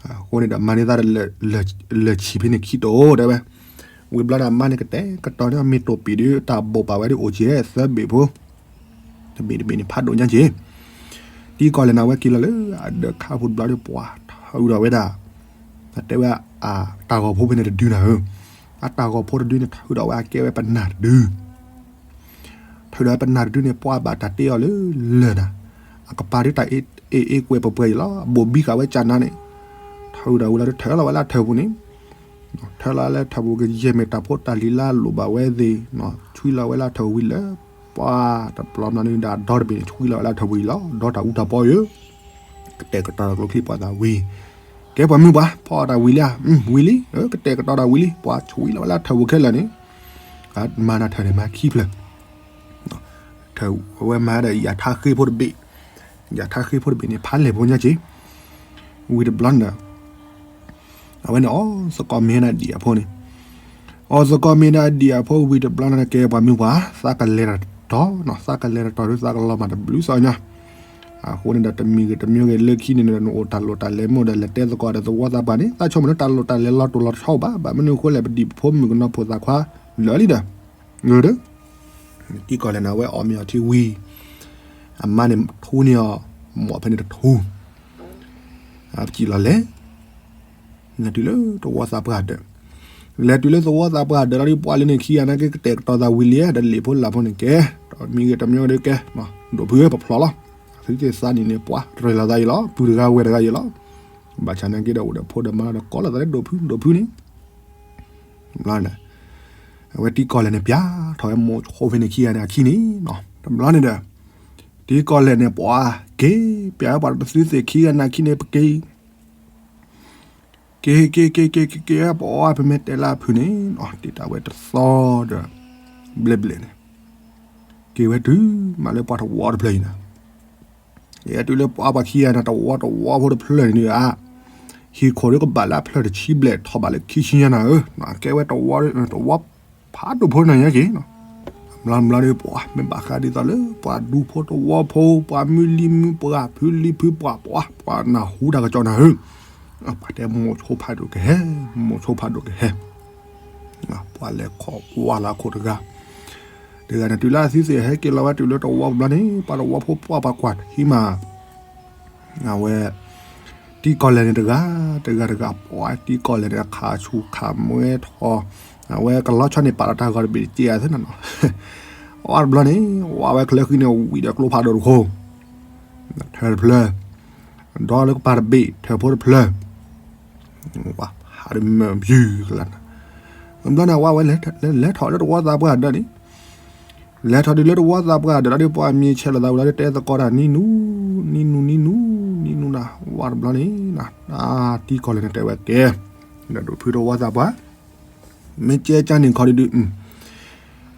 အဃိန့ၣ်ဒီးမၤန့ၢ်သးဒီး လၢၢ်ဆံးဖဲန့ၣ်ခံတိၤတဲဝဲ, ဝံၤဘျီန့ၣ် အမါန့ၣ်ကတဲာ်ကတီၤန့ၢ်မ့ၢ်တိၢ်ပံာ်ဒီး တၢ်ဘိးပာ်ဝဲဒ်အိၣ်က့ၤသၢဘ့ၣ်ဖိ, တဘ့ၣ်တဘ့ၣ်န့ၣ် ဖးဒိၣ်ညါက့ၤ, ထံကီၢ်လဲၢ်န့ၣ် အဝဲက့ၤလီၤလၢအဒၢးခါပူၤတဘျီဒီး ပှၤထုးဒီးဝဲဒၣ်, တဲဝဲ အတၢ်ဂီၤဖိဖဲန့ၣ်တဒုနၤဧၢ, အတၢ်ဂီၤဖိတဒုန့ၣ် ထုးဒီးဝဲအကဲဝဲပနၢ်တဒု ထုးဒီးပနၢ်တဒုန့ၣ် ပှၤဘၣ်တၢ်တ့အီၤလၢလၢၢ်နၤ, အကပၤဒ်တၢ်အ့ၣ်အ့ၣ်ကွဲးပှဲၤပှဲၤအံၤလီၤ, အဘိၣ်ဘံဃာ်ဝဲကၢ်နါန့ၣ်, ထုးဒီးဝံၤလီၤဒီးထၢလီၤဝဲလၢထၢၣ်ပူၤန့ၣ်, ထၢလီၤလၢထၢၣ်ပူၤ ကယဲၢ်မ့ၢ်တၢ်ဖိတၢ်လံၤလၢအလိၣ်ဘၣ်ဝဲသ့ၣ်, ဆွံလီၤဝဲလၢထၢၣ်ဝံၤလၢ, ပှၤတဘျီဘျီန့ၣ်ဒီးအဒီတဘ့ၣ်န့ၣ် ဆွံလီၤဝဲလၢထၢၣ်ပူၤအံၤလီၤ, ဒီတၢ်အူတၢ်ပီအံၤ, ကတဲာ်ကတီၤဒီးကျိချံပှၤသးဝံၤ, ကဲပှၤမုၢ်ပှၢ် ဖီအီၣ်တၢ်ဝံၤလံဧါ, ဝံၤလံ, ကတဲာ်ကတီၤတၢ်ဝံၤလံ, ပှၤဆွံလီၤဝဲလၢထၢၣ်ပူၤခဲလၢာ်န့ၣ်, မၤနၤထၢၣ်န့ၣ်မၤခံဖျၢၣ် ထၢၣ်ဝဲမၤဒီးယၤထါဃ့ဖိတဘ့ၣ်, ယၤထါဃ့ဖိတဘ့ၣ်န့ၣ် ဖးလဲၢ်ဖိညါက့ၤ, ဝံၤတဘျီန့ၣ်ဒီး, အဝဲန့ၣ်အီၣ်သကိးမ့ၤန့ၣ်ဒံၣ်အဖိန့ၣ်, အီၣ်သကိးမ့ၤန့ၣ်ဒံၣ်အဖိဝံၤတဘျီန့ၣ် ကဲပှၤမုၢ်ပှၢ် သးကလဲၤတတီၤ, သးကလဲၤတတီၤဒီးသးကလီၤမၢ်တဘျုးသီညါ, အဃိန့ၣ်ဒီးတမံၤဂ့ၤတမံၤဂ့ၤ လၢခံန့ၣ်ဒီး နအိၣ်တၢ်လိၣ်တၢ်လဲၤမ့ၢ်ဒီး လဲၤတဲသကိးဒီးသဝီသးပှၢ်န့ၣ် သးဆိကမိၣ်လၢတၢ်လိၣ်တၢ်လဲၤလီၤတိၢ်လီၤဆီဘၣ်, ဘၣ်မနုၤအဃိလဲၣ် ပဒံၣ်ဖိမုၣ်ကနီၤဖိသၣ်ခွါလၢာ်လံဒီး ထံကီၢ်လဲၢ်န့ၣ် အဝဲအီၣ်မ့ၤအီထံဝံၤ, အမါန့ၣ်ထူန့ၢ်အီၤ, မိၢ်ဖဲန့ၣ်တထူ, ပစံၣ်လီၤလဲၤ, လဲၤတုၤလၢသဝီသးပှၢ်ဒၢး, လဲၤတုၤလၢသဝီသးပှၢ်ဒၢးလီၤဒီး ပှၤလၢန့ၣ်ခံဂၤန့ၣ်က့ ကတဲာ်ကတီၤသးဝံၤလံ, ဒီးလံာ်ဖိလၢ်ဖိန့ၣ်ကဲ, တမံၤဂ့ၤတမံၤဂ့ၤဒီးကဲ, ဒိၣ်ဖုဧၢ ပဖျီလီၤ, သုသ့ၣ်သးနံၣ်န့ၣ် ပှၤတရံးလီၤသးအံၤလီၤ, ပုၢ်တဂၤဝဲၢ်တဂၤအံၤလီၤ, ဘၣ်ဆၣ်န့ၣ်က့ဒီးအိၣ်ဒီးဖိဒီးမါဒီးကိးလီၤသးလၢဒိၣ်ဖု ဒိၣ်ဖုန့ၣ် အဝဲထံကီၢ်လဲၢ်န့ၣ် ပျဲထီၣ်ဝဲမိၢ်ဆိဖဲန့ၣ်ခံဂၤန့ၣ်အခံန့ၣ်, တဘျီန့ၣ်ဒီး, ထံကီၢ်လဲၢ်န့ၣ် ပှၤက့ၤပျဲဝဲပှၤတသုသ့ၣ်ခံဂၤန့ၣ်အခံန့ၣ် ပက့ၤ, က့ၤက့ၤက့ၤက့ၤက့ၤက့ၤ ပှၤပမ့ၢ်တဲလၢအဖုၣ်န့ၣ် တ့ၢ်တၢ်ဝဲတသီဒီး ဘျဲၣ်ဘျဲၣ်န့ၣ်, က့ၤဝဲတုၤမးလၢပှၤတဝီတဖျၢၣ်အံၤန့ၣ် ယဲတုၤလၢပှၤပှၤခံဂၤန့ၣ် တဝီတဝီဖိတဖျၢၣ်န့ၣ်ဧါ, ဟံၣ်ခိၣ်ဒီးကဘၣ်လၢအဖျၢၣ်တဆံဘျဲၣ် ထီၣ်ဘးလၢခံဆံညါနၤဧၢ, ကဲဝဲတဝီ, တဝီဖးဒိၣ်ဖိနၤညါက့ၤ, ဘျီဘျီဒီးပှၤ မ့ၢ်ဘၣ်ဃးဒ်သိးလၢ ပှၤဒူဖိတဝီဖိ ပှၤမုၢ်လံၤမုၢ်ပှၢ် ဖုလံၤဖုပှၢ်ပှၤ ပှၤနၢ်ဟူတၢ်ကစီၣ်နၤဧၢ, ပှၤတဲမိၢ်ဆိဖးဒိၣ်ကဟဲ, မိၢ်ဆိဖးဒိၣ်ကဟဲ ပှၤလဲၤခိးဝါလၢခိၣ်တဂၤ, တဂၤန့ၣ် တုၤလၢအသုသ့ၣ်ဟဲက့ၤလီၤဝဲတုၤလၢတဝီဘျီန့ၣ် ပှၤတဝီဖိပှၢ်ပှၤကွၢ်ထံမး, အဝဲ ထံကီၢ်လဲၢ်န့ၣ်တဂၤ, တဂၤတဂၤ ပှၤထံကီၢ်လဲၢ်န့ၣ် အခးဆူၣ်ခးမွဲထီၣ်, အဝဲကလီဆီန့ၣ် ပာ်လီၤတၢ်ဂီၤတဘ့ၣ်တက့ၢ်အသ့ၣ်နနီၤ, ဝါတဘျီန့ၣ် ဝါဝဲချၢဃံန့ၣ် ဝံၤဒီးကျိဖးဒိၣ်တဃိ ထၢတဖျၢၣ်, ဒီလၢကပၤတဘ့ၣ် ထၢဖိတဖျၢၣ်, ဝါဖးဒ်မၢယုၢ်ကလါန့ၣ်, တဘျီန့ၣ် ဝါဝဲလဲၤထီၣ်လၢတဝီသးပှၢ်ဒၢးန့ၣ်, လဲၤထီၣ်ဒုးလၢတဝီသးပှၢ်ဒၢးလီၤဒီး ပှၤမံၤဆဲးလိာ်သးဝံၤလီၤဒီး တဲသကိးတၢ်နံၤနူ, နံၤနူ နံၤနူ, နံၤနူနၤ, ဝါတဘျီန့ၣ် တံၤကီၢ်လဲၢ်န့ၣ်တဲဝဲကဲ, ဒီးဒိၣ်ဖုတဝီသးပှၢ် မ့ၢ်ကဲကၢ်န့ၣ်ခီဒုဒု, သး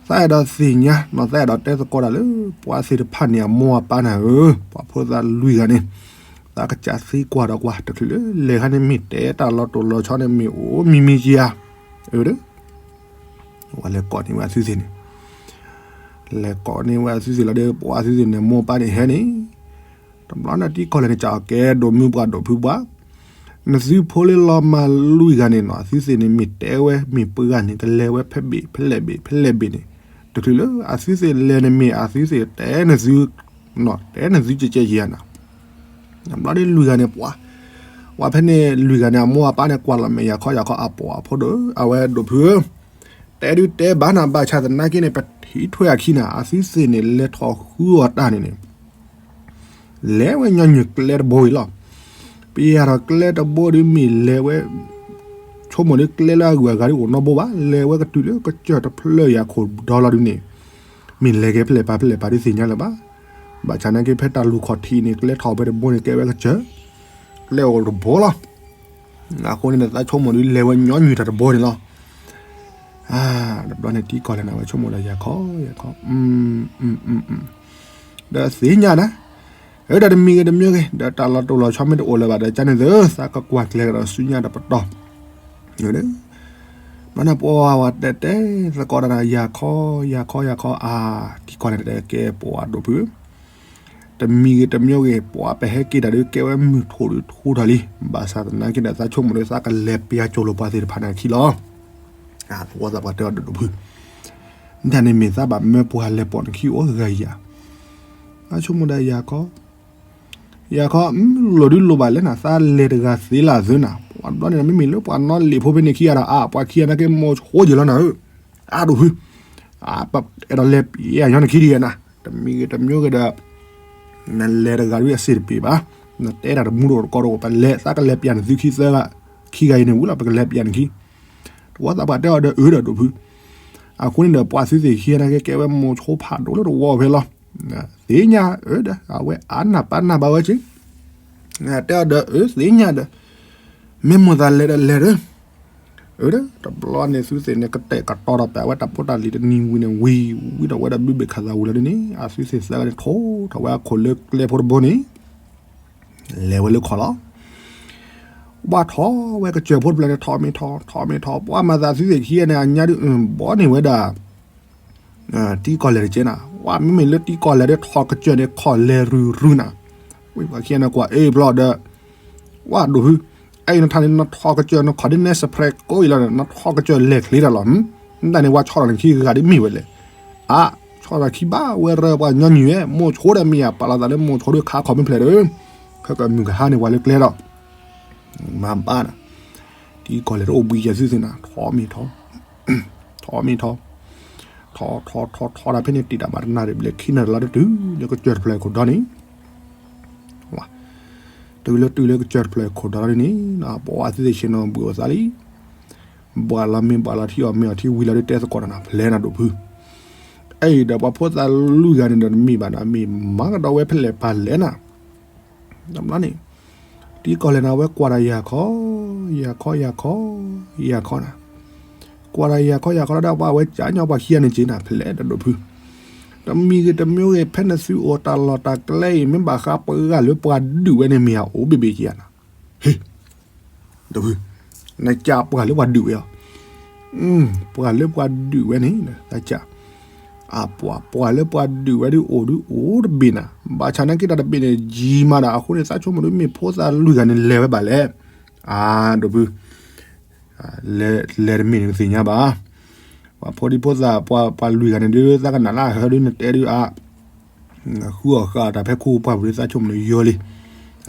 အဲၣ်ဒိးသ့ၣ်ညါနီၤ သးအဲၣ်ဒိးတဲသကိးတၢ်လၢ ပှၤသ့ၣ်တဖၣ်န့ၣ် အမိၢ်အပၢ်န့ၣ်ဧၢ, ပှၤဖိသၣ်လွံၢ်ဂၤန့ၣ်, သးကစၢ်သံကွၢ်ဒီးကွၢ် တချုးလၢလဲၤခါန့ၣ် မ့ၢ်တဲတၢ်လီၤတိၢ်လီၤဆီန့ၣ် မ့ၢ်အိၣ်မံၤမံၤကယၤ, အၢ ဒီး ဝဲလဲၤကိးန့ၢ်ဝဲအသုသ့ၣ်န့ၣ်, လဲၤကိးန့ၢ်ဝဲအသုသ့ၣ်လီၤဒီး ပှၤအသုသ့ၣ်န့ၣ် မိၢ်ပၢ်န့ၣ်ဟဲန့ၣ်, တဘျီန့ၣ် တံၤကီၢ်လဲၢ်န့ၣ် ကးအီၤကဲ ဒိၣ်မုၢ်ပှၢ်ဒိၣ်ဖုပှၢ်, နသုဖိလၢလီၤမၢ်လွံၢ်ဂၤန့ၣ်နီၤ အသုသ့ၣ်န့ၣ် မ့ၢ်တဲဝဲ မ့ၢ်ပှၤဂၤန့ၣ် ကလဲၤဝဲဖဲဘ့ၣ် ဖဲလဲၣ်ဘ့ၣ် ဖဲလဲၣ်ဘ့ၣ်န့ၣ်, တချုးလၢအသုသ့ၣ်လဲၤန့ၣ် မ့ၢ်အသုသ့ၣ်တဲနသု, တဲနသုကဲကဲယၤနၤ တဘျီန့ၣ်လွံၢ်ဂၤန့ၣ် ပှၤ, ပှၤဖဲန့ၣ်လွံၢ်ဂၤန့ၣ် အမိၢ်အပၢ်န့ၣ် ကွၢ်လီၤမဲာ်ယၤခီယၤခီ အပိာ်အဖိဒီး အဝဲဒိၣ်ဖုဧၢ, တဲဒုးတဲဘၣ်နၤ ဘၣ်ဆၣ်သနာ်က့န့ၣ် ပထံၣ်ထွဲအခံနၤ အသုသ့ၣ်န့ၣ် လဲၤထီၣ်ဃုအီၤတၢ်န့ၣ်န့ၣ် လဲၤဝဲညီနုၢ်ကျဲတဘိအံၤလီၤ. ပယၤထီၣ်ကျဲတဘိဒုးမ့ၢ်လဲၤဝဲ ဆိကမိၣ်ဒုးကျဲလၢအဂုၤအဂၤဒုးအိၣ်နီတဘိဘၣ်, လဲၤဝဲကတုၤလၢကစၢၢ်တဖျၢၣ်ယၤခိၣ်ဒီလီၤဒုးန့ၣ်, မ့ၢ်လဲၤက့ၤဖဲလဲၣ်ပၤဖဲလဲၣ်ပၤဒုးသ့ၣ်ညါလၢၤဘၣ်. ဘၣ်ဆၣ်နာ်က့ဖဲတၢ်လူၢ်ခီၣ်ထံးန့ၣ် ကျဲထီၣ်ဖဲတဘိန့ၣ် ကဲဝဲကစၢၢ်, ကျဲအိၣ်တဘိလီၤ. အဃိန့ၣ်ဒီး သးဆိကမိၣ်ဒုးလဲၤဝဲညီနုၢ်တၢ်တဘိန့ၣ်လီၤ. တဘျီန့ၣ်တံၤကီၢ်လဲၢ်န့ၣ် အဝဲဆိကမိၣ်ဒီးယၤခီယၤခီ ဒီးသ့ၣ်ညါနၤ, အၢဒီးတမံၤဂ့ၤတမံၤဂ့ၤ ဒီးတၢ်လီၤတိၢ်လီၤဆီမ့ၢ်တအိၣ်လၢၤဘၣ်ဒီး ကန့ၣ်သု သးကကွၢ်ကျဲကဒီးဆူညါတပတီၢ်, ဘျီန့ၣ်ပှၤဝဲတဲတဲသကိးတၢ်ဒီး ယၤခီ ယၤခီ ယၤခီ အါ တံၤကီၢ်လဲၢ်န့ၣ်တဲကဲပှၤဒိၣ်ဖု တမံၤဂ့ၤတမံၤဂ့ၤ ပှၤပဟဲက့ၤတၢ်ဒုးကဲဝဲမုၢ်ထီၣ်ဒုးထီထီၣ်လံ. ဘၣ်ဆၣ်သနာ်က့ဒီး သးဆိကမိၣ်ဒီး သးကလဲၤပျၢ်ကၠိလိာ်ပှၤသ့ၣ်တဖၣ်န့ၣ်အခံလီၤ. သဝီသးပှၢ်တဲအီၤဒီးဒိၣ်ဖု, ဒ်န့ၣ်မ့ၢ်သးဘၣ်မၢပှၤလဲၤပိာ်နခံအိၣ်ဂၤယၤ, သးဆိကမိၣ်ဒီးယၤခီ, ယၤခီ လိၣ်ဒုးလိၣ်ဘၣ်လဲၣ်နၤ သးလဲၤတဂၤသ့လၢအသုနၤ, ပှၤဘျီန့ၣ် မ့မ့ၢ်လၢပှၤနီၢ်လံာ်ဖိဖဲန့ၣ်ခံဂၤဒီး အါ ပှၤခံဂၤနာ်က့မိၢ်ဆိယဲၢ်လီၤနၤဧၢ, အါဒိၣ်ဖု အဲၣ်ဒိးလဲၤပျၢ်ညီနုၢ်ခံဒံးယဲၢ်နၤ, တမံၤဂ့ၤတမံၤဂ့ၤဒီး နလဲၤတဂၤဒုးအစ့ၢ်တပ့ၤဘၣ်, နတဲတၢ်တမူတကိးတအိၣ် ပလဲၤ သးကလဲၤပျၢ်နသုခံသၢဂၤ, ခံဂၤအံၤန့ၣ်ဝံၤလီၤ ပကလဲၤပျၢ်နခံ, သဝီသးပှၢ်တဲအီၤဒီးအၢဒီးဒိၣ်ဖု, အဃိန့ၣ်ဒီး ပှၤသုသ့ၣ်ခံဂၤနာ်က့ကဲဝဲမိၢ်ဆိဖးဒိၣ်လၢတဝီဖဲလီၤ, သ့ၣ်ညါအၢဒီး အဝဲအါနၢ်ပၢ်နၢ်ဘၣ်ဝဲက့ၤ, တဲအီၤဒီးအၢသ့ၣ်ညါဒီး မ့ၢ်မိၢ်သးလဲၤဒီးလဲၤဒီး, အၢ တဘျီန့ၣ်သုသ့ၣ်န့ၣ် ကတဲာ်ကတီၤဒီးပာ်ဝဲတၢ်ဖိတၢ်လံၤတနံၤဝံၤန့ၣ် ဝံၤဝံၤဒီးဝဲဒီးဘုဘ့ၣ်ခးသးဝံၤလီၤဒ်န့ၣ် အသုသ့ၣ်သၢဂၤန့ၣ် ထိၣ်ထီၣ်ဝဲအခိၣ်လၢကျဲဖိတဘိန့ၣ် လဲၤဝဲလၢခီၣ်လီၤ. ဘၣ်ထီၣ်ဝဲကစၢၢ်ဖိတဖျၢၣ်န့ၣ် ထီၣ်မ့ၢ်ထီၣ် ထီၣ်မ့ၢ်ထီၣ် ပှၤမၤသးသုသ့ၣ်ခံဂၤန့ၣ် အညါဒုး ဘီန့ၢ်ဝဲဒၣ် တံၤကီၢ်လဲၢ်တက့ၢ်နၤ, ဝဲမ့မ့ၢ်လၢတံၤကီၢ်လဲၢ်ဒီးထီၣ်ကစၢၢ်န့ၣ် ခီၣ်လဲၤရုၢ်ရုၢ်နၤ, ဝဲပှၤခံဂၤန့ၣ်ကွၢ်အ့ၣ်ဘျီဒီး ဝဲဒိၣ်ဖု, အဲၣ်နထါန့ၣ် နထီၣ်ကစၢၢ်နခီၣ်ဒ်နဲစဲးဖရဲးကိးအံၤလီၤန့ၣ် နထီၣ်ကစၢၢ်လဲၤချ့တၢ်လီၤ, မ့ၢ်တၢ်န့ၣ် ဝဲဆီၣ်လီၤနခံဂၤဒ်မ့ၢ်ဝဲလဲၣ်, အါ ဆီၣ်လီၤခံဘၣ်ဝဲရၢပှၤညီနုၢ်ဝဲ မိၢ်ဆိဒီးမ့ၢ်ယၤပာ်လီၤသးလၢမိၢ်ဆိဒီးခါခီၣ်မ့ၢ်ဖျဲးဒီး ခဲကမုၢ်ကဟါန့ၣ် ပှၤလၢကျဲဒီး မၤဘၣ်နၤ, တံၤကီၢ်လဲၢ်တအိၣ်ဘှံးယၤသုသ့ၣ်နၤ ထီၣ်မ့ၢ်ထီၣ် ထီၣ်မ့ၢ်ထီၣ် ထီၣ်ထီၣ်ထီၣ်ထီၣ်ဒၣ်ဖဲန့ၣ် တံာ်တၢ်ဘၣ်တနၣ်ရံၣ်ဘျဲၣ်ခံနၣ်ရံၣ်လီၤ တတုၤလၢကစၢၢ်တဖျၢၣ်ခိၣ်ဒီန့ၣ် တုၤလၢတုၤလၢကစၢၢ်တဖျၢၣ်ခိၣ်ဒီလီၤဒ်န့ၣ် ပှၤသုသ့ၣ်ဆ့ၣ်နီၤဘှံးအိၣ်သးလံ, ဘှၣ်လီၤမ့ၢ်ဘှၣ်လီၤထံအီၣ်မ့ၢ်အီၣ်ထံဝံၤလီၤဒ်တဲသကိးတၢ်နၤ ဖျဲးနၤဒိၣ်ဖု, အဲၣ်ဒီးပှၤဖိသၣ်လွံၢ်ဂၤန့ၣ်ဒီးတမ့ၢ်ဘၣ်နၤ မ့ၢ်မၤကဒီးဝဲဖဲလဲၣ်ပၤလဲၣ်နၤ တဘျီန့ၣ် တံၤကီၢ်လဲၢ်န့ၣ် အဝဲကွၢ်ဒီးယၤခီ, ယၤခီ ယၤခီ, ယၤခီနၤ, ကွၢ်ဒီးယၤခီ ယၤခီလီၤဒီး ပှၤအဝဲကၠါညီပှၤခံဂၤန့ၣ်က့ၤနၤ ဖျဲးဒီးဒိၣ်ဖု, တမံၤဂ့ၤတမံၤဂ့ၤ ဖဲနသုအိၣ်တၢ်လီၢ်တၢ်ကျဲအံၤ မ့ၢ်ဘၣ်ဃးပှၤဂၤလၢပှၤဒုးဝဲန့ၣ် မ့ၢ်အအိၣ်ဘ့ၣ်ဘ့ၣ်က့ၤယၤနၤ, ဟ့ၣ် ဒိၣ်ဖု, နကးပှၤလၢပှၤဒုးဝဲအီၤ ပှၤလၢပှၤဒုးဝဲန့ၣ် သးကး, အပှၤ ပှၤလၢပှၤဒုးဝဲဒုးအိၣ်ဒုးအိၣ်တဘ့ၣ်နၤ, ဘၣ်ဆၣ်နာ်က့တၢ်တဘ့ၣ်န့ၣ် ယံာ်မးဒီး အဃိန့ၣ် သးဆိကမိၣ်ဒုးမ့ၢ်ဖိသၣ်လွံၢ်ဂၤန့ၣ်လဲၤဝဲဘၣ်လဲၣ်, အါ ဒိၣ်ဖု, လဲၤတမ့ၢ်န့ၣ် နသ့ၣ်ညါဘၣ်, ပှၤဖိဒံဖိသၣ် ပှၤလွံၢ်ဂၤန့ၣ်ဒုး သးကနၣ်လၢအဟၢဒုး နတဲဒုးအါ ဃုအီၣ်ဃာ်တၢ်ဖဲခိပှၢ်ပူၤလၢသးဆိကမိၣ်လၢယီလံ,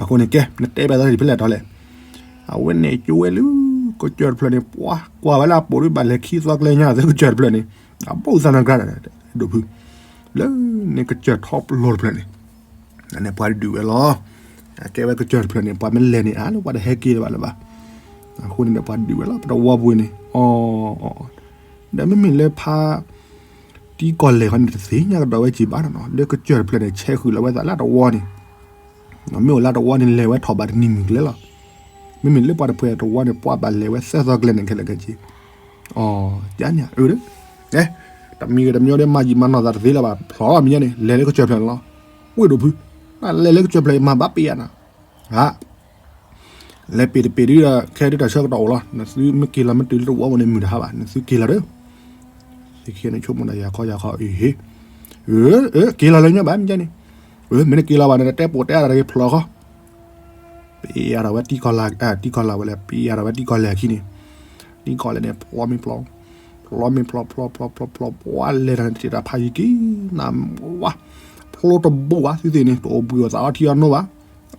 အဃိန့ၣ်ကဲ နတဲဘၣ်သးဒ်ဖဲလဲၣ်တီလဲၣ်, အဝဲန့ၣ်ကၠိဝဲလၢ ကစၢၢ်တဖျၢၣ်န့ၣ် ပှၤကွၢ်ဝဲလၢအပိာ်ဒုး ဘၣ်လဲၤခံသွကလဲညါသၢကစၢၢ်တဖျၢၣ်န့ၣ် အဘိၣ်သးနၤကြၢး ဒိၣ်ဖု, လၢန့ၣ်ကစၢၢ်ထီၣ်ပလီၢ်တဖျၢၣ်န့ၣ်, န့ၣ်ပှၤဒုးဝဲလီၤ. အကဲဝဲကစၢၢ်တဖျၢၣ်န့ၣ် ပှၤမ့ၢ်လဲၤန့ၣ် အါလၢပှၤတဟဲက့ၤလၢၤဘၣ်လၢၤဘၣ်. အဃိန့ၣ်ဒီးပှၤဒုးဝဲလီၤ ပတဝီပူၤန့ၣ်, အီ, ဒီးမ့မ့ၢ်လၢဖါ တံကီၢ်လဲၢ်ဃီန့ၣ် တသ့ၣ်ညါကဒီးဝဲက့ၤဘၣ်နီၤ, လၢကစၢၢ်တဖျၢၣ်န့ၣ် ဆဲးဃုာ်လီၤဝဲသးလၢတဝီန့ၣ်, မ့ၢ်အိၣ်လၢတဝီန့ၣ် လဲၤဝဲထီၣ်ဘၣ်တနံၤမုၢ်ကျဲလီၤ. မ့မ့ၢ်လၢပှၤတဖျၢၣ်တဝီန့ၣ် ပှၤဘၣ်လဲၤဝဲသၢသီကျဲန့ၣ် ခဲလၢာ်ခဲဆ့ အီ, ကန့ၣ်အၢ, တမံၤဂ့ၤတမံၤဒီး မၤယံာ်မၤနီၢ်သးတသ့လၢၤဘၣ်, ဖျိးလီၤမ့ၢ်ညါန့ၣ် လဲၤလၢကစၢၢ်ဖျၢၣ်န့ၣ်လီၤ. ဝ့ၢ်ဒိၣ်ဖု, နလဲၤလၢကစၢၢ်ဖျၢၣ် မၤဘၣ်ပ့ၤယၤနၤ, ဟါ, လဲၤပ့ၤတပ့ၤဒုဒီး ခဲဒုတၢ်ဆၢကတီၢ်အိၣ်လီၤ. နသုမ့ၢ်က့ၤလီၤမ့ၢ်တုၤလၢတဝီပူၤန့ၣ် မုၢ်တဟါဘၣ်, နသုက့ၤလီၤဒီး, သုခံန့ၣ်ဆိကမိၣ်ဒီး ယၤခီယၤခီအံၤဟ့ၣ်, အၢ, က့ၤလီၤလၢညါဘၣ်မ့ၢ်ညါန့ၣ်, အၢ မ့ၢ်နက့ၤလီၤဘၣ်န့ၣ် တတဲပိာ်တဲအါတၢ်တဂ့ၤ ဖျိးခီ ပ့ၤယၤဒီးဝဲတံကီၢ်လၢ်, တံကီၢ်လၢ်ဝဲလဲၣ်, ပ့ၤယၤဒီးဝဲတံကီၢ်လဲၢ်အခံန့ၣ်, တံကီၢ်လဲၢ်န့ၣ် ဖျိးမ့ၢ်ဖျိး, ဖျိးမ့ၢ်ဖျိး ဖျိးဖျိးဖျိးဖျိး ပှၤလဲၤတၢ်န့ၣ် တတ့ၢ်တၢ်ဖးယံၤက့ၤ, နဝါ, ဖျိးတဘိဘၣ် သုသ့ၣ်န့ၣ် တအိၣ်ဘှံးအိၣ်သးအီထံအီနိဘၣ်.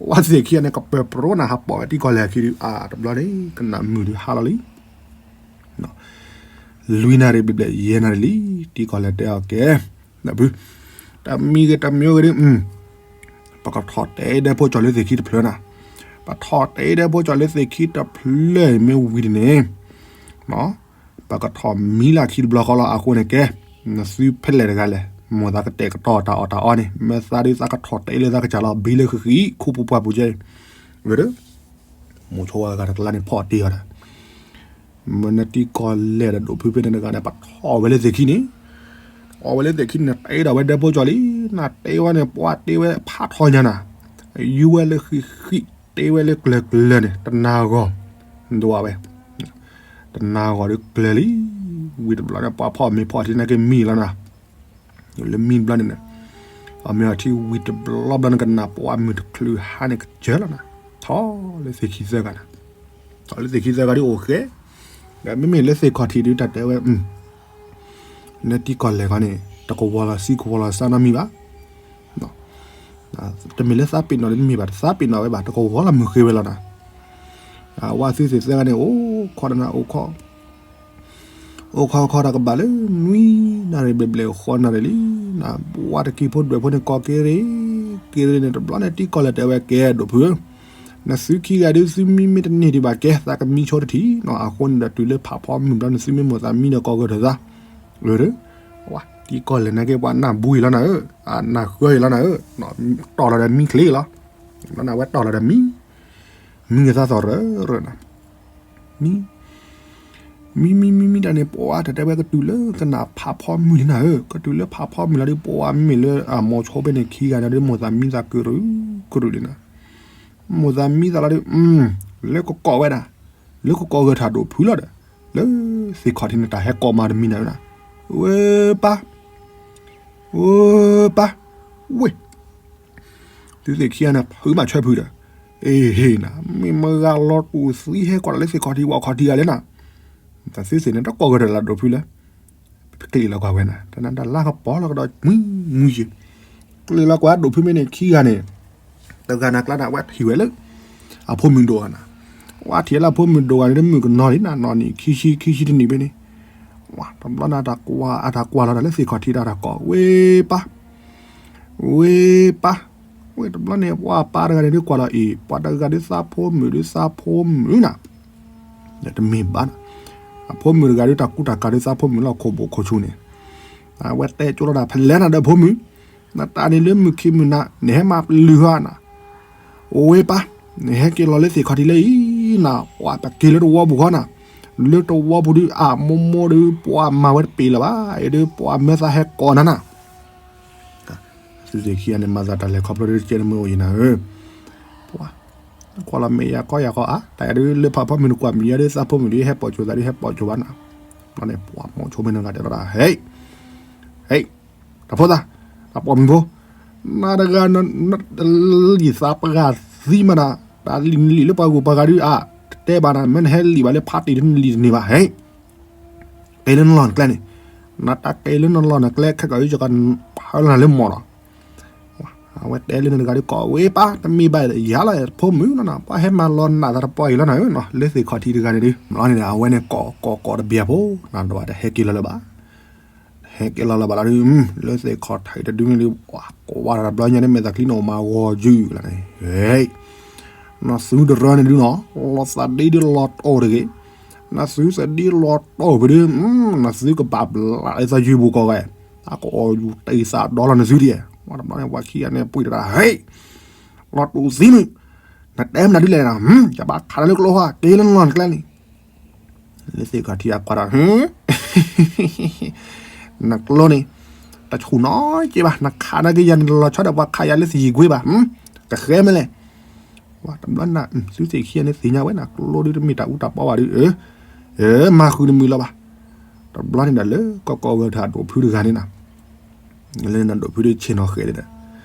ဝဲသ့ၣ်ခံဂၤန့ၣ် ကပၢၤပြိနၤ ဟးပိာ်ဝဲတံကီၢ်လဲၢ်အခံဒုး အါ တဘျီန့ၣ် ကနၣ်မုာ်ဒုးဟါလီၤလံ. လွံၢ်နၣ်ရံၣ်ဘျဲၣ်ဘျဲၣ် ယဲၢ်နၣ်ရံၣ်လံ, တံကီၢ်လဲၢ်တဲအီၤကဲ, တမံၤဂ့ၤတမံၤဂ့ၤဒုး, ပကထီၣ်တဲဒဲဖိကၠီၤလၢသ့ၣ်ခံတဖျၢၣ်နၤ, ပထီၣ်တဲဒဲဖိကၠီၤလၢသ့ၣ်ခံတဖျၢၣ်မ့ၢ်ဝံၤဒ်န့ၣ်, ပကထီၣ်မံလၢခံတဘျီဃီလီၤ. အဃိန့ၣ်ကဲ, နသုဖဲလဲၣ်တဂၤလဲၣ်, မိၢ်သးကတဲာ်ကတီၤတၢ်အီၣ်တၢ်အီန့ၣ် မ့ၢ်သးဒုးသးကထီၣ်တဲလၢသးကစၢ်လီၤ ဘံလၢဃံဃံ ခူပူၤပှၢ်ပူၤကဲ, ဝဲဒၣ် မိၤဆိဝဲဂၤတကျါန့ၣ် ဖီၣ်တ့ၢ်အီၤဒီး, မ့ၢ်နတံကီၢ်လဲၢ်ဒီးဒိၣ်ဖုဖဲန့ၣ်တဂၤန့ၣ် ပထီၣ်ဝဲလၢသ့ၣ်ခံန့ၣ်, အီၣ်ဝဲလၢသ့ၣ်ခံန့ၣ် တဲဒီးဝဲဒဲဖိကၠီၤလံ, နတဲဝဲန့ၣ် ပှၤတဲဝဲဖးထီညါနၤ, ယူဝဲလၢဃံဃံ တဲဝဲလၢကျၢၤကျၢၤန့ၣ် တနၤဂီၢ်, ဒိဝဲ တနၤဂီၢ်ဒီးကျၢၤလံ, ဝံၤတဘျီန့ၣ် ပှၤဖီၣ်မ့ၤဖီၣ်ထံနာ်က့မံလီၤနၤ, လၢမံဘျီန့ၣ်န့ၣ်, အမ့ၢ်အထံဝံၤတဘျီဘျီန့ၣ် ကနၣ်ပှၤမုၢ်တချုးဟါန့ၣ်ကစၢၢ်လီၤနၤ, ထီၣ်လၢသ့ၣ်ခံသၢဂၤနၤ, ထီၣ်လၢသ့ၣ်ခံသၢဂၤဒ်အိၣ်ဃဲ, ဒီးမ့မ့ၢ်လၢသ့ၣ်ခီၣ်ထံးဒုးတၢ်တဲဝဲ, နတံကီၢ်လဲၢ်ခီန့ၣ် တကဝီၤလီၤဆံးကဝီၤလီၤစါနီတမံၤဘၣ် တမ့ၢ်လၢသးပ့ၤနီၣ်လၢနမ့ၢ်ဘၣ် တသးပ့ၤနီၣ်ဝဲဘၣ် တကဝီၤလီၤမုၢ်ဃ့ဝဲလီၤနၤ, အဝဲသုသ့ၣ်သၢဂၤန့ၣ် အိၣ်ခိးတနၤအိၣ်ခိး, အိၣ်ခိးခိးတၢ်ကဘၣ်လၢ နွံနၣ်ရံၣ်ဘျဲၣ်ဘျဲၣ်ဃိးနၣ်ရံၣ်လံ, နဘှါတက့ၤဖိဒွဲၣ်ဖိန့ၣ် ကိးက့ၤရ့ၣ်, က့ၤရ့ၣ်န့ၣ်တဘျီန့ၣ် တံကီၢ်လဲၢ်တဲဝဲကဲဒိၣ်ဖုဧၢ, နသုခံဂၤဒုးသုမံမ့ၢ်တန့ၢ်ဒံးဘၣ်ကဲ သးကမံဆိတထံၣ်နီၤ, အဃိန့ၣ်ဒီးတုၤလၢဖးဖီမုၢ်ဘျီန့ၣ် သုမ့ၢ်မိၢ်သးမံဒီးကိးဂၤဒီးသး, တံကီၢ်လဲၢ်နာ်က့ပှၤနၢ်ဘှံးလီၤနၤဧၢ, နၢ်ဃၢအံၤလီၤနၤဧၢ, တီၢ်လီၤဒီးမံချ့လီၤ, ဘျီန့ၣ်အဝဲတီၢ်လီၤဒီးမံ, မံဂ့ၤသးသီၣ်ရၢရၢနၤ, မံ မံမံမံမံတၢ်န့ၣ် ပှၤတတဲဝဲကတုၤလၢကနၣ်ဖးဖီမုၢ်လံနၤဧၢ, ကတုၤလၢဖးဖီမုၢ်လီၤဒီး ပှၤမ့မ့ၢ်လၢအမိၤဆိဖဲန့ၣ်ခံဂၤန့ၣ်ဒီး မိၢ်သးမံသးကရုကရုလံနၤ, မိၢ်သးမံသးလီၤဒီး, လၢကကိးဝဲဒၣ်, လၢကကိးဂဲၤထၢၣ်ဒိၣ်ဖုလီၤဒီး, လၢသ့ၣ်ခီၣ်ထံးန့ၣ် တၢ်ဟဲကိးမၤတမံၤနၤဧၢနၤ, ဝဲပၢ်, ဝဲပၢ်, ဝ့ၢ် သုသ့ၣ်ခံဂၤန့ၣ် ဖုးဘၣ်ဆွဲဖုးဒီး, အ့ဟ့နၤ, မ့ၢ်မဂၤလီၤတူၢ်သံဟဲကိးတၢ်လၢသ့ၣ်ခီၣ်ထံးဝဲခီၣ်ထံးဂၤလဲၣ်နၤ, တၢ်သုသ့ၣ်န့ၣ် တကိးဂဲၤထၢၣ်လၢဒိၣ်ဖုလၢ, ပကျ့ၣ်လီၤကွၢ်ဝဲနၤ, တနၤတၢ်လါကပီၤလီၤကဒီးမှံမှံယံၤ, ကျ့ၣ်လီၤကွၢ်ဒိၣ်ဖုမ့ၢ်န့ၣ်ခံဂၤန့ၣ်, တဂၤနၤကျါန့ၣ် အဝဲထံၣ်ဝဲလၢ အဖိမုၣ်ဒိၣ်ဂၤနၤ, ဝဲထံၣ်လၢအဖိမုၣ်ဒိၣ်ဂၤန့ၣ် တမုၣ်ကနီၤလံနၤ, နီၢ်နံၣ်ခံဆံခံဆံတနံၣ်ဖဲန့ၣ်, တဘျီန့ၣ် အတၢ်ကွၢ်လီၤတၢ်လၢသ့ၣ်ခီၣ်ထံးဒီးတၢ်ကိး ဝ့ၢ်ပၢ် ဝ့ၢ်ပၢ်, ဝ့ၢ်တဘျီန့ၣ် ပှၤပၢ်တဂၤန့ၣ်ဒုးကွၢ်လီၤအံၤ ပှၤတဂၤဒုးသးဖိမုၣ်ဒုးသးဖိမုၣ်နၤ, တမ့ၢ်ဘၣ်နၤ, အဖိမုၣ်တဂၤဒုးတၢ်ကူတၢ်ကၤဒုးသးဖိမုၣ်လီၤခိၣ်ဘိၣ်ခိၣ်ဆူန့ၣ်, အဝဲတဲကၠိလီၤတၢ်ဖဲလဲၣ်နၤဒီးဖိမုၣ်, နတၢ်န့ၣ်လၢမုၢ်ခံမုၢ်နၤ နဟဲမၤပျုၤဟီနၤ ဝ့ၢ်ပၢ်, နဟဲက့ၤလီၤလၢသ့ၣ်ခီၣ်ထံးလၢအံၤနၤ, ပှၤပက့ၤလၢတဝီပူၤဃီနၤ, လၢတဝီပူၤဒုးအမိၢ်မိၢ်ဒုး ပှၤမၤဝဲတပ့ၤလၢၤဘၣ်, အံၤဒုးပှၤမၢသးဟဲကိးနၤနၤ, သုသ့ၣ်ခံဂၤန့ၣ် မၤသးတၢ်လဲၤခီဖျိဒုးကဲတမုၢ်အိၣ်ယံၤနၤဧၢ, ပှၤ ကွၢ်လီၤမ့ၢ်ယၤကီယၤကီဧါ, တၢ်အံၤဒုးလၢဖးဖီမုၢ်နကွၢ်မ့ၢ်ယၤဒုးသးဖိမုၣ်ဒုးဟဲပိာ်ကၠိၤသးဒုးဟဲပိာ်ကၠိၤဘၣ်နၤ, ဘျီန့ၣ် ပှၤမိၤဆိဖဲန့ၣ်ဂၤတဲလီၤတၢ် ဟဲ ဟဲ တၢ်ဖိသၣ်, တၢ်ပိာ်မုၣ်ဖိ, နၤတဂၤ လံာ်သးပှၢ်သံမးနၤ, တၢ်လံာ်နလံာ်လၢပှၤဂုၤပှၤဂၤဒုးအါ, တတဲဘၣ်နၤ, မ့ၢ်နဟဲလံာ်ဘၣ်လၢဖးတံၢ်ဒုးနလံာ်တန့ၢ်ဘၣ်, ဟဲ, ကဲလၢနလီၢ်နကျဲန့ၣ်, နတၢ်ကဲလၢနလီၢ်နကျဲ ခဲကီၢ်အံၤ ယကဖၢလီၤနၤလၢမီၢ်လီၤ. အဝဲတဲလၢနတဂၤဒုးကိးဝဲပၢ်, တမ့ၢ်ဘၣ်ယၤလီၤ ဖိမုၣ်နီၤ, ပှၤဟဲမၤလီၤနးသးတပှၢ်အံၤလီၤနၤဧၢ, လၢသ့ၣ်ခီၣ်ထံးတဂၤန့ၣ်ဒုး, ဘျီန့ၣ် အဝဲန့ၣ်ကိးကိးကိးတဘျီဖိ, နဒီးတဟဲက့ၤလီၤလၢၤဘၣ်, ဟဲ ကဲလီၤလၢၤဘၣ်လီၤဒုး, လၢသ့ၣ်ခီၣ်ထံးတဒုန့ၣ်ဒုး ကွၢ်တၢ်တဘျီညါန့ၣ် မဲာ်သးချံန့ၣ်အိၣ်မးဂီၤယုၢ်လီၤန့ၣ်, နသုတရၢန့ၣ်ဒုးနီၤ, လီၤသးဒ့ဒုးလီၤတီၢ်တဂ့ၤ, နသုသးဒ့လီၤတီၢ်ဖဲဒုး, နသုကဘၣ်ဘျးလၢသးယုၢ်ပူၤကီးဂဲၤ, အကအီၣ်ယူၤတ့ၢ်သးဒီလီၤနသုဒံး, တဘျီန့ၣ် ပှၤခံဂၤန့ၣ်ပှ့ၤတၢ်, ဟဲ, လီၤတူာ်သံမုၢ်, နတဲမနုၤဒ်လဲၣ်, ယဘၣ်ခးနၤလၢကျိဟါ က့ၤလၢနလီၢ်နကျဲလံ လၢသ့ၣ်ခီၣ်ထံးအကွၢ်ဒီး, နကျိန့ၣ်, တဆူၣ်နီက့ဘၣ်, နခးနာ်က့ယၤန့ၣ် လီၤဆီဒီးပှၤခးယၤလၢသယံၤကွ့ဘၣ်, ကဃဲမ့ၢ်လဲၣ်, တဘျီန့ၣ် သုသ့ၣ်ခံဂၤန့ၣ်သ့ၣ်ညါဝဲန့ၣ် ကျိဒုးတမ့ၢ်တၢ်အူတၢ်ပီဘၣ်ဒုး, မၤဃုာ်တမုာ်လီၤဘၣ်, တဘျီန့ၣ်ဒီးလၢကီၢ်ကီၢ်ဝဲၤထၢၣ်အဒိၣ်ဖုတဂၤန့ၣ်နီၤ လၢနဒိၣ်ဖုဒုးဆ့ၣ်နီၤဃဲၤဒီး,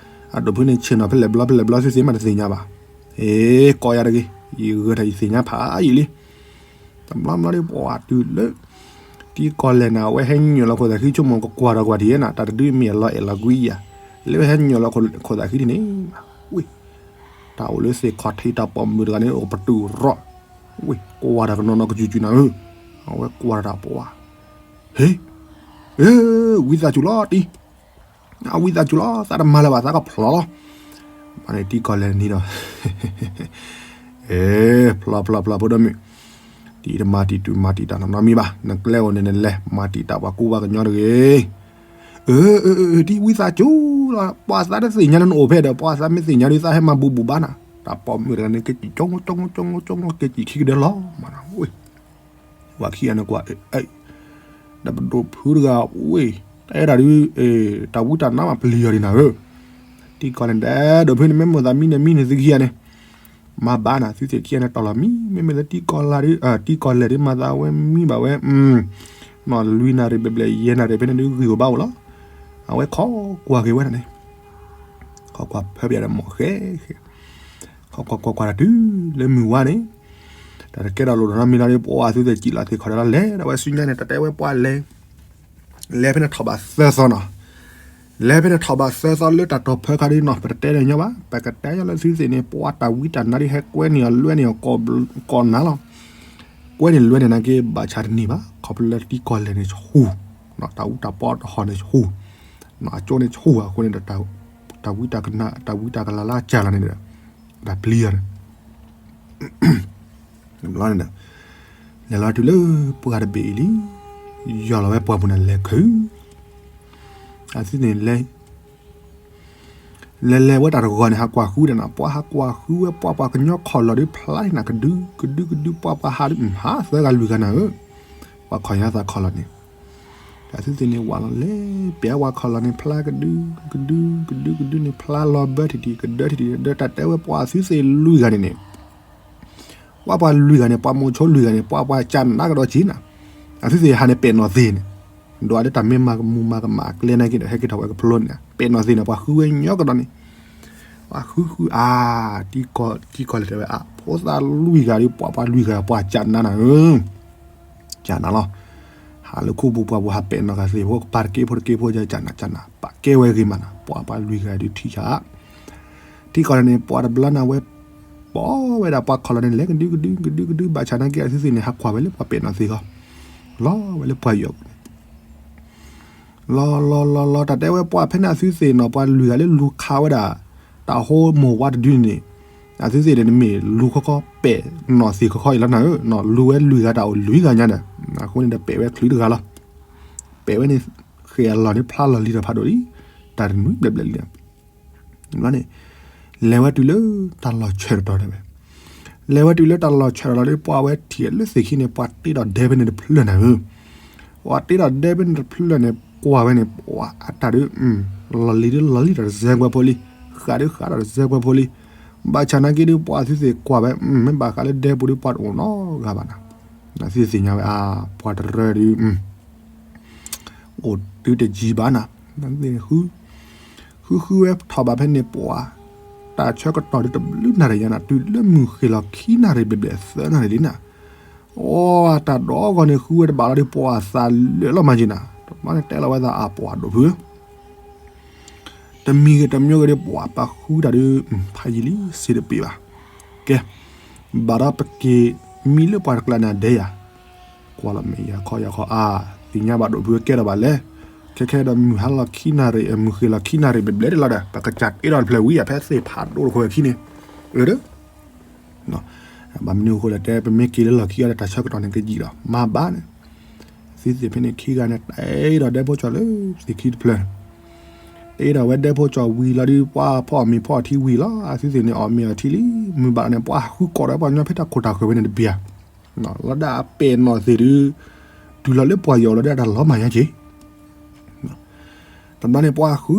အဒိၣ်ဖုန့ၣ်ဆ့ၣ်နီၤဖဲလဲၣ်ဘျီဖဲလဲၣ်ဘျီသုသ့ၣ်မးတသ့ၣ်ညါဘၣ်, ဟ့ၣ် ကိးယၤတဂ့ၤ, ယဂဲၤထီၣ်ယသ့ၣ်ညါဖးယံာ်လံ, တဘျီဘျီဒုးပှၤတုၤလၢ, တံၤကီၢ်လဲၢ်န့ၣ် အဝဲဟဲညိၣ်လီၤခိၣ်သးဃံဆိကမိၣ်ကကွၢ်ဒီးကွၢ်ထံၣ်နီၤ တၢ်တဒုးမ့ၢ်အလီၤအဲၣ်လီၤကွံယၤ, လၢဝဲဟဲညိၣ်လီၤခိၣ်သးဃံဒ်န့ၣ်, ဝ့ၢ် တၢ်အိၣ်လၢသ့ၣ်ခီၣ်ထံးတၢ်ပိာ်မုၣ်တဂၤန့ၣ်အိၣ်ပတုာ်ရီၣ်, ဝ့ၢ် ကွၢ်တၢ်ကနီၤနီၤကစုာ်စုာ်နၤဧၢ, အဝဲကွၢ်တၢ်ပှၤ, ဟ့ၣ်, ဝံသးစူၤလီၤတံၤ, အဝံသးစူၤလီၤ သးတမၤလၢၤဘၣ်သးကဖျိးလီၤ, မ့ၢ်န့ၣ်တံၤကီၢ်လဲၢ်န့ၣ်ဒီး ဖျိးဖျိးဖျိးဖိဒိၣ်မုၣ်, တံၤတမၤတံၤတူၢ်မၤတံၤတၢ်နီတမံၤဘၣ်, နကျဲအိၣ်န့ၣ်နလဲၤ မၤတံၤတၢ်ပှၤကူပှၤကညီတဂ့ၤ, အၢ တံၤဝံသးစူၤလီၤ ပှၤသးတသ့ၣ်ညါလၢနအိၣ်ဖဲဒီး ပှၤသးမ့ၢ်သ့ၣ်ညါဒုးသးဟဲမၤဘူးဘူးဘၣ်နၤ, တၢ်ပိာ်မုၣ်တဂၤန့ၣ် ကစံၣ်ကၠိကၠိကၠိကၠိကၠိ ကစံၣ်ခံကဒၢလီၤမးနီၤ, ဝဲ ပှၤခံဂၤန့ၣ်ကွၢ်, ဒီးပဒိၣ်ဖုတဂၤဝ့ၢ်, တအဲၣ်ဒိးဒုး, တၢ်ဝံတၢ်နါမးပျံၤအီၤဒံးနၤဧၢ, တံၤကီၢ်လဲၢ်န့ၣ် ဒိၣ်ဖုန့ၣ် မ့ၢ်မိၣ်သးမံန့ၣ်မံန့ၣ်သုခံဂၤန့ၣ်, မၤဘၣ်နၤ သုသ့ၣ်ခံဂၤန့ၣ်တီၢ်လီၤမံ, မ့မ့ၢ်လၢတံၤကီၢ်လဲၢ်ဒုး, တံၤကီၢ်လဲၢ်ဒုးမၤသးဝဲမံဘၣ်ဝဲ, နီၢ်လွံၢ်နၣ်ရံၣ်ဘျဲၣ်ဘျဲၣ် ယဲၢ်နၣ်ရံၣ်ဖဲန့ၣ်ဒုးဂံၢ်အိၣ်ဘၣ်အိၣ်လီၤ, အဝဲခိးကွၢ်က့ၤဝဲဒၣ်န့ၣ်, ခိးကွၢ်ဖၢပယီၤဒီးမိၢ်ဃဲဃဲ ခိးကွၢ်ကွၢ်ကွၢ်တၢ်တုၤလၢမုၢ်ဝါန့ၣ်, တၢ်တကဲထီၣ်လိၣ်ထီၣ်နီတမံၤလီၤဒီး ပှၤသုသ့ၣ်စံၣ်လီၤသ့ၣ်ခီၣ်ဒီးလီၤ လဲၤဒီးဝဲဆူညါန့ၣ် တၢ်တဲဝဲပှၤလဲၤ, လဲၤဖဲန့ၣ်ထီၣ်ဘးသၢသီနီၤ, လဲၤဖဲန့ၣ်ထီၣ်ဘးသၢသီလၢတၢ်တီၤဖၢခါဒုးနီၤ ပတတဲလၢၤညီဘၣ် ပကတဲညီလၢသုသ့ၣ်န့ၣ် ပှၤတၢ်ဝံတၢ်နါဒုးဟဲကွဲန့ၢ်အီၤလွဲန့ၢ်အီၤ ကိးနၤလီၤ, ကွဲန့ၢ်လွဲန့ၢ်နာ်က့ ဘၣ်ဆၣ်တန့ၢ်ဘၣ် ခီဖျိလၢတံၤကီၢ်လဲၢ်န့ၣ်ဆူၣ်, တၢ်အူတၢ်ပီတဟီၣ်န့ၣ်ဆူၣ်, အကၠိန့ၣ်ဆူၣ်အဃိန့ၣ်ဒီး တၢ်ဝံတၢ်ကနၣ် တၢ်ဝံတၢ်ကလၤလၢအစၢ်လီၤန့ၣ်ဒီး တၢ်ပျံၤယၤန့ၣ် ဘျီန့ၣ်ဒီး လဲၤလီၤတုၤလၢပှၢ်တဘ့ၣ်အံၤလံ, ယီၢ်လီၤဝဲပှၢ်ပူၤန့ၣ်လဲၤခု, အသုသ့ၣ်န့ၣ်လဲၤ, လဲၤလဲၤဝဲတၢ်တဂီၤန့ၣ် ဟးကွၢ်ဃုဒီးနၤ ပှၤဟးကွၢ်ဃုဝဲပှၤပှၤကညီခီၣ်လီၢ်ဒုးဖျါန့ၣ်နၤ ကဒုကဒုကဒု ပှၤပှၤဟးဒုး ဟးသၢဂၤလွံၢ်ဂၤနၤဧၢ, ပှၤခီၣ်ညါသးခီၣ်လီၢ်န့ၣ် တၢ်သုသ့ၣ်န့ၣ် ဝးလီၤလဲၤ ပျဲဝဲခီၣ်လီၢ်န့ၣ် ဖျါကဒု ကဒု ကဒု ကဒုန့ၣ် ဖျါလီၤဘၢထံၣ်ထံၣ် ကဒၢထံၣ်ထံၣ် ကဒၢ တၢ်တဲဝဲပှၤသုသ့ၣ်လွံၢ်ဂၤန့ၣ်န့ၣ် ပှၤပှၤလွံၢ်ဂၤန့ၣ် ပှၤမိၤဆိလွံၢ်ဂၤန့ၣ် ပှၤပှၤကၢ်နးကဒီးက့ၤနၤ, အသုသ့ၣ်ဟးန့ၣ်ပဲာ်နီၣ်သ့ၣ်န့ၣ်, ဒွးလၢတၢ်မ့ၢ်မၤကမူၤမၤကမၣ်အကျဲနာ်က့ဒီး ဟဲက့ၤထီၣ်ဝဲကဖျိန့ၣ် ပဲာ်နီၣ်သ့ၣ်န့ၣ် ပှၤဃုဝဲညီကဒီးန့ၣ်, ပှၤဃုဃုအါ, တံၤကီၢ်လဲၢ်တဲဝဲအါ ဖိသၣ်လွံၢ်ဂၤဒီး ပှၤပှၤလွံၢ်ဂၤ ပှၤကၢ်နးနၤဧၢ ကၢ်နၤလီၤ, ဟးလၢခိပူၤပှၢ်ပူၤ ဟးပဲာ်နီၣ်ဃာ်သ့ၣ်ဖိ ပာ်တက့ၢ်ဖိတက့ၢ်ဖိ ကၢ်နၤ ကၢ်နၤ ပာ်ကဲဝဲဂ့ၤမးနၤ ပှၤပှၤလွံၢ်ဂၤဒုးထံၣ်ဆါ, ထံကီၢ်န့ၣ် ပှၤတဘျီနၤဝဲ ပိာ်ဝဲဒၣ်ပှၤခီၣ်လီၢ်န့ၣ် လဲၤကဒုကဒုကဒုကဒု ဘၣ်ဆၣ်နာ်က့အသုသ့ၣ်န့ၣ် ဟးကွၢ်ဝဲလၢပှၤပဲာ်နီၣ်သ့ၣ်ဂီၢ်, လီၤဝဲလၢပှၤယီၢ်ပူၤန့ၣ် လီၤလီၤလီၤလီၤ တၢ်တဲဝဲပှၤဖဲန့ၣ်အသုသ့ၣ်နီၤ ပှၤလွံၢ်ဂၤလၢလူၤခးဝဲဒၣ် တၢ်ဟိမိၢ်ဝါတဒုန့ၣ်န့ၣ်, အသုသ့ၣ်န့ၣ် တမ့ၢ်လူၤခီခီပဲာ်နီၣ်သ့ၣ်ခီခီအံၤလီၤနၤဧၢ, လူၤဝဲလွံၢ်ဂၤတၢ်အိၣ်လွံၢ်ဂၤညါဒီး, အဃိန့ၣ်ဒီးပဲာ်ဝဲချုးတဂၤလီၤ, ပဲာ်ဝဲန့ၣ် ဃဲၤအလီၢ်န့ၣ်ဖျါလီၤလံဒီးဖးဒိၣ်လံ, တၢ်တနွံဘျဲၣ်ဘျဲၣ်လံ ဘျီန့ၣ်, လဲၤဝဲတုၤလၢတၢ်လီၢ်ဆၢတတီၤတဲဝဲ, လဲၤဝဲတုၤလၢတၢ်လီၢ်ဆၢတတီၤဒီး ပှၤဝဲထံၣ်လၢသ့ၣ်ခံန့ၣ် ပှၤတ့ထီၣ်ဒဲဖဲန့ၣ်တဖျၢၣ်နၤဧၢ, ပှၤတ့ထီၣ်ဒဲဖဲန့ၣ်တဖျၢၣ်န့ၣ် ကွၢ်ဝဲန့ၣ် ပှၤအတၢ်ဒုး, လီၢ်လံၤဒုးလီၢ်လံၤတၢ်တစဲးကွဲဖိလံ, ဃးဒုးဃးဒီးတစဲးကွဲဖိလံ, ဘၣ်ဆၣ်နာ်က့ဒုး ပှၤသုသ့ၣ်ကွၢ်ဝဲ မ့ၢ်ဘၣ်ဃးလၢဒဲပူၤဒုး ပှၤတအိၣ်နီတဂၤဘၣ်နၤ, သုသ့ၣ်ညါဝဲအါ, ပှၤတရၢဒုး အိၣ်တုၤတယံၤဘၣ်နၤ, ဃု, ဃုဃုဝဲထီၣ်ဘးဖဲန့ၣ်ပှၤ, တၢ်ဆၢကတီၢ်ဒုးတဘျုးနၣ်ရံၣ်ညါနၤ တုၤလၢမုၢ်ဃ့ၢ်လီၤခံနၣ်ရံၣ်ဘျဲၣ်ဘျဲၣ်သၢနၣ်ရံၣ်လံနၤ, အိ တၢ်ဒီဂီၢ်န့ၣ်ဃုဝဲတဘၣ်လီၤဒီး ပှၤသးလၢာ်လီၤမၤက့ၤနၤ, တဘျီန့ၣ်တဲလီၤဝဲသးအပှၤဒိၣ်ဖု တမံၤဂ့ၤတမံၤဂ့ၤဒီး ပှၤပာ်ဃုတၢ်ဒုး ဖးယံာ်လံ စ့တပ့ၤဘၣ်. ကဲ, ဘၣ်ဒီးပက့ၤမံလၢပှၤတကျါန့ၣ်ဒဲးယၤ, ကွၢ်လီၤမ့ၢ်ယၤခီယၤခီအါ, သ့ၣ်ညါဘၣ်ဒိၣ်ဖုကဲထီၣ်ဘၣ်လဲၣ်, ခဲခဲဒီးမုၢ်ဟါလီၤခံနၣ်ရံၣ် မုၢ်ဃ့ၢ်လီၤခံနၣ်ရံၣ်ဘျဲၣ်ဘျဲၣ်တလီၤဒီး ပကစၢ်တ့ထီၣ်တဖျၢၣ်ဝံၤ အဖဲသ့ၣ်ဖးဒိၣ်တခိၣ်အခံန့ၣ်, အၢ, ဘၣ်မနုၤအဃိလဲၣ်တဲ ပမ့ၢ်က့ၤလၢလီၢ်ခံအီၤဒီး တၢ်ဆၢကတီၢ်န့ၣ်ကယံာ်ဒီး မၤဘၣ်န့ၣ်, သုသ့ၣ်ဖဲန့ၣ်ခံဂၤန့ၣ် တ့ဒီးဒဲဖိကၠီၤလၢသ့ၣ်ခံတဖျၢၣ်, တ့ဒီးဝဲဒဲဖိကၠီၤဝံၤလီၤဒီး ပှၤဖီၣ်အီၣ်မ့ၤဖီၣ်အီထံဝံၤလီၤ. အသုသ့ၣ်န့ၣ် အီၣ်မ့ၤအီထံလံ, မုၢ်ဘၣ်န့ၣ် ပှၤဃုကိးဒီးပှၤကညီဖဲတၢ်ခိၣ်တၢ်ဃၢၤဝဲန့ၣ်တဘ့ၣ်ဧါ, လီၤဒၣ်အပဲာ်နီၣ်သ့ၣ်ဒုး တုၤလီၤလၢပှၤယီၤလီၤဒၣ်တၢ်လီၤမၢ်ညါက့ၤ တဘျီန့ၣ် ပှၤဃု,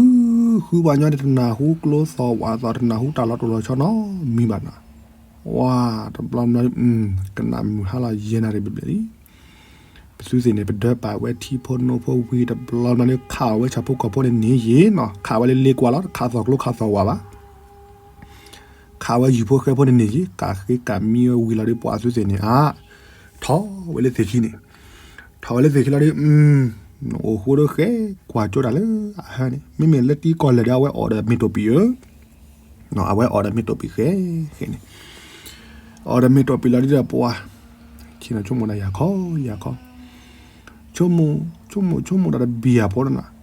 ဃုပှၤညီန့ၣ် တနၢ်ဟူကျိသီၣ်ဝးသီၣ် တနၢ်ဟူတၢ်လီၤတိၢ်လီၤဆီနီတမံၤဘၣ်နီၤ. ဝါ, တဘျီ, ကနၣ်မုၢ်ဟါလီၤယဲၢ်နၣ်ရံၣ်ဘျဲၣ်ဘျဲၣ်လံ. ပသုသ့ၣ်န့ၣ် ပဒၢပာ်ဝဲထံဖိနိဖိဝံၤတဘျီဘျီန့ၣ် ခးအီၣ်ဝဲဆၣ်ဖိကီၢ်ဖိန့ၣ်န့ၣ်ယ့ၤနီၤ, ခးဝဲလၢလ့ကွၢ်လီၤ, တခးသီၣ်ကျိခးသီၣ်ဝးဘၣ်. ခးဝဲယုၢ်ဖိဃဲဖိန့ၣ်န့ၣ်ယ့ၤ, ကးဃ့ကးမံဝဲဝံၤလီၤဒီး ပှၤသုသ့ၣ်န့ၣ် အါ, ထီၣ်ဝဲလၢသ့ၣ်ခံန့ၣ်, ထီၣ်ဝဲလၢသ့ၣ်ခံလီၤဒီး အိၣ်ဃိဒီးဃဲကွၢ်ကၠိတၢ်လၢအဟၢန့ၣ်, မ့မ့ၢ်လၢတံကီၢ်လဲၢ်ဒီး အဝဲအီၣ်ဒီးမ့ၤတိာ်ပံာ်ဧၢ, အဝဲအီၣ်ဒီးမ့ၤတိာ်ပံာ်ဃဲဃဲန့ၣ်, အီၣ်ဒီးမ့ၤတိာ်ပံာ်လီၤဒီးပှၤ, ဆ့ၣ်နီၤဆိကမိၣ်နၤယၤခီယၤခီ ဆိကမိၣ်, ဆိကမိၣ်ဆိကမိၣ်ဒီးတဘံၣ်အဖိလီၤနီၤ.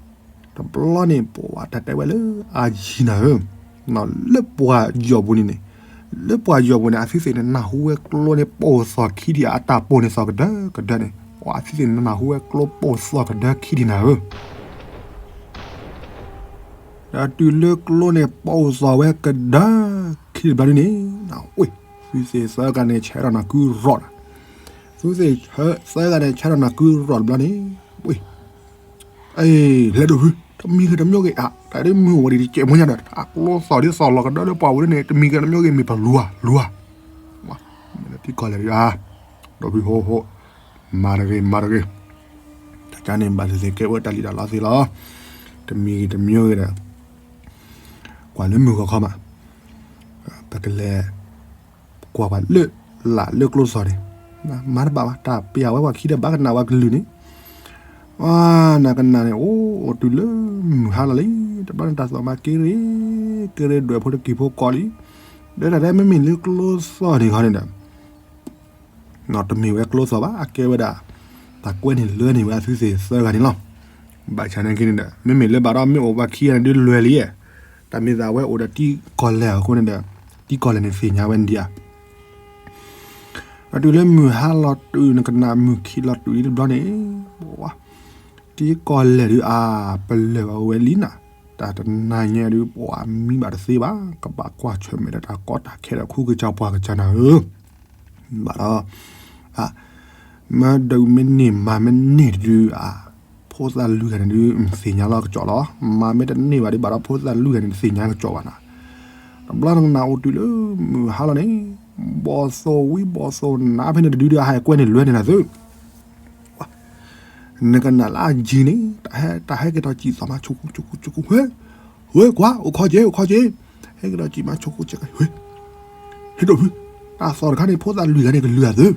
တဘျီန့ၣ် ပှၤတၢ်တဲဝဲလၢအယံၤနၤဧၢ, လၢပှၤယီၤပူၤန့ၣ်န့ၣ်, လၢပှၤယီၤပူၤန့ၣ် အသုသ့ၣ်န့ၣ် နၢ်ဟူဝဲကျိန့ၣ်ပိာ်သီၣ်ခံဒံး အတၢ်ပိာ်န့ၣ်သီၣ်ကဒၢကဒၢန့ၣ်, အသုသ့ၣ်န့ၣ် နၢ်ဟူဝဲကျိပိာ်သီၣ်ကဒၢခံဒံးနၤဧၢ. ဒီးတုၤလၢကျိန့ၣ်ပိာ်သီၣ်ဝဲကဒၢခံတဘျီဒ်န့ၣ်, ဝ့ၢ်, သုသ့ၣ်သၢဂၤန့ၣ် ဆဲးထီၣ်နၤကုရီၣ်ဒီး, သုသ့ၣ်သၢဂၤန့ၣ် ဆဲးထီၣ်နၤကုရီၣ်တဘျီန့ၣ်, ဝ့ၢ်, အ့, လဲၤဒိၣ်ဖု, တမံၤဂ့ၤတမံၤဂ့ၤဧါ, တၢ်ဒ်မုၢ်အိၣ်ဝဲဒ်တစဲးမီညါဒီး အကျိသီၣ်ဒ်သီၣ်လီၤကဒၢလၢပှၤဝဲန့ၣ် တမံၤဂ့ၤတမံၤဂ့ၤ မ့ၢ်ပလူၤဧါ လူၤဧါ, မ့ၢ်လၢတံကီၢ်လဲၢ်ဒ်ဧါ, ဒိၣ်ဖုဟိဟိ, မၤတဂ့ၤ မၤတဂ့ၤ, တၢ်ကါန့ၣ် ဘၣ်သ့ၣ်သ့ၣ်ကဲဝဲတၢ်လံၣ်တၢ်လီသ့လီၤ, တမံၤဂ့ၤတမံၤဂ့ၤဒီး ကွၢ်လၢမုၢ်ဂီၤခီမး, ပကလဲၤ ကွၢ်ပှၤလၢ လၢကျိသီၣ်န့ၣ်, မၤတဘၣ်ဘၣ် တၢ်ပျၢ်ဝဲပှၤခံဒီးဘၣ်ကနၣ်ဝဲကလုၢ်န့ၣ်, နကနၣ်န့ၣ် အိၣ်တုၤလၢမုၢ်ဟါလီၤလံ, တဘျီန့ၣ်တၢ်သီၣ်မၤက့ၤရ့, က့ၤရ့ဒွဲၣ်ဖိတကံၢ်ဖိကီးလံ, ဒီးတၢ်တဲမ့မ့ၢ်လၢကျိသီၣ်န့ၣ်ခီန့ၣ်ဒီး တမ့ၢ်ဝဲကျိသီၣ်ဘၣ် အကဲဝဲဒၣ် တၢ်ကွဲန့ၢ်လွဲန့ၢ်ဝဲအသုသ့ၣ်သၢဂၤန့ၣ်လီၤ. ဘၣ်ဆၣ်နာ်က့န့ၣ်ဒီး မ့မ့ၢ်လၢဘၣ်ဒီးမ့ၢ်အိၣ်ပှၤခံဂၤန့ၣ်ဒုးလွဲလံ, တၢ်မ့ၢ်သးဝဲအိၣ်ဒီးတံကီၢ်လဲၢ်အဃိန့ၣ်ဒီး တံကီၢ်လဲၢ်န့ၣ်သ့ၣ်ညါဝဲန့ၣ်ဒံးဧါ. ဒီးတုၤလၢမုၢ်ဟါလီၤတုၤ နကနၣ်မုၢ်ခံလီၤတုၤလံတဘျီန့ၣ်, တံကီၢ်လဲၢ်ဒုးအါ ပလၢၢ်ဘၣ်ဝဲလံနၤ, တၢ်တနၤညါဒုး ပှၤမံဘၣ်တသ့ဘၣ်, ကဘၣ်ကွၢ်ဆၢၣ်မဲာ်ဒီးတၢ်ကီတၢ်ခဲဒီးခူကစၢ်ပှၤကစၢ်နၤဧၢ, ဘၣ်ဒီး မ့ၢ်ဒုးမ့ၢ်န့ၢ်မၤမ့ၢ်န့ၢ်တဒုး ဖိသၣ်လွံၢ်ဂၤန့ၣ်ဒုး သ့ၣ်ညါလီၤကစီၣ်လီၤ. မၤမ့ၢ်တန့ၢ်ဘၣ်ဒုး ဘၣ်ဒီးဖိသၣ်လွံၢ်ဂၤန့ၣ် တသ့ၣ်ညါကစီၣ်ဘၣ်နၤ. တဘျီနကနၣ်အိၣ်တုၤလၢမုၢ်ဟါလီၤန့ၣ်, ဘီၣ်သိၣ်ဝံၤဘီၣ်သိၣ်နါဖဲန့ၣ်တဒုဒုး အဟဲကွဲန့ၢ်လွဲန့ၣ်နၤသု နကနၣ်လၢအယံၤန့ၣ်, တၢ်ဟဲက့ၤထီၣ်စံၣ်သီၣ်မး ဆိကူ ဆိကူ ဆိကူ, ဟဲ, ဟဲကွၢ် အိၣ်ခီက့ၤ အိၣ်ခီက့ၤ, ဟဲက့ၤထီၣ်စံၣ်မး ဆိကူ ဆိကူ, ဟဲ, ဟဲဒိၣ်ဖု, တၢ်သီၣ်တခါန့ၣ် ဖိသၣ်လွံၢ်ဂၤန့ၣ် ကလုၢ်အသု,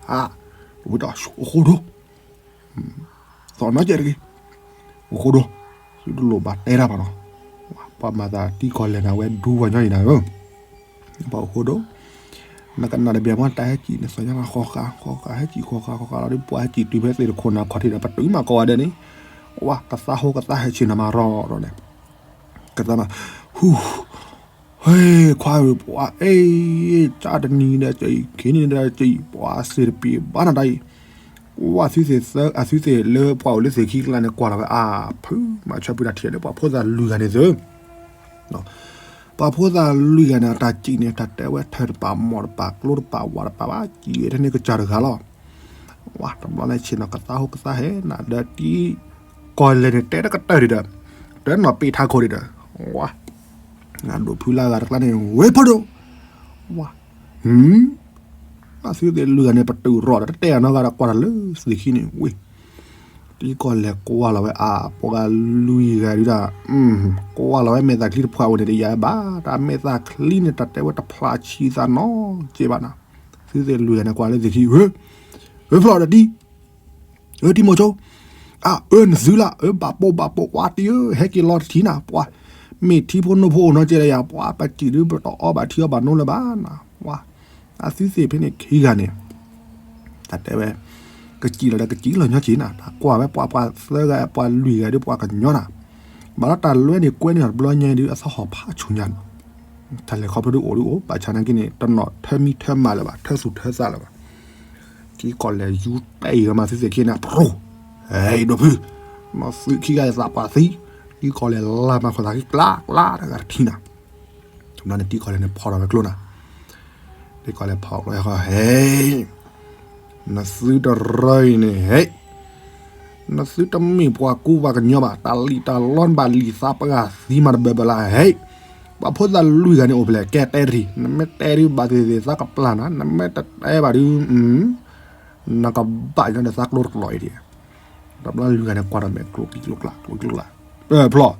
အ, ဝဲတၢ်အိၣ်ဃိဒိၣ်, သီၣ်နီကဲတဂ့ၤ, အိၣ်ဃိဒိၣ်, သုတလိၣ်ဘၣ်တဲတၢ်ဘၣ်နီၤ, ပှၤမၤသးတံကီၢ်လဲၢ်နၤဝဲဒူပှၤညီအံၤနၤဧၢ ပှၤအိၣ်ဃိဒိၣ်, နကနၣ်တဘၣ်မ့ၢ်တၢ်ဟဲစံၣ်န့ၣ် သီၣ်ညါဃီဃာ် ဃီဃာ် ဟဲစံၣ်ဃီဃာ် ဃီဃာ်လီၤဒီး ပှၤဟဲစံၣ်တုၤဖဲသ့ၣ်တခိၣ်နၤခီၣ်ထံးဒီး ပတုာ်မးကိးဂၤဒဲးန့ၣ်, ဝါ ကသါဟိကသါဟဲဆ့ၣ်နီၤမးရီၤဒီးန့ၣ်, ကသါမး, ဟူ, ဟဲ ခွါဧၢ ပှၤ အဲ ကၢ်တနံၤဒီးကၠံၣ် ခံနံၤဒီးကၠံၣ် ပှၤစ့ၢ်တပံၤဘၣ်နၤတၢ်အံၤ, ဝါ အသုသ့ၣ်လၢပှၤအိၣ်လၢသ့ၣ်ခံကျါန့ၣ် ကွၢ်လီၤဝဲအါဖုး မၤဆၢဖုးတၢ်ထံၣ်လၢပှၤဖိသၣ်လွံၢ်ဂၤန့ၣ်သု ပှၤဖိသၣ်လွံၢ်ဂၤန့ၣ် အတၢ်စံၣ်န့ၣ် တၢ်တဲဝဲထၢၣ်တပာ် မီၢ်တပာ် ကျိတပာ် ဝၣ်တပာ်ဘၣ် စံၣ်ဝဲထဲန့ၣ်ကစၢ်တဂၤလီၤ. ဝါ တဘျီန့ၣ်ဆ့ၣ်နီၤကသါဟိကသါဟဲနၤဒီးတံကီၢ်လဲၢ်န့ၣ် တဲတကတၢၢ်ဒံးဒီး တနီၤပ့းထါခိၣ်ဒံးဒီး ဝါ နဒိၣ်ဖုလၢဂၤတကျါန့ၣ် ဝ့ၢ်ဖိဒိၣ် ဝါ အသုသ့ၣ်လွံၢ်ဂၤန့ၣ် ပတုာ်ရီၣ်ဒီးတတဲအနီၢ်ဂၤဒီးကွၢ်တၢ်လၢသ့ၣ်ခံန့ၣ်ဝ့ၢ် တံကီၢ်လဲၢ်ကွၢ်လီၤဝဲအါ ပှၤဂၤလွံၢ်ဂၤဒုးဒၣ် ကွၢ်လီၤဝဲမဲာ်သၣ်ချံတဖျၢၣ်အိၣ်န့ၣ် တယာ်ဘၣ် တၢ်မဲာ်သၣ်ချံန့ၣ် တၢ်တဲဝဲတဖျါဆံးသးနီတစဲးဘၣ်နီၤ သုသ့ၣ်လွံၢ်ဂၤန့ၣ် ကွၢ်လၢသ့ၣ်ခံ ဧၢ ဖျီၣ်ဒီးတံ အၢ တံမိၤဆိ အၢ နသုလၢ အၢ ဘၣ်ပိာ်ဘၣ်ပိာ် ကွၢ်တံဧၢ ဟဲက့ၤလီၤတထံၣ်နၤ ပှၤ မ့ၢ်ထံဖိနိဖိအိၣ်နီတစဲးဒီးယၤ ပှၤ ပစံၣ်ဒုး ပတအီဘၣ်ထံအီဘၣ်နိလၢၤဘၣ်နၤ ပှၤ အသုသ့ၣ်ဖဲန့ၣ်ခံဂၤန့ၣ် တၢ်တဲဝဲ ကစံၣ်လီၤဒီးကစံၣ်လီၤညီက့ၤနၤ, တၢ်ကွၢ်ဝဲပှၤပှၤသၢဂၤ ပှၤလွံၢ်ဂၤဒ်ပှၤကညီနၤ, ဘၣ်ဒီးတၢ်လွဲန့ၣ်ကွဲန့ၢ်အီၤတဘျီညါဒ်အသးဟီၣ်ဖးဆူၣ်ညါန့ၣ်, တၢ်လဲၤခီဖျိဒ်အိၣ်ဒ်အိၣ် ဘၣ်ဆၣ်နာ်က့န့ၣ် တနီၣ်ထၢမံထၢမၤလၢၤဘၣ် ထၢသူၣ်ထၢသးလၢၤဘၣ်. ထံကီၢ်လဲၤယူၤတဲအံၤဂၤမၤသုသ့ၣ်ခံနၤ ပြိ, ဟဲဒိၣ်ဖု, နီၢ်သုခံဂၤအံၤသးပှၢ်သံ, ထံကီၢ်လဲၤလၢမၤခိၣ်သးခံကျါကျါတဂၤတထံၣ်နၤ တဘျီန့ၣ် ထံကီၢ်လဲၤန့ၣ်ဖီၣ်ထီၣ်ဝဲကျိနၤ, ထံကီၢ်လဲၤဖီၣ်ကျိဟဲဃီ ဟဲ, နသုတရၢအံၤန့ၣ် ဟဲ, နသုတမ့ၢ်ပှၤကူပှၤကညီဘၣ်, တၢ်လံၣ်တၢ်လီနဘၣ်လံာ်သးပှၢ်သံမးတဘၢဘၢလၢ ဟဲ, ပှၤဖိသၣ်လွံၢ်ဂၤန့ၣ်အိၣ်ဖဲလဲၣ် ကဲတဲတထံၣ်, နမ့ၢ်တဲဒ်ဘၣ်သ့ၣ်သ့ၣ်သးကပျၢ်နၤ, နမ့ၢ်တတဲဘၣ်ဒ် နကဘၣ်ညီဒီးသးကျိတကလီၤအံၤဒ် တဘျီလွံၢ်ဂၤန့ၣ်ကွၢ်ဒီးမဲာ်ကျိၤကျိၤကျါ ကျိၤကျိၤကျါ, ဖျီၣ်,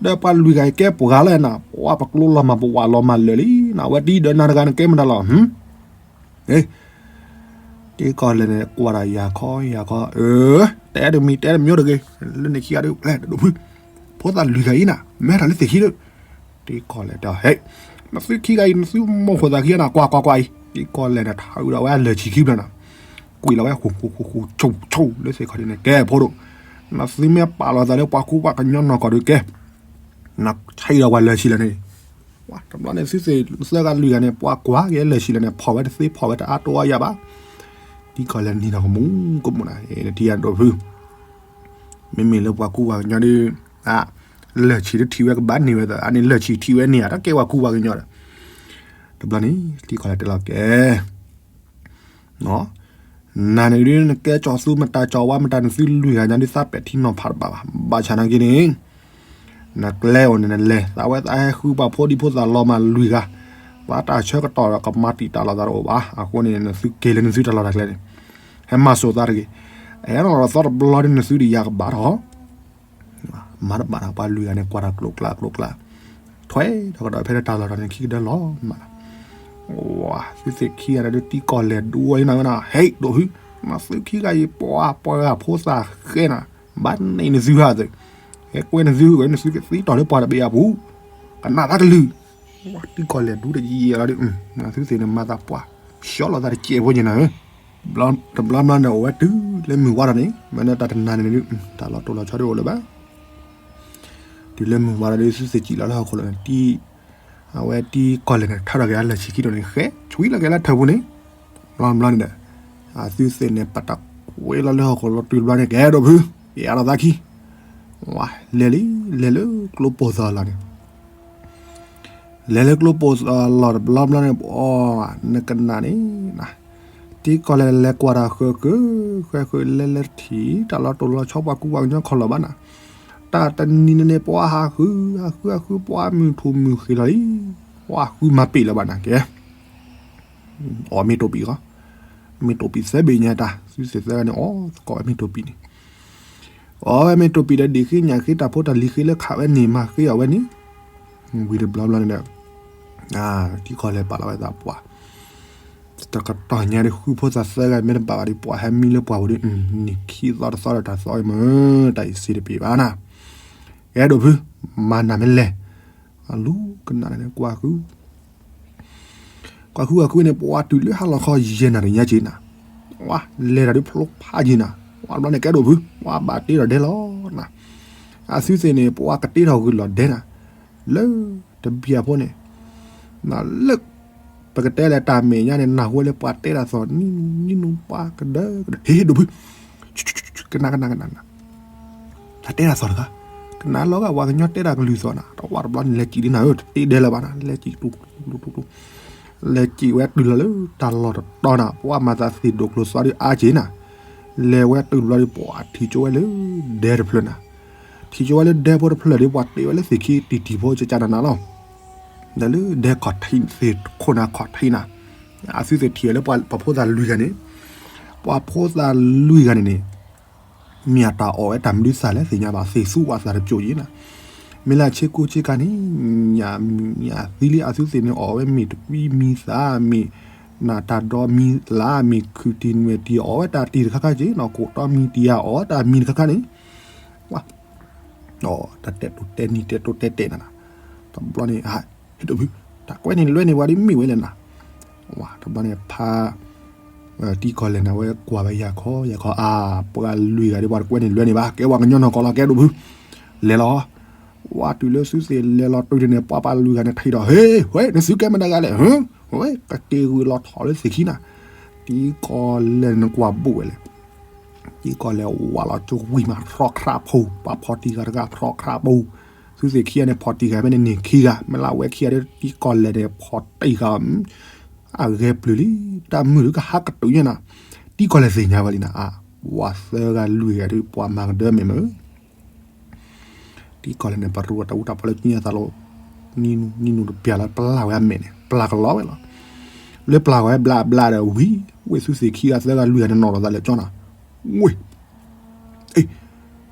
ဒီးပှၤလွံၢ်ဂၤအံၤကဲပှၤဂၤလၢနၤ, ပှၤပကျိလီၤမၢ်ပဝၣ်လီၤမၢ်လၢာ်လံ, နဝဲတံၤဒီးနၤတဂၤနကဲမတၤလီၤ, ဟ့ၣ်, ထံကီၢ်လဲၤန့ၣ်ကွၢ်ဒီးယၤခီယၤခီ, အၢ, တဲတမံၤတဲတမံၤအိၣ်တဂ့ၤ, လၢန့ၣ်ခံဂၤဒ်လဲၣ်တဒိၣ်ဖု, ဖိသၣ်လွံၢ်ဂၤအံၤနၤ မ့ၢ်တၢ်လၢသ့ၣ်ခံဒီး ထံကီၢ်လဲၤတဲ ဟဲ, နသုခံဂၤအံၤ နသုမိၢ်ခိၣ်သးခံနၤ ကွၢ်ကွၢ်ကွၢ်အံၤ, ထံကီၢ်လဲၤန့ၣ် ထးဝံၤဒီးဝဲအလၢၢ်ဆံခံဖျၢၣ်နၤ, ကွံာ်လီၤဝဲဃူဃူဃူဃူဆိဆိလၢသ့ၣ်ခီဒ်န့ၣ် ကဲဖိဒိၣ်, နသုမ့ၢ်ပာ်လီၤသးလၢပှၤကူပှၤကညီနီၢ်ကီၢ်ဒ်ကဲ, နဆံးဒီးပှၤလၢၢ်ဆံလၢာ်န့ၣ်, တဘျီန့ၣ်သုသ့ၣ်သၢဂၤလွံၢ်ဂၤန့ၣ် ပှၤကွၢ်က့ၤလၢၢ်ဆံလၢာ်န့ၣ် ဖီၣ်ဝဲတသ့ဖီၣ်ဝဲတအါတိအါယၤဘၣ်, ထံကီၢ်လဲၤနံၤဒီးကမူၤကမူၤနၤ နထံၣ်ယၤဒိၣ်ဖု မ့မ့ၢ်လၢပှၤကူပှၤကညီဒီး, လၢၢ်ဆံတထံၣ်ဝဲကဘၣ်န့ၢ်ဝဲသး အန့ၣ်လၢၢ်ဆံထံၣ်ဝဲန့ၢ်ဧါ တၢ်ကဲပှၤကူပှၤကညီဒီး, တဘျီန့ၣ် ထံကီၢ်လဲၤတဲလီၤကဲ, နၤန့ၣ်ဒ်နကဲကၠီၤသူမတၤကၠီၤဝါမတၤ နသုလွံၢ်ဂၤညါဒ်သးပဲာ်ထံနီၤဖးတဘၣ်ဘၣ် ဘၣ်ဆၣ်နာ်က့န့ၣ် နကျဲအိၣ်န့ၣ်နလဲၤ သးဝဲသးဟဲဃုပှၤဖိဒံဖိသၣ်လီၤမၢ်လွံၢ်ဂၤ, ပှၤတၢ်ဆၢကတီၢ်ဒီးကမၤတံာ်တာ်လိာ်သးတအိၣ်ဘၣ် အဃိန့ၣ် နသုက့ၤလၢနသုတၢ်လီၢ်တၢ်ကျဲန့ၣ်, ဟဲမၤစိာ်သးတဂ့ၤ, အဟဲနီၤလီၤသီတဘျီဒ်နသုဒီးယၤကဘၣ်ထီၣ် မၤတဘၣ်ဒီးပှၤလွံၢ်ဂၤန့ၣ် ကွၢ်တၢ်ကျိကျါကျိကျါ, ထွဲထီၣ်ကဒီးဖဲလၢတၢ်လီၢ်တၢ်န့ၣ် ခံကဒၢလီၤမးလီၤ, သုသ့ၣ်ခံဂၤဒီးထံကီၢ်လဲၤဒူဝဲနၤဝဲနၤ ဟဲဒိၣ်ဖု, နသုခံဂၤအံၤ ပှၤပှၤဂၤဖိသၣ်ဃဲနၤ, ဘၣ်န့ၢ်နသုဟးသု, ဟဲကွဲနသုဂဲၤနသုကသံတီၢ်လၢပှၤတဘ့ၣ်အပူၤ, ကနၣ်သးကလုၢ်, ထံကီၢ်လဲၤဒူတယံာ်လီၤဒီး, သုသ့ၣ်န့ၣ်မၤသးပှၢ်, ဆှီလီၤသးတစဲးဖိညါနၤဧၢ တဘျီဘျီန့ၣ် အိၣ်ဝဲတုၤလၢမုၢ်ဝါထီၣ်န့ၣ် မ့ၢ်လၢတၢ်တနၤန့ၣ်ဒ် တၢ်လီၤတိၢ်လီၤဆီဒ်အိၣ်လၢၤဘၣ်, တုၤလၢမုၢ်ဝါထီၣ်ဒီး သုသ့ၣ်စံၣ်လီၤလၢဟီၣ်ခိၣ်လီၤန့ၣ် တံၤ, အဝဲတံၤကီၢ်လဲၢ်န့ၣ် ထါထီၣ်က့ၤအလၢၢ်ဆံခံတီၤန့ၣ် ဃဲဆွံလီၤက့ၤလၢထၢၣ်ပူၤန့ၣ်, ဘျီဘျီန့ၣ်ဒီး အသုသ့ၣ်န့ၣ် ပတၢ်ကွဲလီၤလၢဟီၣ်ခိၣ်လီၤတုၤဘျီန့ၣ် ကဲဒိၣ်ဖု, ယအးလီၤသးခံ ဝါ, လဲၤလံ, လဲၤလၢကျိပိၢ်သီလီၤန့ၣ်, လဲၤလၢကျိပိၢ်သီလီၤတဘျီဘျီန့ၣ် ပအီ, နကနၣ်န့ၣ်, တံၤကီၢ်လဲၢ်လဲၤကွၢ်တၢ်ဃၢၤဃၢၤ, ဃၢၤဃၢၤလဲၤလဲၤထံၣ် တၢ်လီၤတိၢ်လီၤဆီပှၤကူပှၤကညီခီၣ်လီၤဘၣ်နၤ, တၢ်တနံၤန့ၣ်န့ၣ် ပှၤဟးဃု, ဟးဃုဟးဃု ပှၤမုၢ်ထူၣ်မုၢ်ဃ့လီၤလံ, ပှၤဃုမၤပ့ၣ်လၢၤဘၣ်နၤကဲ အီၣ်မ့ၢ်တိၢ်ပံၣ်ဃီ, မ့ၢ်တိၢ်ပံၣ်သၢဘ့ၣ်ညါတၢ် သုသ့ၣ်သၢဂၤန့ၣ် အီၣ်သကိးဝဲမ့ၢ်တိၢ်ပံၣ်န့ၣ်, အီၣ်ဝဲမ့ၢ်တိၢ်ပံၣ်ဒီး ဒံၣ်ဃ့ညၣ်ဃ့တၢ်ဖိတၢ်လံၤဃ့လၢခးဝဲန့ၣ် မၤဃ့အီၣ်ဝဲန့ၣ်, ဝံၤတဘျီဘျီန့ၣ်ဒီး ထံကီၢ်လဲၢ်ပာ်လီၤဝဲသးပှၢ်, တကတီၢ်ညါဒီး ဃုဖိသၣ်သၢဂၤမ့ၢ်တဘၣ်ဘၣ်ဒီး ပှၤဟဲမံလၢပှၢ်ပူၤဒီး နံၣ်ခံသီတသီဒီးတၢ်သီအံၤမ့ၢ် တၢ်အံၤစ့တပ့ၤဘၣ်နၤ, ကဲဒိၣ်ဖု, မၤနၤမ့ၢ်လဲၣ်, အလူၤကနၣ်န့ၣ် ကွၢ်ဃု ကွၢ်ဃုကွၢ်ဃုန့ၣ် ပှၤတုၤလၢဟါလီၤခီယဲၢ်နၣ်ရံၣ်ညါက့ၤနၤ, ဝါ, လဲၤတၢ်ဒ်ဖျိဖးက့ၤနၤ, ဝါဘျီန့ၣ်ကဲဒိၣ်ဖု, ဝါဘၣ်တ့ထီၣ်ဒဲလီၤနၤ, အသုသ့ၣ်န့ၣ် ပှၤကတ့ထီၣ်ဂုာ်လီၤဒဲနၤ, လၢတဘျီဖိန့ၣ်, လၢ ပကတဲလၢတၢ်မဲာ်ညါန့ၣ် နၢ်ဟူလၢပှၤတဲတၢ်သီၣ် နံၤနံၤနံၤနူၤ ပှၤကဒၢကဒၢ ဟ့ၣ်ဒိၣ်ဖု ကနၣ်ကနၣ်ကနၣ်နၤ, တၢ်တဲတၢ်သီၣ်တခါ, ကနၣ်လီၤဂာ်ပှၤကညီတဲတၢ်ကလုၢ်သီၣ်နၤ, တဝၣ်တဘျီန့ၣ် လဲၤစံၣ်ဒ်နၤဧၢ တတ့ဒဲလၢၤဘၣ်နၤ, လဲၤစံၣ်တူတူတူတူတူ, လဲၤစံၣ်ဝဲတုၤလီၤလၢတၢ်လီၢ်တတီၤနၤ, ပှၤမၤသးသ့ၣ်ဒိၣ်ကျိၤသီဒ်အါက့ၤနၤ, လဲၤဝဲတုၤလီၤဒီး ပှၤထံၣ်ကၠိဝဲလၢဒဲတဖျၢၣ်နၤ, ထံၣ်ကၠိဝဲလၢဒဲဖိတဖျၢၣ်ဒီး ပှၤတ့ဝဲလၢသ့ၣ်ခံတံၢ်တံၢ်ဖိကကနၤနၤလီၤ. ဒီးလၢဒဲခီၣ်ထံးသ့ၣ်ခိၣ်နၤခီၣ်ထံးနၤ, အသုသ့ၣ်ထံၣ်ဝဲလၢပှၤဖိသၣ်လွံၢ်ဂၤန့ၣ်, ပှၤဖိသၣ်လွံၢ်ဂၤန့ၣ်န့ၣ်, မ့ၢ်အတၢ်အီၣ်ဝဲတၢ်မနုၤသၣ်လဲၣ်သ့ၣ်ညါဘၣ် သ့ၣ်သူဝၣ်သၣ်တပျိၤယံၤနၤ, မ့ၢ်လၢဆ့ကူဆ့ကၤန့ၣ်, မ့ၢ်အသံလံအသုသ့ၣ်န့ၣ် အီၣ်ဝဲမ့ၢ်တကွံမံၤသၣ် မ့ၢ်နတၢ်ဒီမံၤလၢ မ့ၢ်ခုၣ်တံၢ်နွဲၣ်တံၢ် အီၣ်ဝဲတၢ်တံၢ်တခါခါက့ၤနီၤ ကိးတီမံၤတံၢ်ယၤ အီၣ်ဝဲတၢ်မံၤတခါခါန့ၣ်, ဝါ တၢ်တဲတိၤတဲနံၤတဲတိၤတဲတဲနၤနၤ, တဘျီန့ၣ် ဟဲဒိၣ်ဖု, တၢ်ကွဲးန့ၣ်လွဲန့ၢ်ပှၤဒ်မ့ၢ်ဝဲလဲၣ်နၤ, ဝါ တဘျီန့ၣ်ဖး, တံၢ်ကီၢ်လဲၢ်န့ၣ် အဝဲကွၢ်ဝဲယၤခီယၤခီ အါ, ပှၤလွံၢ်ဂၤဒီး ပှၤတကွဲးန့ၣ်လွဲန့ၣ်ဘၣ်, ကဲပှၤကညီနီၢ်ကီၢ်လီၤ, ကဲဒိၣ်ဖု, လဲၤလီၤ. ဝဲတုၤလၢသုသ့ၣ်လဲၤလီၤတုၤန့ၣ် ပှၤပှၤလွံၢ်ဂၤန့ၣ်ထံၣ်ဒီး ဟ့, ဝဲ နသုကဲမတၤတဂၤလဲၣ်, ဝဲ ကက့ၤဂုာ်လီၤထီၣ်လၢသ့ၣ်ခံနၤ, တံၢ်ကီၢ်လဲၢ်န့ၣ် နကွၢ်ဘူးဝဲလဲၣ်. တံၢ်ကီၢ်လဲၢ်ဝးလီၤကဝံၤမး ဖြီခရးဖိ, ပှၤဖီၣ်တံၢ်ဂၤတဂၤ ဖြီခရးဖိ, သုသ့ၣ်ခံဂၤန့ၣ် ဖီၣ်တံၢ်ဂၤမ့ၢ်န့ၣ်န့ၢ်ခံဂၤ, မ့ၢ်လၢအဝဲခံဂၤဒီး တံၢ်ကီၢ်လဲၢ်န့ၣ် ဖီၣ်တံၢ်ဂၤ အဂဲၤပျုၤလံ, တၢ်မုာ်ဒုးကဟးကတုၤညါနၤ, တံၢ်ကီၢ်လဲၢ်သ့ၣ်ညါဝဲလံနၤ, အါ, ပှၤသၢဂၤလွံၢ်ဂၤဒုး ပှၤမၤကဒၢမ့ၢ်မုာ် တံၢ်ကီၢ်လဲၢ်န့ၣ် ပရိဝဲတၢ်အူတၢ်ပီလၢကညီသးလီၤ, နံၤနူၤ နံၤနူၤတပျၢ်လီၤ ပျၢ်ဝဲအမဲာ်န့ၣ် ပျၢ်ကလီဝဲလီၤ. လၢပျၢ်ဝဲဘျးဘျးဒီးဝံၤ, ဝ့ၢ်သုသ့ၣ်ခံဂၤသၢဂၤလွံၢ်ဂၤန့ၣ်နီၣ်လီၤသးလၢကၠီနၤ, ဝ့ၢ်, အ့,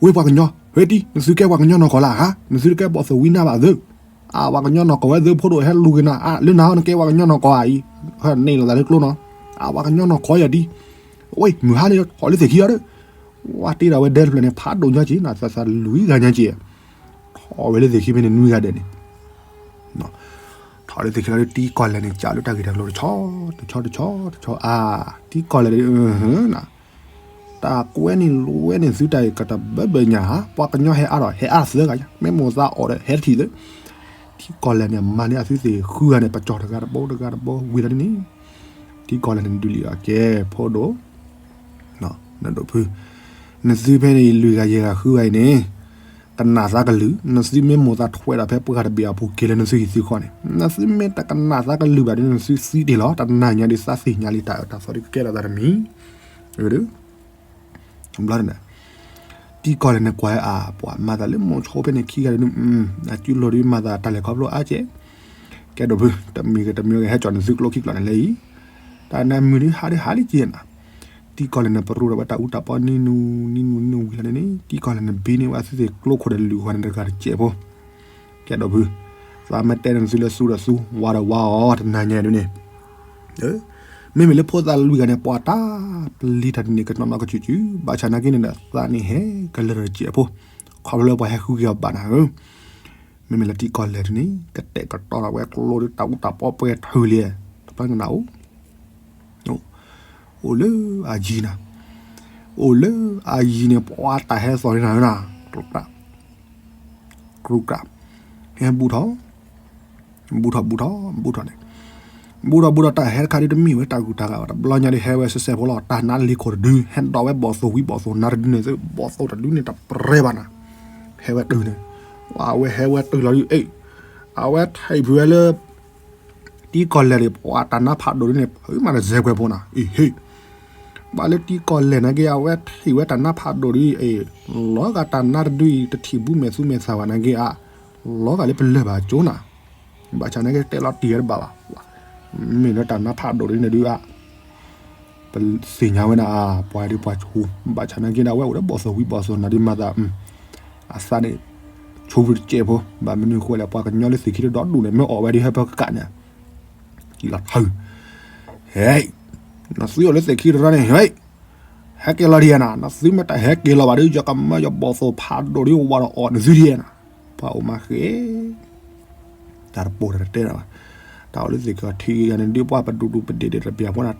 ဝ့ၢ်ပှၤကညီ, ဟဲတံၢ် နသုကဲပှၤကညီနီၢ်ကီၢ်လၢဧါ, နသုတကဲဘီၣ်သိၣ်ဝံနါဘၣ်သု, အါ ပှၤကညီနီၢ်ကီၢ်ဝဲသုဖိဒိၣ်ဟဲလူၤက့ၤနၤ, အါ လၢနၤဟီနကဲပှၤကညီနီၢ်ကီၢ်ဧါအံၤ, ဟဲန့ၣ်လီၤသးလၢကျိနီၤ, အါ ပှၤကညီနီၢ်ကီၢ်ယၤတံၢ်, ဝ့ၢ် မုၢ်ဟါလၢထီၣ်လၢသ့ၣ်ခံအီၤဒီး ဝဲတ့ဒီးဝဲဒဲတဖျၢၣ်န့ၣ် ဖးဒိၣ်ညါက့ၤနၤ သးသးလွံၢ်ဂၤညါက့ၤ, ထီၣ်ဝဲလၢသ့ၣ်ခံဖဲန့ၣ်နွံဂၤဒဲးန့ၣ်, ထီၣ်လၢသ့ၣ်ခံလီၤဒီး တံၢ်ကီၢ်လဲၢ်န့ၣ် ကးလၢတၢ်ဂ့ၢ်တၢ်ကျိၤတဆီ, တဆီတဆီတဆီ အါ, တံၢ်ကီၢ်လဲၢ်ဒီး တၢ်ကွဲန့ၣ်လိဝဲန့ၣ်သုတၢ်အံၤကတဘၢဘၢညါဧါ, ပှၤကညီဟဲအါဒီး ဟဲအါသၢဂၤညါ, မ့ၢ်မိၣ်သးအီၤဒီး ဟဲတထံၣ်သု, တံၢ်ကီၢ်လဲၢ်န့ၣ် မၤန့ၢ်အသုသ့ၣ်ဃုဂၤန့ၣ် ပကၠီၣ်တဂၤတဘိတဂၤတဘိဝံၤလီၤဒ်န့ၣ်, တံၢ်ကီၢ်လဲၢ်န့ၣ် ဒုးလံအီၤကဲ ဖိဒိၣ် နဒိၣ်ဖု, နသုဖဲန့ၣ်လွံၢ်ဂၤယဲၢ်ဂၤဃုဂၤအံၤန့ၣ်, ကနၣ်သးကလုၢ်, နသုမ့ၢ်မိၣ်သးထွဲဒီးဖဲပှၤတဘ့ၣ်အပူၤက့ၤလၢနသုဟံၣ်သုဃီန့ၣ်, နသုမ့ၢ်တကနၣ်သးကလုၢ်ဘၣ်ဒီး နသုသံတ့ၢ်လီၤ, တနၤညါဒုးသးသ့ၣ်ညါလံတၢ်အၢတၢ်သီဒုးကကဲထီၣ်သးတမံၤ, ဘျီန့ၣ် တံၢ်ကီၢ်လဲၢ်န့ၣ်ကွၢ်အါ, ပှၤမၤသးလၢမိၤဆိဖဲန့ၣ်ခံဂၤဒုး, အစုလိၤဒုးမၤသးတၢ်လဲၤခီဖျိအါကဲ, ကဲဒိၣ်ဖု, တမံၤဂ့ၤတမံၤဂ့ၤ ဟဲကၠီၣ်နသုကျိခံကျီၢ်န့ၣ်လၢအံၤ, တၢ်နၢမုာ်ဒုးဟးဒုးဟးလံက့နၤ, တံၢ်ကီၢ်လဲၢ်န့ၣ် ပရိဝဲတၢ်အူတၢ်ပီနံၤနူၤနံၤနူၤနံၤနူၤဝံၤလီၤန့ၣ်န့ၣ် တံၢ်ကီၢ်လဲၢ်န့ၣ် ဘံန့ၢ်ဝဲအသုသ့ၣ်ကျိခိၣ်ဒီးလုၢ်ဃီန့ၣ်တဂၤတစဲးဖိ, ကဲဒိၣ်ဖု, သးမ့ၢ်တဲနသုလၢသူဒီးသူ, ဝါဒီးဝါအီၤ တနၤညါဒုးန့ၣ် မ့မ့ၢ်လၢဖိသၣ်လွံၢ်ဂၤန့ၣ် ပှၤတၢ်ပလံၤတၢ်ဒ်န့ၣ် ကနီၢ်နီၢ်ကစုာ်စုာ်, ဘၣ်ဆၣ်နာ်က့န့ၣ်ဒီး သးန့ၣ်ဟဲကလၢာ်တစဲးဖိ, ခီဖျိလၢပှၤဟဲဃုက့ၤအီၤဘၣ်နၤဧၢ, မ့မ့ၢ်လၢတံၢ်ကီၢ်လဲၢ်ဒ်န့ၣ် ကတဲာ်ကတီၤထီၣ်ဝဲကျိဒုးတၢ်အူတၢ်ပီပှဲၤထုးလံ, တဖျၢၣ်ကနၣ်အိၣ်, အိၣ်လၢအယံၤနၤ, အိၣ်လၢအယံၤန့ၣ် ပှၤတၢ်ဟဲသီၣ်န့ၢ်နၤဧၢနၤ, ကြူၢ်ကြၢ်, ကြူၢ်ကြၢ်, ဟဲဘူၣ်ထီၣ် ဘူၣ်ထီၣ်ဘူၣ်ထီၣ် ဘူၣ်ထီၣ်န့ၣ်, ဘူၣ်ထီၣ်ဘူၣ်ထီၣ် တၢ်ဟဲတခါဒုးတမ့ၢ်ဝဲတၢ်ဂုၤတၢ်ဂၤဘၣ်, တဘျီညါဒုးဟဲဝဲစဲးစဲးဖိလီၤ, တၢ်နါလ့ၤခိၣ်တဒု ဟဲဒိးဝဲဘီၣ်သိၣ်ဝံဘီၣ်သိၣ်နါတဒုန့ၣ်သု, ဘီၣ်သိၣ်တဒုန့ၣ် တပြဲဘၣ်နၤ, ဟဲဝဲတုၤန့ၣ်, အဝဲဟဲဝဲတုၤလီၤဒုး အ့ၣ်, အဝဲထံၣ်ဖုးဝဲလၢ တံၢ်ကီၢ်လဲၢ်န့ၣ် ပှၤတၢ်နါဖးဒိၣ်ဒုန့ၣ် ဖုးမးတစဲးကွဲးဖိနၤ, အ့ၣ်ဟ့ၣ် ဘၣ်လၢတံၢ်ကီၢ်လဲၢ်နာ်က့ အဝဲထံၣ်ဝဲတၢ်နါဖးဒိၣ်ဒုအံၤ, လီၤဂာ်တၢ်နါတဒုအံၤ တထံၣ်ဘူးမဲာ်သူမဲာ်သၣ်ဘၣ်နာ်က့ဧါ, လီၤဂာ်လၢပလၢၢ်ဘၣ်ကၠိနၤ, ဘၣ်ဆၣ်နာ်က့တဲလီၤတံၢ်ဝဲတဘၣ်ဘၣ်, မ့ၢ်လၢတၢ်နါဖးဒိၣ်ဒုန့ၣ်ဒုဧါ, ပသ့ၣ်ညါဝဲဒၣ်အါ, ပှၤဒုးပှၤဆူၣ်, ဘၣ်ဆၣ်နာ်က့ဒၣ်ဝဲအိၣ်ဒီးဘီၣ်သိၣ်ဝံဘီၣ်သိၣ်နါဒုမၤသး, အသးန့ၣ် ဆိဖုတစဲးဖိ, ဘၣ်မနုၤဃိလဲၣ် ပှၤကညီလၢသ့ၣ်ခံတဒီဒူၣ်န့ၣ် မ့ၢ်အီၣ်ဝဲဒုးဟဲဖၢကကးန့ၣ် ကံလီၤထု, ဟဲ, နသုအိၣ်လၢသ့ၣ်ခံတရၢန့ၣ် ဟဲ, ဟဲက့ၤလီၤဒံးဧါနၤ, နသုမ့ၢ်တဟဲက့ၤလီၤဘၣ်ဒုး ယကမၢယဘီၣ်သိၣ်ဖးဒိၣ်ဒုးဝးဒီးအီၣ်နသုဒံးဧါနၤ, ပှၤအိၣ်မးဃ့, တၢ်တပိာ်တၢ်တတဲတၢ်ဘၣ်, တၢ်အိၣ်လၢသ့ၣ်ခံထံဂၤန့ၣ်ဒုး ပှၤပဒူၣ်ဒူၣ်ပဒ့ၣ်ဒ့ၣ်တပျၢ်ဖိနၤ,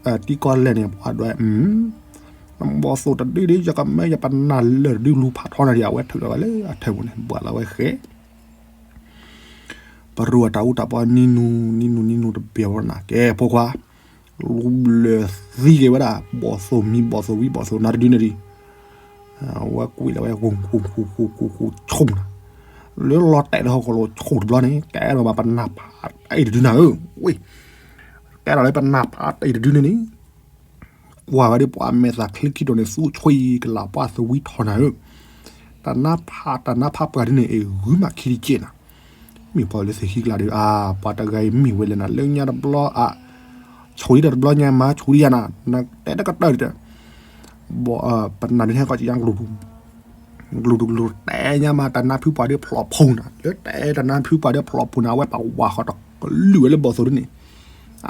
တံၢ်ကီၢ်လဲၢ်န့ၣ် ပှၤဒွဲၣ်, နဘီၣ်သိၣ်တဒုဒုး ယကမၢယပနၢ်လၢာ်တဒုလူၤဖးထီနၤဒံး, အဝဲထုးလီၤဝဲလၢအထၢၣ်ပူၤန့ၣ် ဘၣ်လီၤဝဲဃဲ ပရိဝဲတၢ်အူတၢ်ပီနံၤနူၤနံၤနူၤနံၤနူၤတဘ့ၣ်ဝဲနၤ, ကဲဖိခွါ, လူဘျၢသံက့ၤဝဲဒၣ် ဘီၣ်သိၣ်မံဘီၣ်သိၣ်ဝံဘီၣ်သိၣ်နါတဒုန့ၣ်ဒံး, အဝဲကွံာ်လီၤဝဲ ဃူဃူဃူဃူဃူဆိၣ်နၤ, လၢလီၤတဲာ်လၢဟီၣ်ခိၣ်လိၤဆိၣ်တဘျီန့ၣ် ကဲထီၣ်ဘၣ်ပနၢ်ဖးတ့ၢ်တဒုနၤဧၢ, ဝ့ၢ်, ကဲထီၣ်လၢပနၢ်ဖးတ့ၢ်တဒုန့ၣ်န့ၣ် ကွၢ်ဝဲဒၣ်ပှၤမဲာ်သၣ်ချံခံတိာ်န့ၣ် သူဆိၣ်က့ၤကလးပှၢ်သဝံထီၣ်နၤဧၢ, တၢ်နါဖးတၢ်နါဖးပှၢ်ဒ်န့ၣ် အ့ၣ်ဂုာ်မးခံတက့ၢ်နၤ, မ့ၢ်ပှၤလၢသ့ၣ်ခံကလးဒုး အါ ပှၤတဂၤအံၤမ့ၢ်ဝဲလဲၣ်နၤ လၢညါတဘျီအါ, ဆိၣ်ဒံးတၢ်တဘျီညါမၤဆိၣ်ဒံးယၤနၤ နတဲတကတၢၢ်ဒံး ပနၢ်ဒုးဟဲကီၢ်ကယါ ကလူးဒူၣ်ကလူးတဲညါမး တၢ်နါဖုပှၢ်ဒုးဖျိးဖူနၤ လၢတဲတၢ်နါဖုပှၢ်ဒုးဖျိးဖူနၤ အဝဲပဝးဃီတကလုာ်ဝဲလၢဘီၣ်သိၣ်ဒုးန့ၣ်,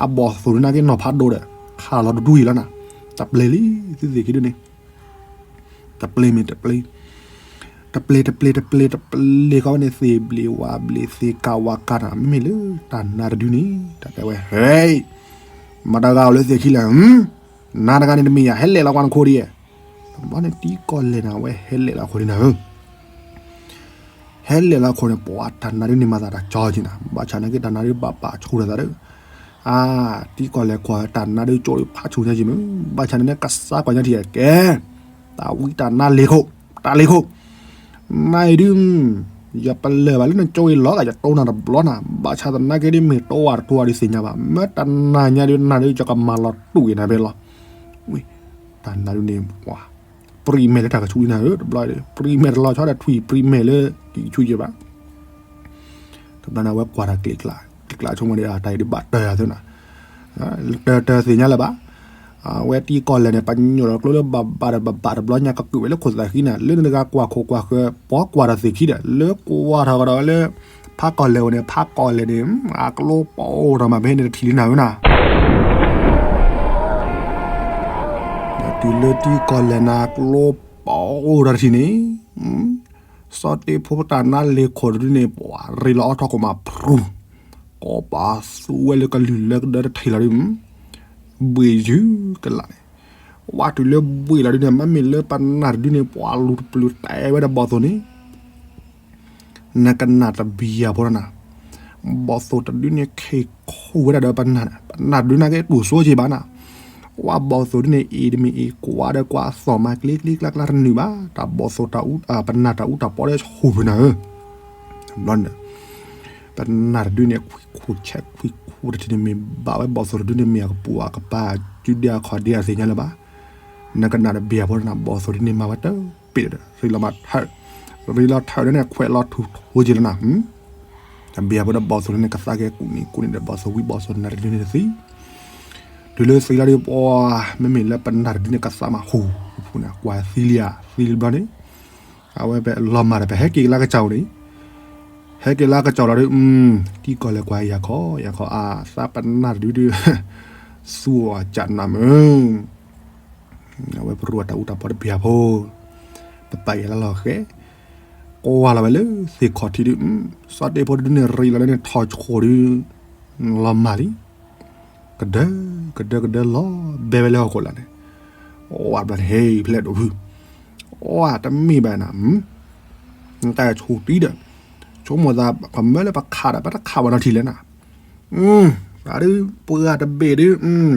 အဘီၣ်သိၣ်ဒုးနာ်က့နီၤဖးဒိၣ်ဒီး ခးလီၤတဒူၣ်အံၤလီၤနၤ, တပျ့ၤလံ သုသ့ၣ်ခံဒုးန့ၣ်, တပျ့ၤမ့ၢ်တပျ့ၤ, တပျ့ၤ တပျ့ၤ တပျ့ၤ တပျ့ၤဃီဝဲန့ၣ် သ့ၣ်ဘျ့ၤဝၣ်ဘျ့ၤ သ့ၣ်ကးဝၣ်ကးနၤ မ့မ့ၢ်လၢတၢ်နါတဒုန့ၣ် တၢ်တဲဝဲ ဟဲ မတၤဂၤအိၣ်လၢသ့ၣ်ခံလဲၣ်, နၤတဂၤန့ၣ်တမ့ၢ်ယၤ, ဟဲလဲၤလီၤကွၢ်နခိၣ်ဒ်ယဲၢ်. တဘျီန့ၣ်တံကီၢ်လဲၢ်န့ၣ် အဝဲဟဲလဲၤလီၤခိၣ်ဒ်နၤဧၢ ဟဲလဲၤလီၤခိၣ်န့ၣ် ပှၤတၢ်နါဒုန့ၣ်မၤသးတၢ်ကၠီက့ၤနၤ, ဘၣ်ဆၣ်န့ၣ်က့ၤတၢ်နါဒုဘၣ်ပာ်ဆူၣ်ထီၣ်သးဒီး, အါ, တံကီၢ်လဲၢ်ခိၣ်တၢ်နါဒုကၠီဒုဖးဆူၣ်ညါက့ၤမုၢ်, ဘၣ်ဆၣ်န့ၣ်န့ၣ်ကစၢ်ကွၢ်ညါထံၣ်ကဲ, တၢ်ဝံတၢ်နါလ့ၤခိၣ်, တၢ်လ့ၤခိၣ်, နၤအံၤဒု ယပလၢၢ်ဘၣ်လၢနကၠီအံၤလီၤဂာ်ယတိၢ်နၤတဘျီနၤ, ဘၣ်ဆၣ်သနာ်က့ဒ်မ့ၢ်တိၢ်ဝဲတတိၢ်ဝဲဒုးသ့ၣ်ညါဘၣ်, မ့ၢ်တၢ်နါညါဒုးနၤဒုးယကမၤလီၤတူာ်က့ၤနၤဖဲလီၤ. ဝံ, တၢ်နါဒုန့ၣ် ပှၤ ပြံမဲာ်လၢတၢ်ကဆူၣ်ဒ်နၤဧၢ, တဘျီ ပြံမဲာ်တလီၤဆီဒီးထွံၣ်ပြံမဲာ်လၢကဆူၣ်ယဲၢ်ဘၣ်. တဘျီန့ၣ် အဝဲကွၢ်တၢ်ကျံးကျါ, ကျံးကျါဆိကမိၣ်ဒီး တၢ်အံၤဒုးဘၣ်တၢၢ်ယၤသ့နၤ, တၢၢ်တၢၢ်သ့ၣ်ညါလၢၤဘၣ်. အဝဲတံကီၢ်လဲၢ်န့ၣ်ပညိၣ်ဒီးကျိလၢဘၣ်ဘၣ်ဒီးဘၣ်ဘၣ်တဘျီညါကကုာ်ဝဲလၢခိၣ်သးခံနၤ, လၢနတဂၤကွၢ်ခိၣ်ကွၢ်ဃၢၤ ပှၤကွၢ်ထီၣ်သ့ၣ်ခံဒီး လၢကွၢ်ထီၣ်ကဒီးဝဲလၢ ဖးကီၢ်လဲၢ်ဝဲန့ၣ် ဖးကီၢ်လဲၢ်န့ၣ် အကျိပအိၣ်ထီၣ်မးဖဲန့ၣ်တထံၣ်လံနၤဧၢနၤ တုၤလၢတံကီၢ်လဲၢ်န့ၣ် ကျိပအိၣ်ဒီးတထံၣ်န့ၣ်, စီၤတ့ဖိတၢ်နါလ့ၤခိၣ်တဒုန့ၣ် ပှၤရ့လီၤအီၣ်ထီၣ်ခိၣ်မးဖြူ, ကိးပသူဝဲလၢကလုၢ်လၢကဒၢတထံၣ်လီၤဒု, ဘှံးယုၢ်ကလာ်န့ၣ်, ဝဲတုၤလၢဘှံးလီၤဒုန့ၣ် မ့မ့ၢ်လၢပနၢ်တဒုန့ၣ် ပှၤလူၤတပျုၤတဲဝဲဒီးဘီၣ်သိၣ်န့ၣ် နကနၣ်တဘံယၤဖိနၤ, ဘီၣ်သိၣ်တဒုန့ၣ် ခ့ၣ်ခူၣ်ဝဲဒၣ်ဒီးပနၢ်, ပနၢ်တဒုန့ၣ်က့တူၢ်စိက့ၤဘၣ်နၤ, ဝဲဘီၣ်သိၣ်ဒုန့ၣ် အ့ၣ်တမ့ၢ်အ့ၣ် ကွၢ်ဒီးကွၢ်အသီၣ်မးကျ့ကျ့ကျါကျါတနုာ်ဘၣ်, တၢ်ဘီၣ်သိၣ်တၢ်အူ, ပနၢ်တၢ်အူတၢ်ပီဒီးဆူၣ်ဖုနၤဧၢ, ဘျီန့ၣ် ပနၢ်တဒုန့ၣ် ခွံၣ်ခူၣ်ဆဲးခွံၣ်ခူၣ်တထံၣ်န့ၣ်မ့ၢ်ဘၣ်ဝဲဘီၣ်သိၣ်တဒုန့ၣ်မ့ၢ်အကပူၤအကပၤ စုဒ့အခီၣ်ဒ့အသ့ၣ်ညါလၢၤဘၣ်, နကနၣ်တဘံယၤဖိနၤ ဘီၣ်သိၣ်ဒုန့ၣ်မၤဝဲတပ့ၢ်ဒီး ရ့လီၤမးထၢၣ်, ရ့လီၤထၢၣ်ဒီးန့ၣ် ခွဲးလီၤထူၣ်ထိက့ၤလီၤနၤ, တဘံယၤဖိဒီးဘီၣ်သိၣ်န့ၣ် ကသးကဲကူၣ်န့ၣ်ကူၣ်န့ၣ်ဒီး ဘီၣ်သိၣ်ဝံဘီၣ်သိၣ်နၢ်တဒုန့ၣ်တသံ တုၤလၢသံလီၤဒုး ပှၤမ့မ့ၢ်လၢပနၢ်တဒုန့ၣ် ကသးမးဟူးဖူးန့ၣ် ကွၢ်သံလံဧါ, သံလံဘျီန့ၣ်, အဝဲပလီၤမၢ်ဒီး ပဟဲက့ၤကလါကစၢ်ဧိၤန့ၣ်, ဟဲက့ၤလါကစၢ်လီၤဒုး, တံကီၢ်လဲၢ်ကွၢ်ယၤခီ, ယၤခီအသးပနၢ်တဒုဒုး, သူအီၤကနၣ်မုၢ် အဝဲပရူအတၢ်အူတၢ်ပီတဘံယၤဖိ, ပပာ်ယဲလၢလီၢ်ဃဲ, ကွၢ်လီၤဝဲလၢသ့ၣ်ခီၣ်ထံးဒုး, စီၤတ့ဖိတဒုန့ၣ် ရ့လီၤလၢန့ၣ်ထီၣ်ဆှိၣ်ဒုး, လီၤမၢ်လံ, ကဒၢ, ကဒၢကဒၢလီၤဘဲဝဲလၢဟီၣ်ခိၣ်လာ်န့ၣ်, အိၣ်ဘျီန့ၣ် ဟဲဖျဲၣ်ဒိၣ်ဖု, အိၣ်တမ့ၢ်ဘၣ်နၤ, တၢ်ဆူၣ်တံဒီး, ဆိကမိၣ်သး ကမၢလၢပခးဒီး ပတခးဘၣ်နီၤထံၣ်လဲၣ်နၤ အၢ, ပှၤဒုး ပှၤတဘ့ၣ်ဒုး,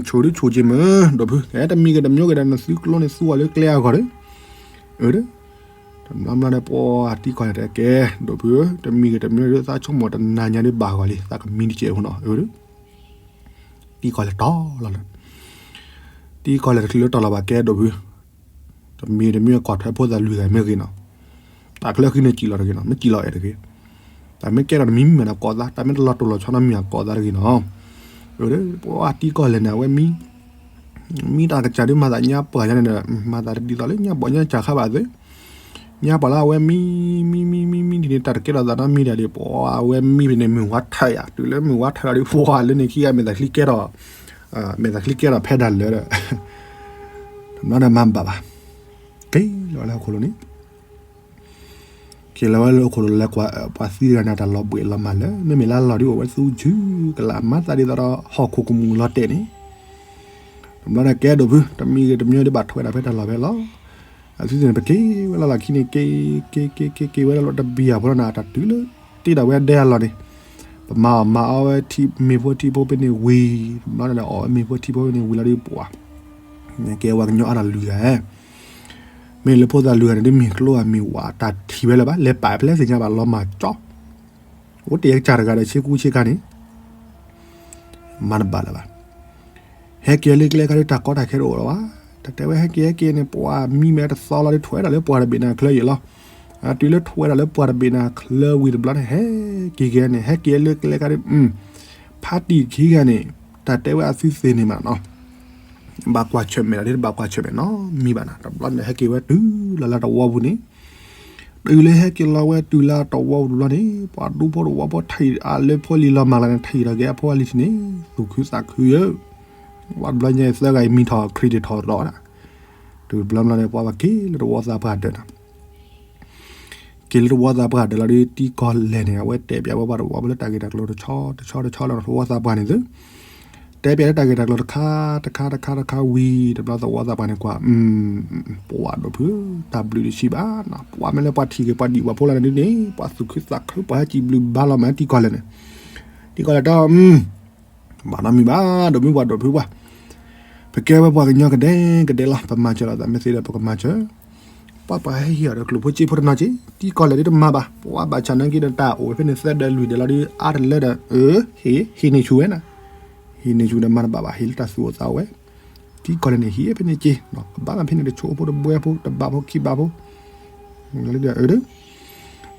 ဆူၣ်ဒုးဆူၣ်က့ၤမုၢ်, ဒိၣ်ဖု, ကဲတမံၤဂ့ၤတမံၤဂ့ၤဒီး နသုကျိန့ၣ်သူအီၤလၢကျဲအဂီၢ်ဒီး, အၢ, တမျီမျီဒီး ပှၤတံကီၢ်လဲၢ်တဲကဲ, ဒိၣ်ဖုဧၢ, တမံၤဂ့ၤတမံၤဂ့ၤဒီး သးဆိကမိၣ်တနၤညါဒုးဘၣ်ဂီၤလံ, သးကမံတကဲးဖိနီၤ, အၢ, တံကီၢ်လဲၢ်တီၤလီၤလၢ, တံကီၢ်လဲၢ်တချုးလၢတီၤလီၤဘၣ်ကဲဒိၣ်ဖု တမံၤတမံၤကွၢ်ထွဲဖိသၣ်လွံၢ်ဂၤမ့ၢ်ဂ့ၤနီၤ, တၢ်ချၢဃံန့ၣ်စံၣ်လီၤတဂ့ၤနီၤ, မ့ၢ်စံၣ်လီၤအဲၣ်တဂ့ၤ, တၢ်မ့ၢ်ကဲထီၣ်တမံၤမံၤမ့ၢ်ဒီးကိးသး, တၢ်မ့ၢ်တလီၤတိၢ်လီၤဆီနီတမံၤအကိးသးတဂ့ၤနီၤ, အၢ, ပှၤတံကီၢ်လဲၢ်န့ၣ် အဝဲမံ, မံတၢ်ကစၢ်ဒုးမၤသးညါပှၢ်ညါန့ၣ်ဒီး မၤသးတဒ်သိးလၢညါဘီၣ်ညါစၢ်ခါဘၣ်သု, ညါပှၢ်လၢအဝဲမံ, မံမံမံမံဒ်န့ၣ် တၢ်တကဲထီၣ်သးနီတမံၤဒၣ်ဒီး ပှၤအဝဲမံဖဲန့ၣ်မုၢ်ဝါထၢၣ်ယၤ, တုၤလၢမုၢ်ဝါထၢၣ်လီၤဒီး ပှၤလၢန့ၣ်ခံဂၤမ့ၢ်သးချံကဲထီၣ် မ့ၢ်သးချံကဲထီၣ်ဖဲဒၣ်လၢာ်ဒီး တဘျီန့ၣ်မၤဘၣ်ဘၣ်, က့ၤလီၤဝဲလၢဟီၣ်ခိၣ်လိၤန့ၣ်, က့ၤလီၤဝဲလၢဟီၣ်ခိၣ်လိၤလၢကွၢ်ပှၤသံတဂၤန့ၣ် တၢ်လီၤဘှံးလီၤမၢ်လၢ မ့မ့ၢ်လၢလီၢ်ဒုးအိၣ်ဝဲသူယုၢ်ကလး မၤသးဒ်သိးဒီးဟီၣ်ခိၣ်ကမူၣ်လီၤတဲာ်န့ၣ်, တဘျီန့ၣ်ကဲဒိၣ်ဖု တမံၤဂ့ၤတမံၤဒီးဘၣ်ထွဲဒၣ်ဖဲတၢ်လီၢ်ဖဲလီၤ, အသုသ့ၣ်န့ၣ် ပက့ၤဝဲလၢလီၢ်ခံန့ၣ် က့ၤ က့ၤ က့ၤ က့ၤ က့ၤဝဲလၢတဘံၣ်ယၤဖိလီၤနၤ တၢ်တုၤလၢ တ့ၢ်ဒၣ်ဝဲဒဲအလီၢ်န့ၣ်, ပမၤအီၣ်မၤအီဝဲထံမ့ၢ်ဖိထံဖိဖဲန့ၣ်ဝံၤ, တဘျီန့ၣ်ဒီး အီၣ်ဝဲမ့ၢ်ဖိထံဖိဖဲန့ၣ်ဝံၤလီၤဒီးပှၤ, ကဲဝဲကညီအါထီၣ်လွံၢ်ဂၤ, မ့ၢ်လၢဖိသၣ်လွံၢ်ဂၤန့ၣ် ဒ်မ့ၢ်ကျိဧါမ့ၢ်ဝဲတၢ်ထံၣ်ဝဲလၢၤဘၣ်, လဲၤပာ်ဖဲလဲၣ်သ့ၣ်ညါဘၣ်လီၤမၢ်ကၠီ အိၣ်တ့ၢ်ကစၢ်တဂၤဒီးဆ့ကူဆ့ကၤန့ၣ် မၤတဘၣ်လၢၤဘၣ်. ဟဲက့ၤလၢကျဲခါဒုး တၢ်ကီတၢ်ခဲတအိၣ်လၢၤဘၣ်. တၢ်တဲဝဲဟဲက့ၤဟဲက့ၤန့ၣ် ပှၤမံမဲာ်တသီလီၤဒီး ထွဲဒၣ်လၢပှၤတဘ့ၣ်နၤချၢအံၤလီၤ. တုၤလၢထွဲဒၣ်လၢပှၤတဘ့ၣ်နၤချၢဝံၤတဘျီန့ၣ် ဟဲက့ၤက့ၤန့ၣ် ဟဲက့ၤလၢကျဲခါဒုး ဖါတံၢ်ခံဂၤန့ၣ် တၢ်တဲဝဲအသုသ့ၣ်န့ၣ်မးနီၤ ဘၣ်ကွၢ်ဆၢၣ်မဲာ်ဒီး တဘၣ်ကွၢ်ဆၢၣ်မဲာ်နီတမံၤဘၣ်နၤ. တဘျီန့ၣ် ဟဲက့ၤဝဲတုၤလီၤလၢတဝီပူၤန့ၣ်, တုၤလၢဟဲက့ၤလီၤဝဲတုၤလၢတဝီပူၤတဘျီန့ၣ် ပှၤဒူဖိတဝီဖိထံၣ်အလၢဖိလံၤလီၤမၢ်လီၤန့ၣ် ထံၣ်ဒီးက့ၤအဖိအလံၤထံၣ်န့ၣ် သူၣ်ခုသးခုယၢ်, ဝဲတဘျီညါသၢဂၤအံၤမံထီၣ်ခရံာ်ဒံးထီၣ်ဒီး, တုၤတဘျီဘျီန့ၣ် ပှၤဘၣ်က့ၤလၢတဝီသးပှၢ်ဒၢးနၤ က့ၤလၢတဝီသးပှၢ်ဒၢးလီၤဒီး တံၤကီၢ်လဲၢ်န့ၣ် အဝဲတဲပျးဝဲပှၤတဝီဖိလၢတၢ်ဂ့ၢ်တၢ်ကျိၤတဆီတဆီတဆီလီၤ တဝီသးပှၢ်န့ၣ်သု, တဲပၠးလၢတၢ်ဂ့ၢ်တၢ်ကျိၤတခါတခါတခါတခါဝံၤ တဘျီသဝီသးပှၢ်န့ၣ်ကွၢ်, ပှၤဒိၣ်ဖု တၢ်ဘျုးတဆံးဘၣ်နီၤ, ပှၤမ့ၢ်လၢပှၤထံၣ်က့ၤပှၤဒံၣ်ပှၤဖိလၢန့ၣ်ဒ်န့ၣ် ပှၤသူၣ်ခုသးခု ပှၤဟဲစံးဘျုးဘၣ်လီၤမး တံၢ်ကီၢ်လဲၣ်န့ၣ်, တံၢ်ကီၢ်လဲၣ်တၢ် ဘၣ်နီတမံၤဘၣ် ဒိၣ်မုၢ်ပှၤဒိၣ်ဖုပှၤ, ပကဲဝဲပှၤကညီကဒဲကဒဲလီၤ, ပမၤစၢၤလိာ်သးမ့ၢ်သ့ဒီးပကမၤစၢၤ, ပှၤပှၤဟဲဟ့ၣ်အီၤဒီးကျိၣ်ဖိစ့ဖိတနီၤက့ၤ, တံၢ်ကီၢ်လဲၣ်ဒ်တမၤဘၣ်, ပှၤဘၣ်ဆၣ်နာ်က့ဒီးတၢ်အိၣ်ဝဲဖဲန့ၣ် သၢဒၢလွံၢ်ဒၢလီၤဒီး အါတလၢဒီး အၢ ဟ့ၣ် ဟ့ၣ်န့ၢ်ဆူၣ်ဝဲနၤ, ဟ့ၣ်န့ၢ်ဆူၣ်ဒီးမၤတဘၣ်ဘၣ် ဟ့ၣ်လၢတၢ်သူၣ်အိၣ်သးအိၣ်ဝဲ, တံၢ်ကီၢ်လဲၣ်န့ၣ် ဟ့ၣ်ဖဲန့ၣ်က့ၤ, ကဘၣ်မးဖဲန့ၣ်တဆိအိၣ်ဖိတဘှဲဖိ တဘးဖိခံဘးဖိ လၢဒ်အၢ တံၢ်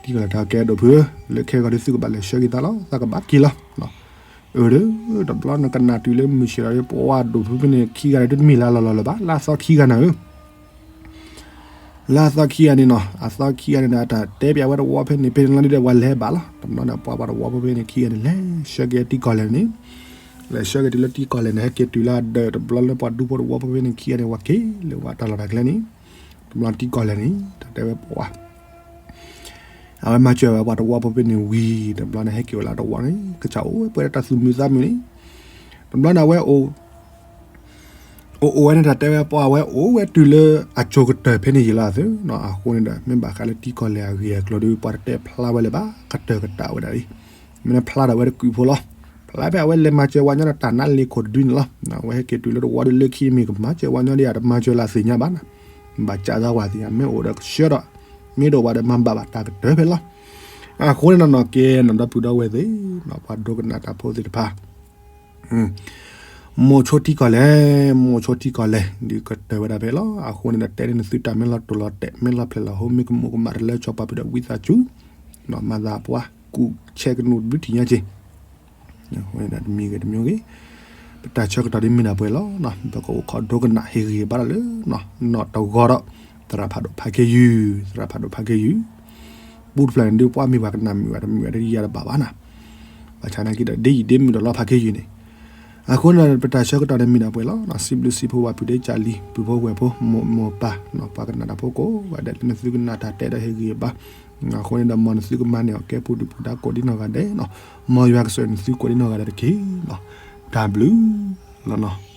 ကီၢ်လဲၣ်တၢ်ကဲဒိၣ်ဖုဧၢ, လၢခဲဂီၤဒ်သုကဘၣ်လဲၤဆှၢက့ၤသးလီၤ, သးကဘၣ်က့ၤလီၤ, အၢ တဘျီနကနၣ်တုၤလၢမုၢ်ဆ့ၣ်လီၤဒီး ပှၤဒိၣ်ဖုဖဲန့ၣ်ခံဂၤန့ၣ် တမ့ၢ်လၢလီၢ်လီၢ်လၢၤဘၣ်, လၢအသီခံဂၤနၤဧၢ လၢအသီခံဂၤန့ၣ်နီၤ, အသီခံဂၤန့ၣ်ဒီး တၢ်တဲပၠးဝဲတဝီဖဲန့ၣ် ဖဲန့ၣ်လီၤဒ်ဒီး ပှၤလဲၤဘၣ်လီၤ, တဘျီန့ၣ် ပှၤပှၤတဝီဖိဖဲန့ၣ်ခံဂၤန့ၣ် လဲၤဆှၢက့ၤတံၢ်ကီၢ်လဲၣ်န့ၣ်, လဲၤဆှၢက့ၤတုၤလၢတံၢ်ကီၢ်လဲၣ်န့ၣ် ဟဲက့ၤတုၤလၢအဒၢး တဘျီလၢပှၤဒူဖိတဝီဖိဖဲန့ၣ်ခံဂၤန့ၣ် ပှၤက့ၤလၢပှၤတၢ်လီၢ်တၢ်ကျဲန့ၣ်, တဘျီတံၢ်ကီၢ်လဲၣ်န့ၣ် တၢ်တဲဝဲပှၤ အဝဲမၤစၢၤဝဲပှၤတဝီဖိဖဲန့ၣ်ဝံၤ တဘျီန့ၣ် ဟဲက့ၤအိၣ်လၢအတဝီန့ၣ် ကစၢ်အိၣ်ဝဲပှဲၤဒီးတၢ်သူၣ်မုာ်သးမုာ်န့ၣ်, တဘျီန့ၣ် အဝဲအိၣ် အိၣ်အိၣ်ဝဲန့ၣ် တၢ်တဲဝဲပှၤဝဲအိၣ်ဝဲတုၤလၢအစိၤကတၢၢ်ဖဲန့ၣ်ယံာ်လီၤအသိး, အဃိန့ၣ်ဒီး မ့ၢ်ဘၣ်ဃးလၢတံၢ်ကီၢ်လဲၣ်အဂ့ၢ်အကျိၤဒီး ပှၤတတဲဖျါဝဲလၢၤဘၣ်, ကတၢၢ်ကတၢၢ်ဝဲဒၣ်အံၤ, မ့ၢ်ဖျါဒီးဝဲတကုးဖိလီၤ, ဖျါဖဲအဝဲလဲၤမၤစၢၤဝဲညီဒီးတၢ်နါလ့ၤခိၣ်တဒုန့ၣ်လီၤ, အဝဲဟဲက့ၤတုၤလၢတဝီဒီးလၢခံမ့ၢ်ကမၤစၢၤဝဲညီဒီး တမၤစၢၤလၢအသ့ၣ်ညါဘၣ်နၤ, ဘၣ်ကးသးဝဲသ့ၣ်ညါ မ့ၢ်အိၣ်ဒီးကဆှၢဒီး, မ့ၢ်တအိၣ်ဘၣ်ဒီးမၤဘၣ်ဘၣ် တၢ်ကတၢၢ်ဖဲလီၤ, အဃိန့ၣ်နီၢ်နီၢ်ကဲနီၢ်ဒီပုၢ်ဒီဝဲၢ်သ့ၣ်, ပှၤဒိကနၣ်တၢ်ဖိသ့ၣ်တဖၣ် မိၢ်ဆိတံၢ်ကီၢ်လဲၣ်, မိၢ်ဆိတံၢ်ကီၢ်လဲၣ် ဒုးကတၢၢ်ဝဲဒၣ်ဖဲလီၤ, အဃိန့ၣ်ဒီးတဲန့ၢ်နသုတၢ်မ့ၢ်လီၤတိၢ်လီၤတဲာ် မ့ၢ်လီၤဖျဲၣ်လီၤဟိ မ့ၢ်ကမူးကမၣ်တလၢ စီၤပၤပူၤဒီးဝံသးစူၤ, မၤသးပှၤကူၣ်ဆဲးကနူးတဘျုးထံၣ်ညါက့ၤ အဃိန့ၣ်ဒီးတမံၤဂ့ၤတမံၤဂ့ၤ, ပတၢ်ဆၢကတီၢ်ဒ်မ့ၢ်ဒၣ်ပှဲၤလီၤ, ပကအိၣ်ခိးဒိကနၣ်ဟ့ၣ်ဂံၢ်ဘါဒီးလၢ နီၢ်တဂီၤဒီး, သရၣ်ဖးဒိၣ်ဖးက့ယုၢ်, သရၣ်ဖးဒိၣ်ဖးက့ယုၢ်, ပူတဖျၢၣ်န့ၣ်ဒုးပှၤမ့ၢ်ပှၤကနၣ်မုာ်ဝဲတမုာ်ဝဲတယံာ်တဘၣ်ဘၣ်နၤ, ဘၣ်ဆၣ်နာ်က့ဒီး ဒ်ယံာ်ဒ်မုာ်ဒီးလီၤဖးက့ယုၢ်န့ၣ်, အဃိန့ၣ်ဒီး ပတၢ်ဆၢကတီၢ်န့ၣ်မ့ၢ်ဒၣ်ပှဲၤလီၤ, စံးဘျုးစံးဖှိၣ်ဝဲပုၢ်ဒ့ကၢ်လံၤ ပုၢ်ဖိဝဲၢ်ဖိ မိၢ်မိၢ်ပၢ် ပှၤကနၣ်တၢ်ဖိကိးဂၤဒဲး လၢနသုကနၣ်တၢ်တဲဒီးဟ့ၣ်ဂံၢ်ဘါ, အဃိန့ၣ်ဒီး မ်နသုကမၤန့ၢ်အီၤကဲပူၤဒုၣ်ပူၤဒါကိးဒ်နီၢ်ဂၤဒဲး, မ်ယွၤကဆိၣ်ဂ့ၤနသုကိးဒ်နီၢ်ဂၤဒဲးတက့ၢ်, တၢ်ဘျုးလီၤနီၤ.